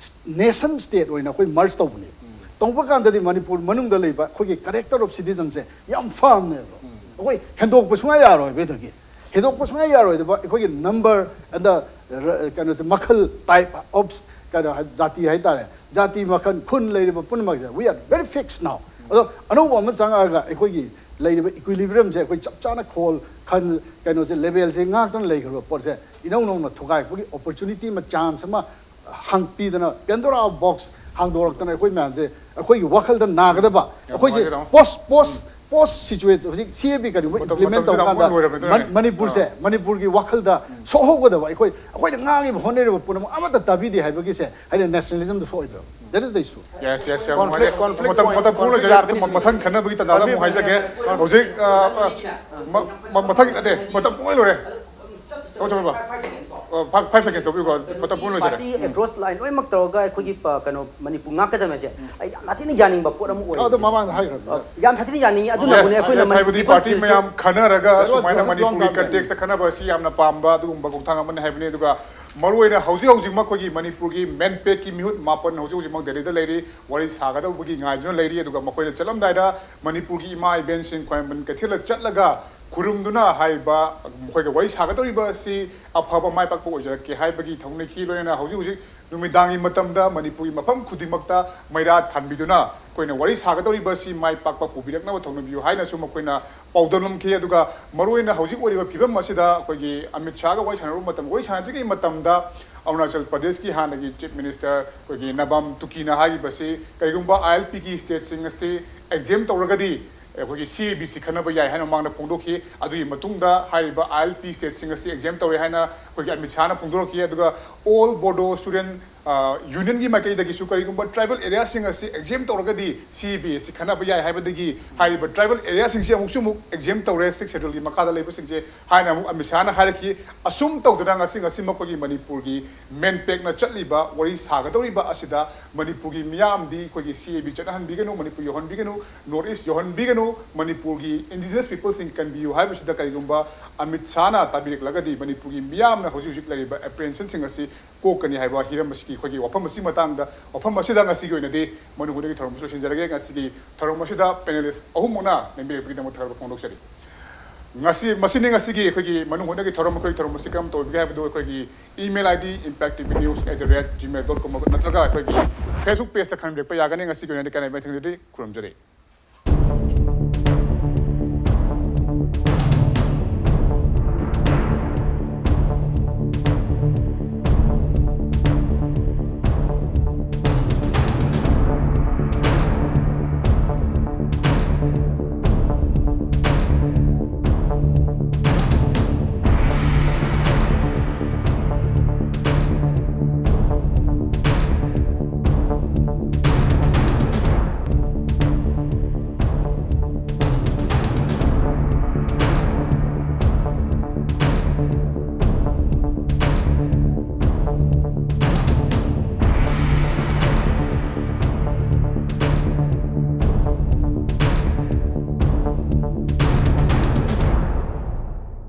ꯅꯦꯁꯟ ꯁ꯭ꯇꯦꯠ ꯑꯣꯏꯅ ꯑꯩꯈꯣꯏ ꯃꯔꯖ ꯇꯧꯕꯅꯦ꯫ ꯇꯧꯕ ꯀꯥꯟꯗꯗꯤ ꯃꯅꯤꯄꯨꯔ ꯃꯅꯨꯡꯗ ꯂꯩꯕ ꯑꯩꯈꯣꯏꯒꯤ ꯀꯦꯔꯦꯛꯇꯔ ꯑꯣꯐ ꯁꯤꯇꯤꯖꯟꯁꯦ ꯌꯥꯝ ꯐꯔꯝꯅꯦꯕ꯫ ꯑꯩꯈꯣꯏ ꯍꯦꯟꯗꯣꯛꯄ ꯁꯨꯡꯌꯥ ꯌꯥꯔꯣꯏꯕ ꯑꯗꯒꯤ꯫ ꯍꯦꯟꯗꯣꯛꯄ ꯁꯨꯡꯌꯥ ꯌꯥꯔꯣꯏꯗꯕ ꯑꯩꯈꯣꯏꯒꯤ ꯅꯝꯕꯔ ꯑꯦꯟ ꯗ, ꯀꯩꯅꯣꯁꯦ, ꯃꯈꯜ, ꯇꯥꯏꯞ ꯑꯣꯐ ꯀꯩꯅꯣ ꯍꯥꯏ-, ꯖꯥꯇꯤ ꯍꯥꯏꯇꯥꯔꯦ, ꯖꯥꯇꯤ ꯃꯈꯜ, ꯈꯨꯟ ꯂꯩꯔꯤꯕ ꯄꯨꯝꯅꯃꯛꯁꯦ, we are very fixed now꯫ ꯑꯗꯣ ꯑꯅꯧꯕ ꯑꯃ ꯆꯪꯉꯛꯑꯒ ꯑꯩꯈꯣꯏꯒꯤ ꯂꯩꯔꯤꯕ ꯏꯀ꯭ꯋꯤꯂꯤꯕ꯭ꯔꯤꯌꯝꯁꯦ ꯑꯩꯈꯣꯏ ꯆꯞ ꯆꯥꯅ ꯈꯣꯜ, ꯈꯟ, ꯀꯩꯅꯣꯁꯦ, ꯂꯦꯕꯦꯜꯁꯦ ꯉꯥꯛꯇꯅ ꯂꯩꯈ꯭ꯔꯕ ꯄꯣꯠꯁꯦ ꯏꯅꯧ ꯅꯧꯅ ꯊꯨꯒꯥꯏꯔꯛꯄꯒꯤ ꯑꯣꯄꯣꯔꯆꯨꯅꯤꯇꯤ ꯑꯃ, ꯆꯥꯟꯁ ꯑꯃ ꯍꯥꯡꯄꯤꯗꯅ, ꯄꯦꯟꯗꯣꯔꯥ ꯕꯣꯛꯁ ꯍꯥꯡꯗꯣꯔꯛꯇꯅ ꯑꯩꯈꯣꯏ ꯃꯌꯥꯝꯁꯦ, ꯑꯩꯈꯣꯏꯒꯤ ꯋꯥꯈꯜꯗ ꯅꯥꯒꯗꯕ, ꯌꯥꯝ ꯑꯩꯈꯣꯏꯁꯦ ꯅꯨꯡꯉꯥꯏꯖꯔꯦ, ꯇꯥꯃꯣ꯫ ꯄꯣꯁ, ꯄꯣꯁ ꯄꯣꯁ ꯁꯤꯆꯨꯋꯦꯁꯟ ꯍꯧꯖꯤꯛ ꯁꯤ ꯑꯦ ꯄꯤ ꯀꯔꯤꯒꯨꯝꯕ ꯃꯇꯝ- ꯏꯝꯄ꯭ꯂꯤꯃꯦꯟ ꯃꯇꯝꯁꯤꯅ ꯇꯧꯔꯀꯥꯟꯗ ꯑꯃꯨꯛ ꯂꯣꯏꯔꯕꯅꯤ, ꯃꯅꯤꯄꯨꯔꯁꯦ, ꯃꯅꯤꯄꯨꯔꯒꯤ ꯋꯥꯈꯜꯗ ꯁꯣꯛꯍꯧꯒꯗꯕ, ꯑꯩꯈꯣꯏ ꯑꯩꯈꯣꯏꯅ ꯉꯥꯡꯉꯤꯕ ꯍꯣꯠꯅꯔꯤꯕ ꯄꯨꯝꯅꯃꯛ ꯑꯃꯠꯇ ꯇꯥꯕꯤꯗꯦ ꯍꯥꯏꯕꯒꯤꯁꯦ ꯍꯥꯏꯗꯤ ꯅꯦꯁꯅꯦꯂꯤꯖꯝꯗꯣ ꯁꯣꯛꯑꯣꯏꯗ꯭ꯔꯣ? That is the issue. Yes, yes, ꯌꯥꯝ Conflict- ꯅꯨꯡꯉꯥꯏꯔꯦ꯫ conflict ꯃꯇꯝ point- ꯃꯇꯝ ꯄꯨꯡ conflict ꯂꯣꯏꯖꯔꯦ꯫ ꯂꯥꯛꯀꯅꯤ ꯃꯇꯝ- ꯃꯊꯪ ꯈꯟꯅꯕꯒꯤ ꯇꯥꯟꯖꯥꯗ ꯑꯃꯨꯛ ꯍꯥꯏꯖꯒꯦ꯫ ꯍꯧꯖꯤꯛ ꯑ, ꯑ, ꯃ- ꯃ- ꯃꯊꯪ ꯅꯠꯇꯦ, ꯃꯇꯝ ꯄꯨꯡ ꯂꯣꯏꯔꯦ꯫ ꯇꯧ, ꯇꯧ, ꯇꯧ꯫ ꯑ, five- five seconds ꯇꯧꯕꯤꯌꯨꯀꯣ꯫ ꯃꯇꯝ ꯄꯨꯡ ꯂꯣꯏꯖꯔꯦ꯫ ꯄꯥꯔꯇꯤ ꯑꯦꯀ꯭ꯔꯣꯁ ꯂꯥꯏꯟ ꯂꯣꯏꯅꯃꯛ ꯇꯧꯔꯒ ꯑꯩꯈꯣꯏꯒꯤ ꯄ- ꯀꯩꯅꯣ ꯃꯅꯤꯄꯨꯔ ꯉꯥꯛꯀꯗꯕꯁꯦ ꯑꯩ ꯌꯥꯝ ꯁꯥꯊꯤꯅ ꯌꯥꯅꯤꯡꯕ ꯄꯣꯠ ꯑꯃ ꯑꯣꯏ꯫ ꯑꯗꯨ ꯃꯃꯥꯡꯗ ꯍꯥꯏꯈ꯭ꯔꯕꯅꯤ꯫ ꯌꯥꯝ ꯁꯥꯊꯤꯅ ꯌꯥꯅꯤꯡꯉꯤ꯫ ꯑꯗꯨꯅꯕꯨꯅꯦ Yes, ꯑꯩꯈꯣꯏꯅ yes, ꯍꯥꯏꯕꯗꯤ ꯃꯅꯤꯄꯨꯔ ꯄꯥꯔꯇꯤ ꯄꯤꯄꯜꯁ ꯃꯌꯥꯝ ꯈꯟꯅꯔꯒ That was- ꯁꯨꯃꯥꯏꯅ that was long ꯃꯅꯤꯄꯨꯔꯒꯤ time back. ꯀꯟꯇꯦꯛꯁꯇ ꯈꯟꯅꯕ ꯑꯁꯤ ꯌꯥꯝꯅ ꯄꯥꯝꯕ ꯑꯗꯨꯒꯨꯝꯕ ꯈꯣꯡꯊꯥꯡ ꯑꯃꯅꯤ ꯍꯥꯏꯕꯅꯤ꯫ ꯑꯗꯨꯒ ꯃꯔꯨꯑꯣꯏꯅ ꯍꯧꯖꯤꯛ ꯍꯧꯖꯤꯛꯃꯛ ꯑꯩꯈꯣꯏꯒꯤ ꯃꯅꯤꯄꯨꯔꯒꯤ ꯃꯦꯟꯄꯦꯛꯀꯤ ꯃꯤꯍꯨꯠ ꯃꯥꯄꯟ ꯍꯧꯖꯤꯛ ꯍꯧꯖꯤꯛꯃꯛ ꯗꯦꯜꯂꯤꯗ ꯂꯩꯔꯤ, ꯋꯥꯔꯤ ꯁꯥꯒꯗꯧꯕꯒꯤ ꯉꯥꯏꯗꯨꯅ ꯂꯩꯔꯤ꯫ ꯑꯗꯨꯒ ꯃꯈꯣꯏꯅ ꯆꯠꯂꯝꯗꯥꯏꯗ ꯃꯅꯤꯄꯨꯔꯒꯤ ꯏꯃꯥ ꯏꯕꯦꯟꯁꯤꯡ ꯈ꯭ꯋꯥꯏꯔꯝꯕꯟ ꯀꯩꯊꯦꯜꯗ ꯆꯠꯂꯒ ꯈꯨꯔꯨꯝꯗꯨꯅ ꯍꯥꯏꯔꯤꯕ ꯃꯈꯣꯏꯒ ꯋꯥꯔꯤ ꯁꯥꯒꯗꯧꯔꯤꯕ ꯑꯁꯤ ꯑꯐꯕ ꯃꯥꯏ ꯄꯥꯛꯄ ꯑꯣꯏꯖꯔꯛꯀꯦ ꯍꯥꯏꯕꯒꯤ ꯊꯧꯅꯩꯈꯤ꯫ ꯂꯣꯏꯅꯅ ꯍꯧꯖꯤꯛ ꯍꯧꯖꯤꯛ ꯅꯨꯃꯤꯗꯥꯡꯒꯤ ꯃꯇꯝꯗ ꯃꯅꯤꯄꯨꯔꯒꯤ ꯃꯐꯝ ꯈꯨꯗꯤꯡꯃꯛꯇ ꯃꯩꯔꯥ ꯊꯥꯟꯕꯤꯗꯨꯅ ꯑꯩꯈꯣꯏꯅ ꯋꯥꯔꯤ ꯁꯥꯒꯗꯧꯔꯤꯕ ꯑꯁꯤ ꯃꯥꯏ ꯄꯥꯛꯄ ꯄꯨꯕꯤꯔꯛꯅꯕ ꯊꯧꯅꯕꯤꯌꯨ ꯍꯥꯏꯅꯁꯨ ꯃꯈꯣꯏꯅ ꯄꯥꯎꯗꯝꯂꯝꯈꯤ꯫ ꯑꯗꯨꯒ ꯃꯔꯨꯑꯣꯏꯅ ꯍꯧꯖꯤꯛ ꯑꯣꯏꯔꯤꯕ ꯐꯤꯕꯝ ꯑꯁꯤꯗ ꯑꯩꯈꯣꯏꯒꯤ ꯑꯃꯤꯠ ꯁꯥꯍꯒ ꯋꯥꯔꯤ ꯁꯥꯟꯅꯔꯨꯕ ꯃꯇꯝ, ꯋꯥꯔꯤ ꯁꯥꯟꯅꯗ꯭ꯔꯤꯉꯩ ꯃꯇꯝꯗ ꯑꯔꯨꯅꯥꯆꯜ ꯄ꯭ꯔꯗꯦꯁꯀꯤ ꯍꯥꯟꯅꯒꯤ ꯆꯤꯐ ꯃꯤꯅꯤꯁꯇꯔ ꯑꯩꯈꯣꯏꯒꯤ ꯅꯕꯥꯝ ꯇꯨꯀꯤꯅ ꯍꯥꯏꯈꯤꯕꯁꯤ, ꯀꯔꯤꯒꯨꯝꯕ ꯑꯥꯏ ꯑꯦꯜ ꯄꯤꯒꯤ ꯁ꯭ꯇꯦꯠꯁꯤꯡ ꯑꯁꯤ ꯑꯦꯛꯖꯦꯝ ꯇꯧꯔꯒꯗꯤ ꯑꯩꯈꯣꯏꯒꯤ ꯁꯤ ꯑꯦ ꯕꯤ ꯁꯤ ꯈꯟꯅꯕ ꯌꯥꯏ ꯍꯥꯏꯅ ꯃꯃꯥꯡꯗ ꯐꯣꯡꯗꯣꯛꯈꯤ꯫ ꯑꯗꯨꯒꯤ ꯃꯇꯨꯡꯗ ꯍꯥꯏꯔꯤꯕ ꯑꯥꯏ ꯑꯦꯜ ꯄꯤ ꯁ꯭ꯇꯦꯠꯁꯤꯡ ꯑꯁꯤ ꯑꯦꯛꯖꯦꯝ ꯇꯧꯔꯦ ꯍꯥꯏꯅ ꯑꯩꯈꯣꯏꯒꯤ ꯑꯃꯤꯠ ꯁꯥꯍꯅ ꯐꯣꯡꯗꯣꯔꯛꯈꯤ꯫ ꯑꯗꯨꯒ ꯑꯣꯜ ꯕꯣꯗꯣ ꯁ꯭ꯇꯨꯗꯦꯟ ꯌꯨꯅꯤꯌꯟꯒꯤ ꯃꯥꯏꯀꯩꯗꯒꯤꯁꯨ ꯀꯔꯤꯒꯨꯝꯕ ꯇ꯭ꯔꯥꯏꯕꯦꯜ ꯑꯦꯔꯤꯌꯥꯁꯤꯡ ꯑꯁꯤ ꯑꯦꯛꯖꯦꯝ ꯇꯧꯔꯒꯗꯤ ꯁꯤ ꯑꯦ ꯕꯤ ꯑꯁꯤ ꯈꯟꯅꯕ ꯌꯥꯏ ꯍꯥꯏꯕꯗꯒꯤ ꯍꯥꯏꯔꯤꯕ ꯇ꯭ꯔꯥꯏꯕꯦꯜ ꯑꯦꯔꯤꯌꯥꯁꯤꯡꯁꯤ ꯑꯃꯨꯛꯁꯨ ꯑꯃꯨꯛ ꯑꯦꯛꯖꯦꯝ ꯇꯧꯔꯦ, ꯁꯤꯛꯁ ꯁꯦꯗ꯭ꯌꯨꯜꯒꯤ ꯃꯈꯥꯗ ꯂꯩꯕꯁꯤꯡꯁꯦ ꯍꯥꯏꯅ ꯑꯃꯨꯛ ꯑꯃꯤꯠ ꯁꯥꯍꯅ ꯍꯥꯏꯔꯛꯈꯤ꯫ ꯑꯁꯨꯝ ꯇꯧꯗꯅ ꯉꯁꯤ ꯉꯁꯤꯃꯛ ꯑꯩꯈꯣꯏꯒꯤ ꯃꯅꯤꯄꯨꯔꯒꯤ ꯃꯦꯟꯄꯦꯛꯅ ꯆꯠꯂꯤꯕ ꯋꯥꯔꯤ ꯁꯥꯒꯗꯧꯔꯤꯕ ꯑꯁꯤꯗ ꯃꯅꯤꯄꯨꯔꯒꯤ ꯃꯤꯌꯥꯝꯗꯤ ꯑꯩꯈꯣꯏꯒꯤ ꯁꯤ ꯑꯦ ꯕꯤ ꯆꯠꯅꯍꯟꯕꯤꯒꯅꯨ, ꯃꯅꯤꯄꯨꯔ ꯌꯧꯍꯟꯕꯤꯒꯅꯨ, ꯅꯣꯔꯠ ꯏꯁ ꯌꯧꯍꯟꯕꯤꯒꯅꯨ, ꯃꯅꯤꯄꯨꯔꯒꯤ ꯏꯟꯗꯤꯖꯤꯅꯁ ꯄꯤꯄꯜꯁꯤꯡ ꯀꯟꯕꯤꯌꯨ ꯍꯥꯏꯕꯁꯤꯗ ꯀꯔꯤꯒꯨꯝꯕ ꯑꯃꯤꯠ ꯁꯥꯍꯅ ꯇꯥꯕꯤꯔꯛꯂꯒꯗꯤ ꯃꯅꯤꯄꯨꯔꯒꯤ ꯃꯤꯌꯥꯝꯅ ꯍꯧꯖꯤꯛ ꯍꯧꯖꯤꯛ ꯂꯩꯔꯤꯕ ꯑꯦꯄ꯭ꯔꯦꯟꯁꯟꯁꯤꯡ ꯑꯁꯤ ꯀꯣꯛꯀꯅꯤ ꯍꯥꯏꯕ ꯍꯤꯔꯝ ꯑꯁꯤꯒꯤ ꯑꯩꯈꯣꯏꯒꯤ ꯋꯥꯐꯝ ꯑꯁꯤ ꯃꯇꯥꯡꯗ, ꯋꯥꯐꯝ ꯑꯁꯤꯗ ꯉꯁꯤꯒꯤ ꯑꯣꯏꯅꯗꯤ ꯃꯅꯨꯡ ꯍꯨꯠꯅꯒꯤ ꯊꯧꯔꯝ ꯑꯁꯤ ꯂꯣꯏꯁꯤꯟꯖꯔꯒꯦ꯫ ꯉꯁꯤꯒꯤ ꯊꯧꯔꯝ ꯑꯁꯤꯗ ꯄꯦꯅꯦꯂꯤꯁ ꯑꯍꯨꯝꯃꯛꯅ ꯂꯦꯡꯕꯤꯔꯛꯄꯒꯤꯗꯃꯛ ꯊꯥꯒꯠꯄ ꯐꯣꯡꯗꯣꯛꯆꯔꯤ꯫ ꯉꯁꯤ, ꯃꯁꯤꯅꯤ ꯉꯁꯤꯒꯤ ꯑꯩꯈꯣꯏꯒꯤ ꯃꯅꯨꯡ ꯍꯨꯠꯅꯒꯤ ꯊꯧꯔꯝ꯫ ꯑꯩꯈꯣꯏꯒꯤ ꯊꯧꯔꯝ ꯑꯁꯤ ꯀꯔꯝ ꯇꯧꯕꯤꯒꯦ ꯍꯥꯏꯕꯗꯨ ꯑꯩꯈꯣꯏꯒꯤ email ID impact T V news at the rate gmail dot com ꯅꯠꯇ꯭ꯔꯒ ꯑꯩꯈꯣꯏꯒꯤ Facebook pageꯇ ꯈꯟꯕꯤꯔꯛꯄ ꯌꯥꯒꯅꯤ꯫ ꯉꯁꯤꯒꯤ ꯑꯣꯏꯅꯗꯤ ꯀꯥꯏꯅꯕ ꯊꯦꯡꯅꯖꯔꯤ꯫ ꯈꯨꯔꯨꯝꯖꯔꯤ꯫